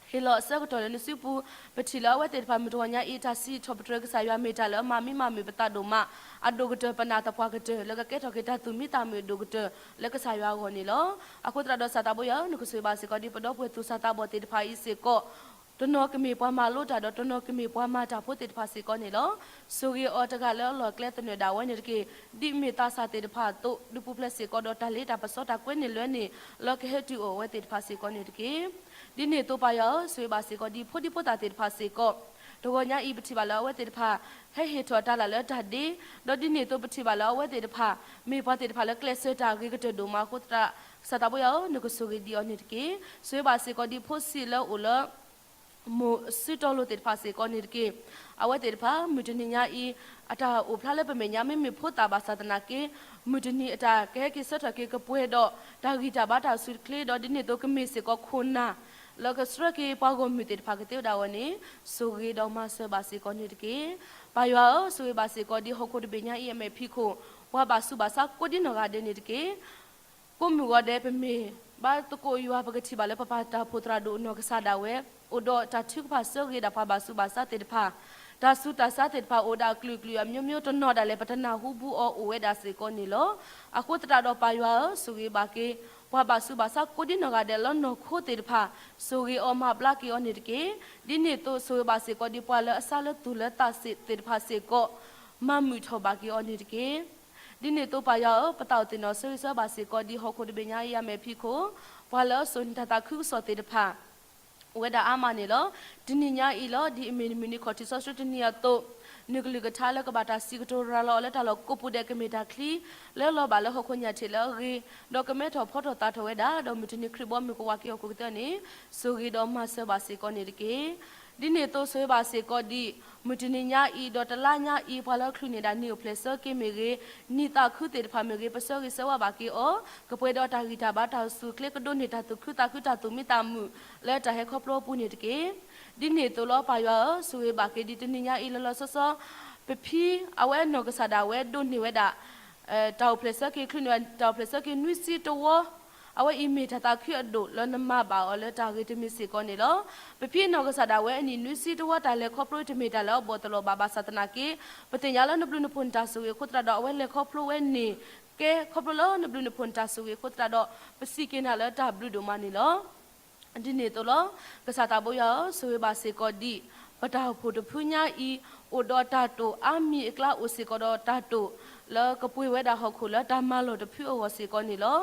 ဟ့ၣ်လီၤအဆၢကတီၢ်လၢနစုပူၤ, ပထံၣ်လၢအဝဲသ့ၣ်တဖၣ်မုၢ်တဂီၤညါအံၤ တၢ်စံးထီၣ်ပတြၢၤကစၢ်ယွၤမ့ၢ်တၢ်လၢအမၤမံမၤမုာ်ပသးဒိၣ်မး, အဒိၣ်ကတၢၢ်ပနၢ်သပှၢ်ကတၢၢ် လၢကကဲထီၣ်က့ၤတၢ်သူၣ်မံသးမုာ်အဒိၣ်ကတၢၢ်လၢကစၢ်ယွၤအဂီၢ်န့ၣ်လီၤ. အဃိသတးဒီးကစၢ်သးဘိယွၤဧၢ, နကဆိၣ်ဂ့ၤဘၣ်စ့ၢ်ကီးဒ်ပဒီပုၢ်ဝဲၢ်သူၣ်စၢ်သးဘီၣ်သ့ၣ်တဖၣ်အံၤစ့ၢ်ကီး, တနီၤကမ့ၢ်ပှၤမၤလိတၢ်ဒီးတနီၤကမ့ၢ်ပှၤမၤတၢ်ဖိသ့ၣ်တဖၣ်စ့ၢ်ကီးန့ၣ်လီၤ. ဆိၣ်ဂ့ၤအီၤတဂၤလၢအလီၢ်အကျဲသနၢၣ်ဒၣ်ဝဲန့ၣ်တက့ၢ်. ဒ်မ့ၢ်သးစၢ်သ့ၣ်တဖၣ်အသိး ဒုးပူၤဖျဲးစ့ၢ်ကီးဒီးတၢ်လ့တၢ်ပစီတၢ်ကွဲန့ၢ်လွဲန့ၣ် လၢကဟဲတုၤအိၣ်အဝဲသ့ၣ်တဖၣ်စ့ၢ်ကီးန့ၣ်တက့ၢ်. ဒ်န့ၣ်အသိးပၢ်ယွၤဧၢ, ဆိၣ်ဂ့ၤဘၣ်စ့ၢ်ကီးဒ်ဖိဒံဖိသၣ်သ့ၣ်တဖၣ်စ့ၢ်ကီး, တဂီၤညါအံၤပထံၣ်ဘၣ်လၢအဝဲသ့ၣ်တဖၣ် ဟဲဟ့ၣ်ထီၣ်တၢ်လၢ်လၢတၢ်ဒ့, ဒီးဒ်န့ၣ်အသိးပထံၣ်ဘၣ်လၢအဝဲသ့ၣ်တဖၣ် မ့ၢ်ပှၤသ့ၣ်တဖၣ်လၢကျဲးစၢးတၢ်အဂ့ၤကတၢၢ်ဒိၣ်မးအဃိသတး, ကစၢ်သးဘိယွၤဧၢ, နကဆိၣ်ဂ့ၤဒံးအီၤန့ၣ်တက့ၢ်. ဆိၣ်ဂ့ၤဘၣ်စ့ၢ်ကီးဒ်ဖိဆံးလၢအိၣ်လၢ မိၢ်စုတီလိၤသ့ၣ်တဖၣ်စ့ၢ်ကီးန့ၣ်တက့ၢ်. အဝဲသ့ၣ်တဖၣ် မုၢ်တနံၤညါအံၤ အတၢ်အိၣ်ဖျါလၢပမဲာ်ညါ မ့မ့ၢ်ဖိသၣ်ဘၣ်ဆၣ်သနာ်က့ မုၢ်တနံၤအတၢ်ကဟဲက့ၤဆၢထၢၣ်က့ၤကပှဲၤဒီး တၢ်ဂံၢ်တၢ်ဘါတၢ်စူၢ်တချ့ဒီး ဒ်န့ၣ်အသိးကမ့ၢ်စ့ၢ်ကီးခိၣ်နၢ် လၢကဆှၢက့ၤပှၤဂီၢ်မုၢ်သ့ၣ်တဖၣ်ကသ့ဝဲဒၣ်အဂီၢ်န့ၣ် ဆိၣ်ဂ့ၤဒီးမၤစၢၤဘၣ်စ့ၢ်ကီးန့ၣ်တက့ၢ်. ပၢ်ယွၤဧၢ, ဆိၣ်ဂ့ၤဘၣ်စ့ၢ်ကီးဒ်ဟီၣ်ခိၣ်တဘ့ၣ်ညါအံၤအမဲာ်ဖံးခိၣ် ပှၤဘၣ်ဆူးဘၣ်ဆါကိးဒ်နီၢ်ဂၤဒဲးန့ၣ်တက့ၢ်. ကိးမုၢ်ဂီၤဒဲး ပမ့ၢ်ဘါသကိးယွၤ ပကထံၣ်ဘၣ်လၢပပၢ်တၢ်အိၣ်ဖှိၣ်သရၣ်ဒိၣ်အနီၢ်ကစၢ်ဒၣ်ဝဲ အိၣ်ဒီးတၢ်ထုကဖၣ်ဆၢဂ့ၤဒၣ်ပှၤဘၣ်ဆူးဘၣ်ဆါသ့ၣ်တဖၣ်, တၢ်ဆူးတၢ်ဆါသ့ၣ်တဖၣ်အိၣ်ဒၣ်အကလုာ်ကလုာ် အမျိုးမျိုး တနီၤဒၣ်လဲာ် ပတနၢ်ဟူဘူးအီၤအိၣ်ဝဲဒၣ်စ့ၢ်ကီးန့ၣ်လီၤ. အဃိသတးဒီးပၢ်ယွၤဧၢ, ဆိၣ်ဂ့ၤဘၣ်က့ၤ ပှၤဘၣ်ဆူးဘၣ်ဆါကိးဒ်နီၢ်ဂၤဒဲးလၢနီၢ်ခိသ့ၣ်တဖၣ်, ဆိၣ်ဂ့ၤအီၤမၤဘျါက့ၤအီၤန့ၣ်တက့ၢ်. ဒ်န့ၣ်အသိးဆိၣ်ဂ့ၤဘၣ်စ့ၢ်ကီးဒ်ပှၤလၢအစါလၢသူၣ်လၢသးသ့ၣ်တဖၣ်စ့ၢ်ကီး မၤမုာ်ထီၣ်ဘၣ်က့ၤအီၤန့ၣ်တက့ၢ်. ဒ်န့ၣ်အသိးပၢ်ယွၤဧၢ, ပသးအိၣ်သ့ၣ်နီၣ်ဆၢဂ့ၤဆၢဝါဘၣ်စ့ၢ်ကီးဒ်ဟီၣ်ခိၣ်တဘ့ၣ်ညါအံၤအမဲာ်ဖံးခိၣ်, ပှၤလၢအစိာ်န့ၢ်တၢ်သးခုကစီၣ်သ့ၣ်တဖၣ် အိၣ်ဝဲဒၣ်အါမးန့ၣ်လီၤ. တနံၤညါအံၤလီၤ ဒ်အမ့ၢ်နမုၢ်နံၤခီၣ်ထံးစီဆှံတနံၤအသိး, နကလုၢ်ကထါလၢကဘၣ်တၢ်စံးကတိၤရၤလီၤအီၤလၢတၢ်လီၢ်ကိးပူၤဒဲး ကမ့ၢ်တၢ်ချံလၢလီၤဘၣ်လၢဟီၣ်ခိၣ်ညၣ်ထံးလၢအဂ့ၤ, ဒီးကမဲထီၣ်ဖီထီၣ်သးထီၣ်ဝဲဒၣ်, ဒီးမုၢ်တနံၤခရံာ်ဘီမုၢ်ကဝၤက့ၤဟီၣ်ခိၣ်ကတၢၢ်န့ၣ်, ဆိၣ်ဂ့ၤဒီးမၤစၢၤဘၣ်စ့ၢ်ကီးန့ၣ်တက့ၢ်. ဒ်န့ၣ်အသိးဆိၣ်ဂ့ၤဘၣ်စ့ၢ်ကီးဒ် မုၢ်တနံၤညါအံၤ ဒီးတလါညါအံၤ ပှၤလၢအချုးန့ၢ်ဒၣ်နံၣ်အိၣ်ဖျဲၣ်ဆၢက့ၤမ့ၢ်ဂ့ၤ, နံၣ်သးခုသ့ၣ်တဖၣ်မ့ၢ်ဂ့ၤ, ပဆၢဂ့ၤဆၢဝါဘၣ်က့ၤအီၤ, ကပှဲၤဒီးတၢ်ဂံၢ်တၢ်ဘါတၢ်စူၢ်ချ့ ကဒိးန့ၢ်တၢ်သူၣ်ခုသးခု တၢ်သူၣ်မံသးမုာ်လၢတၢ်ဟဲခီဖျိအပူၤန့ၣ်တက့ၢ်. ဒ်န့ၣ်အသိးလီၤ ပၢ်ယွၤဧၢ, ဆိၣ်ဂ့ၤဘၣ်က့ၤဒ်တနံၤညါအံၤလီၤလီၤဆီဆီ ပဖံအဝဲနီၢ်ကစၢ်ဒၣ်ဝဲဒိးန့ၢ်ဝဲဒၣ် တၢ်အိၣ်ဖျဲၣ်ဆၢက့ၤ ချုးန့ၢ်ဝဲတၢ်အိၣ်ဖျဲၣ်ဆၢက့ၤ နွံဆံတဝီ, အဝဲအံၤမ့ၢ်တၢ်သးခုအဒိၣ်လၢနမၤဘၣ်အီၤလၢတၢ်ဂ့ၤတမံၤစ့ၢ်ကီးန့ၣ်လီၤ. ပဖံအနီၢ်ကစၢ်ဒၣ်ဝဲအနံၣ်နွံဆံတဝီ တၢ်လဲၤခီဖျိတမ့ၢ်တၢ်လၢအဘီၣ်တလီၤဘၣ်ဘၣ်ဆၣ်သနာ်က့, ပသ့ၣ်ညါလၢနဘျုးနဖှိၣ်နတၢ်ဆိၣ်ဂ့ၤအဃိသတးဒီး အဝဲလဲၤခီဖျိဝဲန့ၣ် ကဲခီဖျိလၢနဘျုးနဖှိၣ်နတၢ်ဆိၣ်ဂ့ၤအဃိသတးဒီး ပစံးက့ၤနၤလၢတၢ်ဘျုးဒိၣ်မးန့ၣ်လီၤ. ဒ်န့ၣ်အသိးလီၤ. ကစၢ်သးဘိယွၤဧၢ, ဆိၣ်ဂ့ၤဘၣ်စ့ၢ်ကီးဒ် ပတၢ်အိၣ်ဖှိၣ်တဖုညါအံၤ အိၣ်ဒီးတၢ်တိာ်အါမံၤအကျါ အိၣ်စ့ၢ်ကီးဒီးတၢ်တိာ် လၢကပှ့ၤဝဲဒၣ်ဟီၣ်ခိၣ်လၢတၢ်မၤလီၢ်တဖုအဂီၢ်စ့ၢ်ကီးန့ၣ်လီၤ.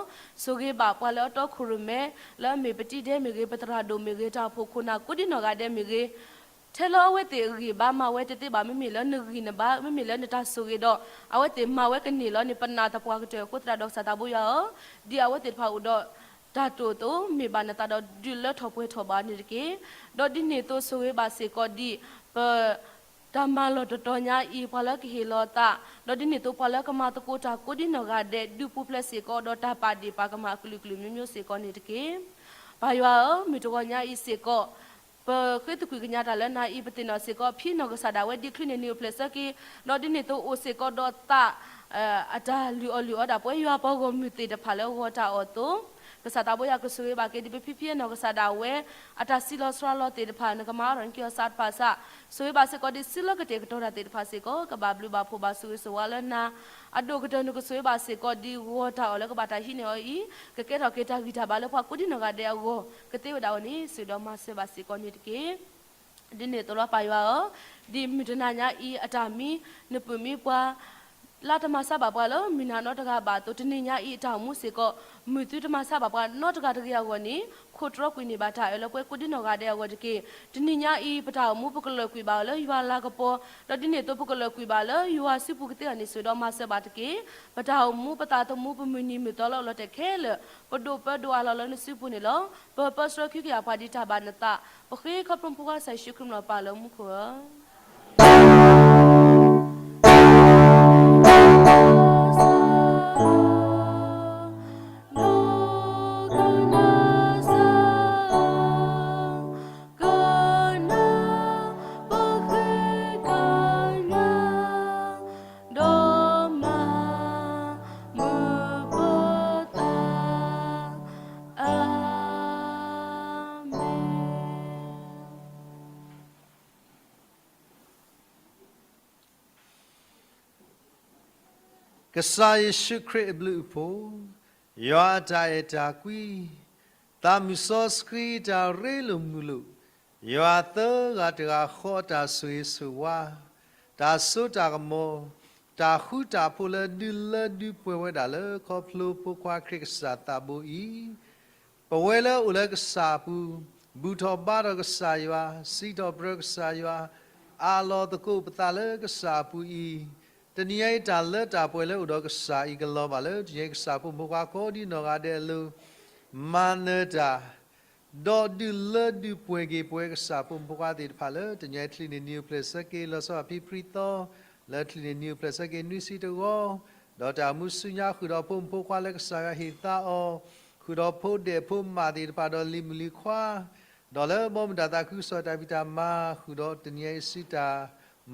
ဆိၣ်ဂ့ၤဘၣ်ပှၤလၢအတီခိၣ်ရိၣ်မဲ လၢအမ့ၢ်ပတံၤဒဲးမ့ၢ်ဂ့ၤ, ပသရၣ်ဒိၣ်မ့ၢ်ဂ့ၤ, တၢ်အိၣ်ဖှိၣ်ခိၣ်နၢ်ကိးဒ်နီၢ်ဂၤဒဲးမ့ၢ်ဂ့ၤ, ထဲလၢအဝဲသ့ၣ်အဂံၢ်ဘါမၤဝဲတသ့ဘၣ်, မ့မ့ၢ်လၢနဂံၢ်နဘါ, မ့မ့ၢ်လၢနတၢ်ဆိၣ်ဂ့ၤဒီး အဝဲသ့ၣ်မၤဝဲကန့ၢ်လီၤန့ၣ် ပနာ်သပှၢ်ကတၢၢ်အဃိသတးဒီး ကစၢ်သးဘိယွၤဧၢ, ဒ်အဝဲသ့ၣ်တဖၣ်အိၣ်ဒီး တၢ်တိာ်အသိး မ့ၢ်ဘၣ်နသးဒီး ဒုးလၢထီၣ်ပှဲၤထီၣ်ဘၣ်န့ၣ်တက့ၢ်. ဒီးဒ်န့ၣ်အသိးဆိၣ်ဂ့ၤဘၣ်စ့ၢ်ကီးဒ် ပ တၢ်မၤလီၢ်တတီၤညါအံၤ ပှၤလၢကဟ့ၣ်လီၤသး, ဒီးဒ်န့ၣ်အသိးပှၤလၢကမၤသကိးတၢ်ကိးဒ်နီၢ်ဂၤဒဲး ဒုးပူၤဖျဲးစ့ၢ်ကီးဒီးတၢ်ပာ်ဒ့ၣ်ပာ်ကမၣ်အကလုာ်ကလုာ်မျိုးမျိုးစ့ၢ်ကီးန့ၣ်တက့ၢ်. ပၢ်ယွၤဧၢ, မုၢ်တဂီၤညါအံၤစ့ၢ်ကီး ပဃ့သကွံာ်ကညးတၢ်လၢနၤအံၤ ပသ့ၣ်နီၣ်စ့ၢ်ကီး ဖံနီၢ်ကစၢ်ဒၣ်ဝဲဒ်ချုးန့ၢ်နံၣ်အိၣ်ဖျဲၣ်ဆၢက့ၤ, ဒီးဒ်န့ၣ်အသိးအိၣ်စ့ၢ်ကီးဒီးသး အတၢ်လုၢ်အီၣ်လုၢ်အီဒၣ်ပှဲၤယွၤပှၤဂီၢ်မုၢ်သ့ၣ်တဖၣ်လၢအဂီၢ်တၢ်အီၣ်အသိး, ကစၢ်သးဘိယွၤကဆိၣ်ဂ့ၤဘၣ်က့ၤဒ်ပဖံဖံအနီၢ်ကစၢ်ဒၣ်ဝဲ အတၢ်စံးလီၤစှၤလီၤသ့ၣ်တဖၣ် နကမၤအါထီၣ်နက့ၤအီၤစးတဖၣ်စး, ဆိၣ်ဂ့ၤဘၣ်စ့ၢ်ကီးဒ်စုလီၤကတဲာ်ကတီၤတၢ်သ့ၣ်တဖၣ်စ့ၢ်ကီး ကဘၣ်ဘျုးဘၣ်ဖှိၣ်ဘၣ်ဆိၣ်ဂ့ၤဆိၣ်ဝါလၢနၤ, အဒိၣ်ကတၢၢ်နကဆိၣ်ဂ့ၤဘၣ်စ့ၢ်ကီးဒ်ဂီၢ်တၢ်အီၣ်လၢကဘၣ်တၢ်ဟံးန့ၢ်အီၤအံၤ ကကဲထီၣ်က့ၤတၢ်ဂံၢ်တၢ်ဘါလၢပှၤကိးဒ်နီၢ်ဂၤဒဲးအဂီၢ် ကသ့ဝဲဒၣ်အဂီၢ်န့ၣ် ဆိၣ်ဂ့ၤဒီးမၤစၢၤဘၣ်စ့ၢ်ကီးန့ၣ်တက့ၢ်. ဒ်န့ၣ်အသိးလီၤပၢ်ယွၤဧၢ, ဒ်မုၢ်တနၤညါအံၤအတၢ်မံ နပုၢ်မံပှၤ လါတမၤဆါဘၣ်ပှၤလၢမုၢ်နၤနီတဂၤဘၣ်အသိး တနံၤညါအံၤအတၢ်အိၣ်မူစ့ၢ်ကီး မုၢ်သုတမၤဆါဘၣ်ပှၤနီတဂၤတဂ့ၤအဂီၢ်န့ၣ် ခိးတြီကွံာ်န့ၢ်ဘၣ်တၢ်အၢၣ်လီၤပှဲၤကိးဒ်နီၢ်ဂၤဒဲးအဂီၢ်တက့ၢ်. တနံၤညါအံၤ ပတၢ်အိၣ်မူပကလၢာ်ကွံာ်ဘၣ်အီၤလၢယွၤလၤကပီၤ, ဒီးဒ်န့ၣ်အသိးပကလၢာ်ကွံာ်ဘၣ်လၢယွၤစုပူၤကသ့အီၤန့ၣ် ဆိၣ်ဂ့ၤဒီးမၤစၢၤဘၣ်တက့ၢ်. ပတၢ်အိၣ်မူပသးသမူ ပမုၢ်နံၤမုၢ်သီလၢအလီၤတဲာ်ခဲလၢာ် ပဒိးပၢဒိးအးလီၤလၢနစုပူၤန့ၣ်လီၤ. ပပၢဆှၢခံကယၤပှၤဒ်တၢ်ဘၣ်နသး, ပဃ့ခီဖျိမုၢ်ဖိခွါကစၢ်ယ့ၣ်ၡူးခရံာ်မံၤလီၤပၢ်လၢမူခိၣ်ဧၢ. ကစၢ်ယ့ၣ်ၡူးခရံာ်အဘျုးအဖှိၣ်, ယွၤအတၢ်အဲၣ်တၢ်ကွံ, သးမုၢ်စီဆှံတၢ်ရ့လိာ်မုာ်လိာ်, ယွၤသၢဂၤတဂၤဃီအတၢ်ဆိၣ်ဂ့ၤဆိၣ်ဝါ, တၢ်စိတၢ်ကမီၤ, တၢ်ဃူတၢ်ဖိးလၢဒုးလၢဒုးပှဲၤဝဲဒၣ်လၢခီဖျိဖိခွါခရံာ်ကစၢ်သးဘိအံၤ, ပဝဲလၢအိၣ်လၢကစၢ်အပူၤ, ဘူၣ်ထီၣ်ဘါထီၣ်ကစၢ်ယွၤ, စံးထီၣ်ပတြၢၤကစၢ်ယွၤ, အးလီၤသကိးပသးလၢကစၢ်အပူၤအံၤ, တနံၤညါအံၤတၢ်လၢတၢ်ပှဲၤလၢအိၣ်ဒီးကစၢ်အံၤ ကလီၤဘၣ်လၢတနံၤညါအံၤ ကစၢ်ဖိမုၣ်ဖိခွါကိးဒ်နီၢ်ဂၤဒဲးအလိၤ, မၤနၢၤတၢ် ဒီးဒုးလၢဒုးပှဲၤက့ၤပဝဲကစၢ်ဖိမုၣ်ဖိခွါသ့ၣ်တဖၣ်လၢတနံၤအံၤ ချံးန့ၢ်နံၤအိၣ်ဖျဲၣ်ဆၢက့ၤ လီၤဆီဖံဖရံသီ, လၢချံးန့ၢ်နံၤအိၣ်ဖျဲၣ်ဆၢက့ၤနွံဆံတဂီၤ, ဒီးတၢ်အိၣ်မူဆူညါဃုာ်ဒီးဖိမုၣ်ဖိခွါလၢကစၢ်ယွၤဟ့ၣ်သါအီၤ, ဃုာ်ဒီးဖိဒဲးဖိမးသ့ၣ်တဖၣ်ဒီးလံၤမုၣ်လံၤခွါ ဒီးလၢဘီမုၢ်တၢ်သးခုကစီၣ်တၢ်ဖံးတၢ်မၤ ဃုာ်ဒီးတနံၤအံၤစုတၢ်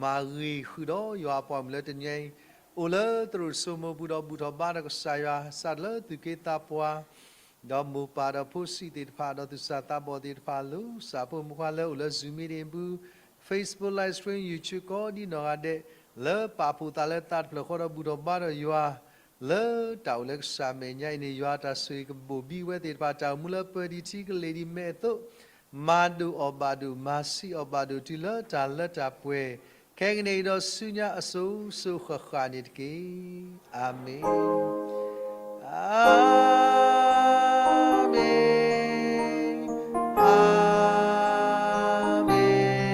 မၤဂ့ၤ ဃုာ်ဒီးယွၤအပှၤမုၣ်လၢတနံၤအံၤ အိၣ်လၢသရိာ်စိမိၤပူၤဒီးဘူၣ်ထီၣ်ဘါဒီးကစၢ်ယွၤ စးထီၣ်လၢသူၣ်က့သးပှၢ် ဒီးမိၢ်ပၢ်ဒီးဖိဆံးသ့ၣ်တဖၣ် ဒီးသူၣ်စၢ်သးဘီၣ်သ့ၣ်တဖၣ် လူၤစၢ်ဖိမုၣ်ဖိခွါလၢအိၣ်လၢ Zoom meeting ပူၤ, Facebook live stream, YouTube ကိးဒ်နီၢ်ဂၤဒဲး လၢပာ်ဖှိၣ်သးလၢသးတဖျၢၣ်ဃီဒီးဘူၣ်ထီၣ်ဘါဒီးယွၤ လၢတၢ်အိၣ်လၢကစၢ်မဲာ်ညါအံၤန့ၣ် ယွၤတၢ်ဆိၣ်ဂ့ၤကဘိၣ်ဘံဝဲသ့ၣ်တဖၣ် တၢ်အိၣ်မူလၢပၢၤဒံးထံကလ့ၢ်ဒံးမဲာ်အသိး မၤဒိၣ်အီၣ်ဘၣ်ဒိၣ် မၤဆံးအီၣ်ဘၣ်ဒိၣ် တုၤလၢတၢ်လၢတၢ်ပှဲၤ ခဲကနံၣ်အံၤဒီးဆူညါအစိၤစိၤဃၣ်ဃၣ်န့ၣ်တက့ၢ်. အၤမ့ၣ်, အၤမ့ၣ်, အၤမ့ၣ်, အၤ မ့ၣ်.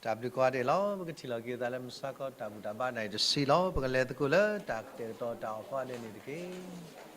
တၢ်ဘျုးကိးဂၤဒဲးလီၤ. ပကထံၣ်လိာ်က့ၤသးလၢမုၢ်ဆါခီတၢ်ဘူၣ်တၢ်ဘါနၣ်ရံၣ်တဆံလီၤ. ပကလဲၤသကိးလၢတၢ်ကတဲာ်ကတီၤတၢ်အီၣ်ဖီဒဲးန့ၣ်တက့ၢ်.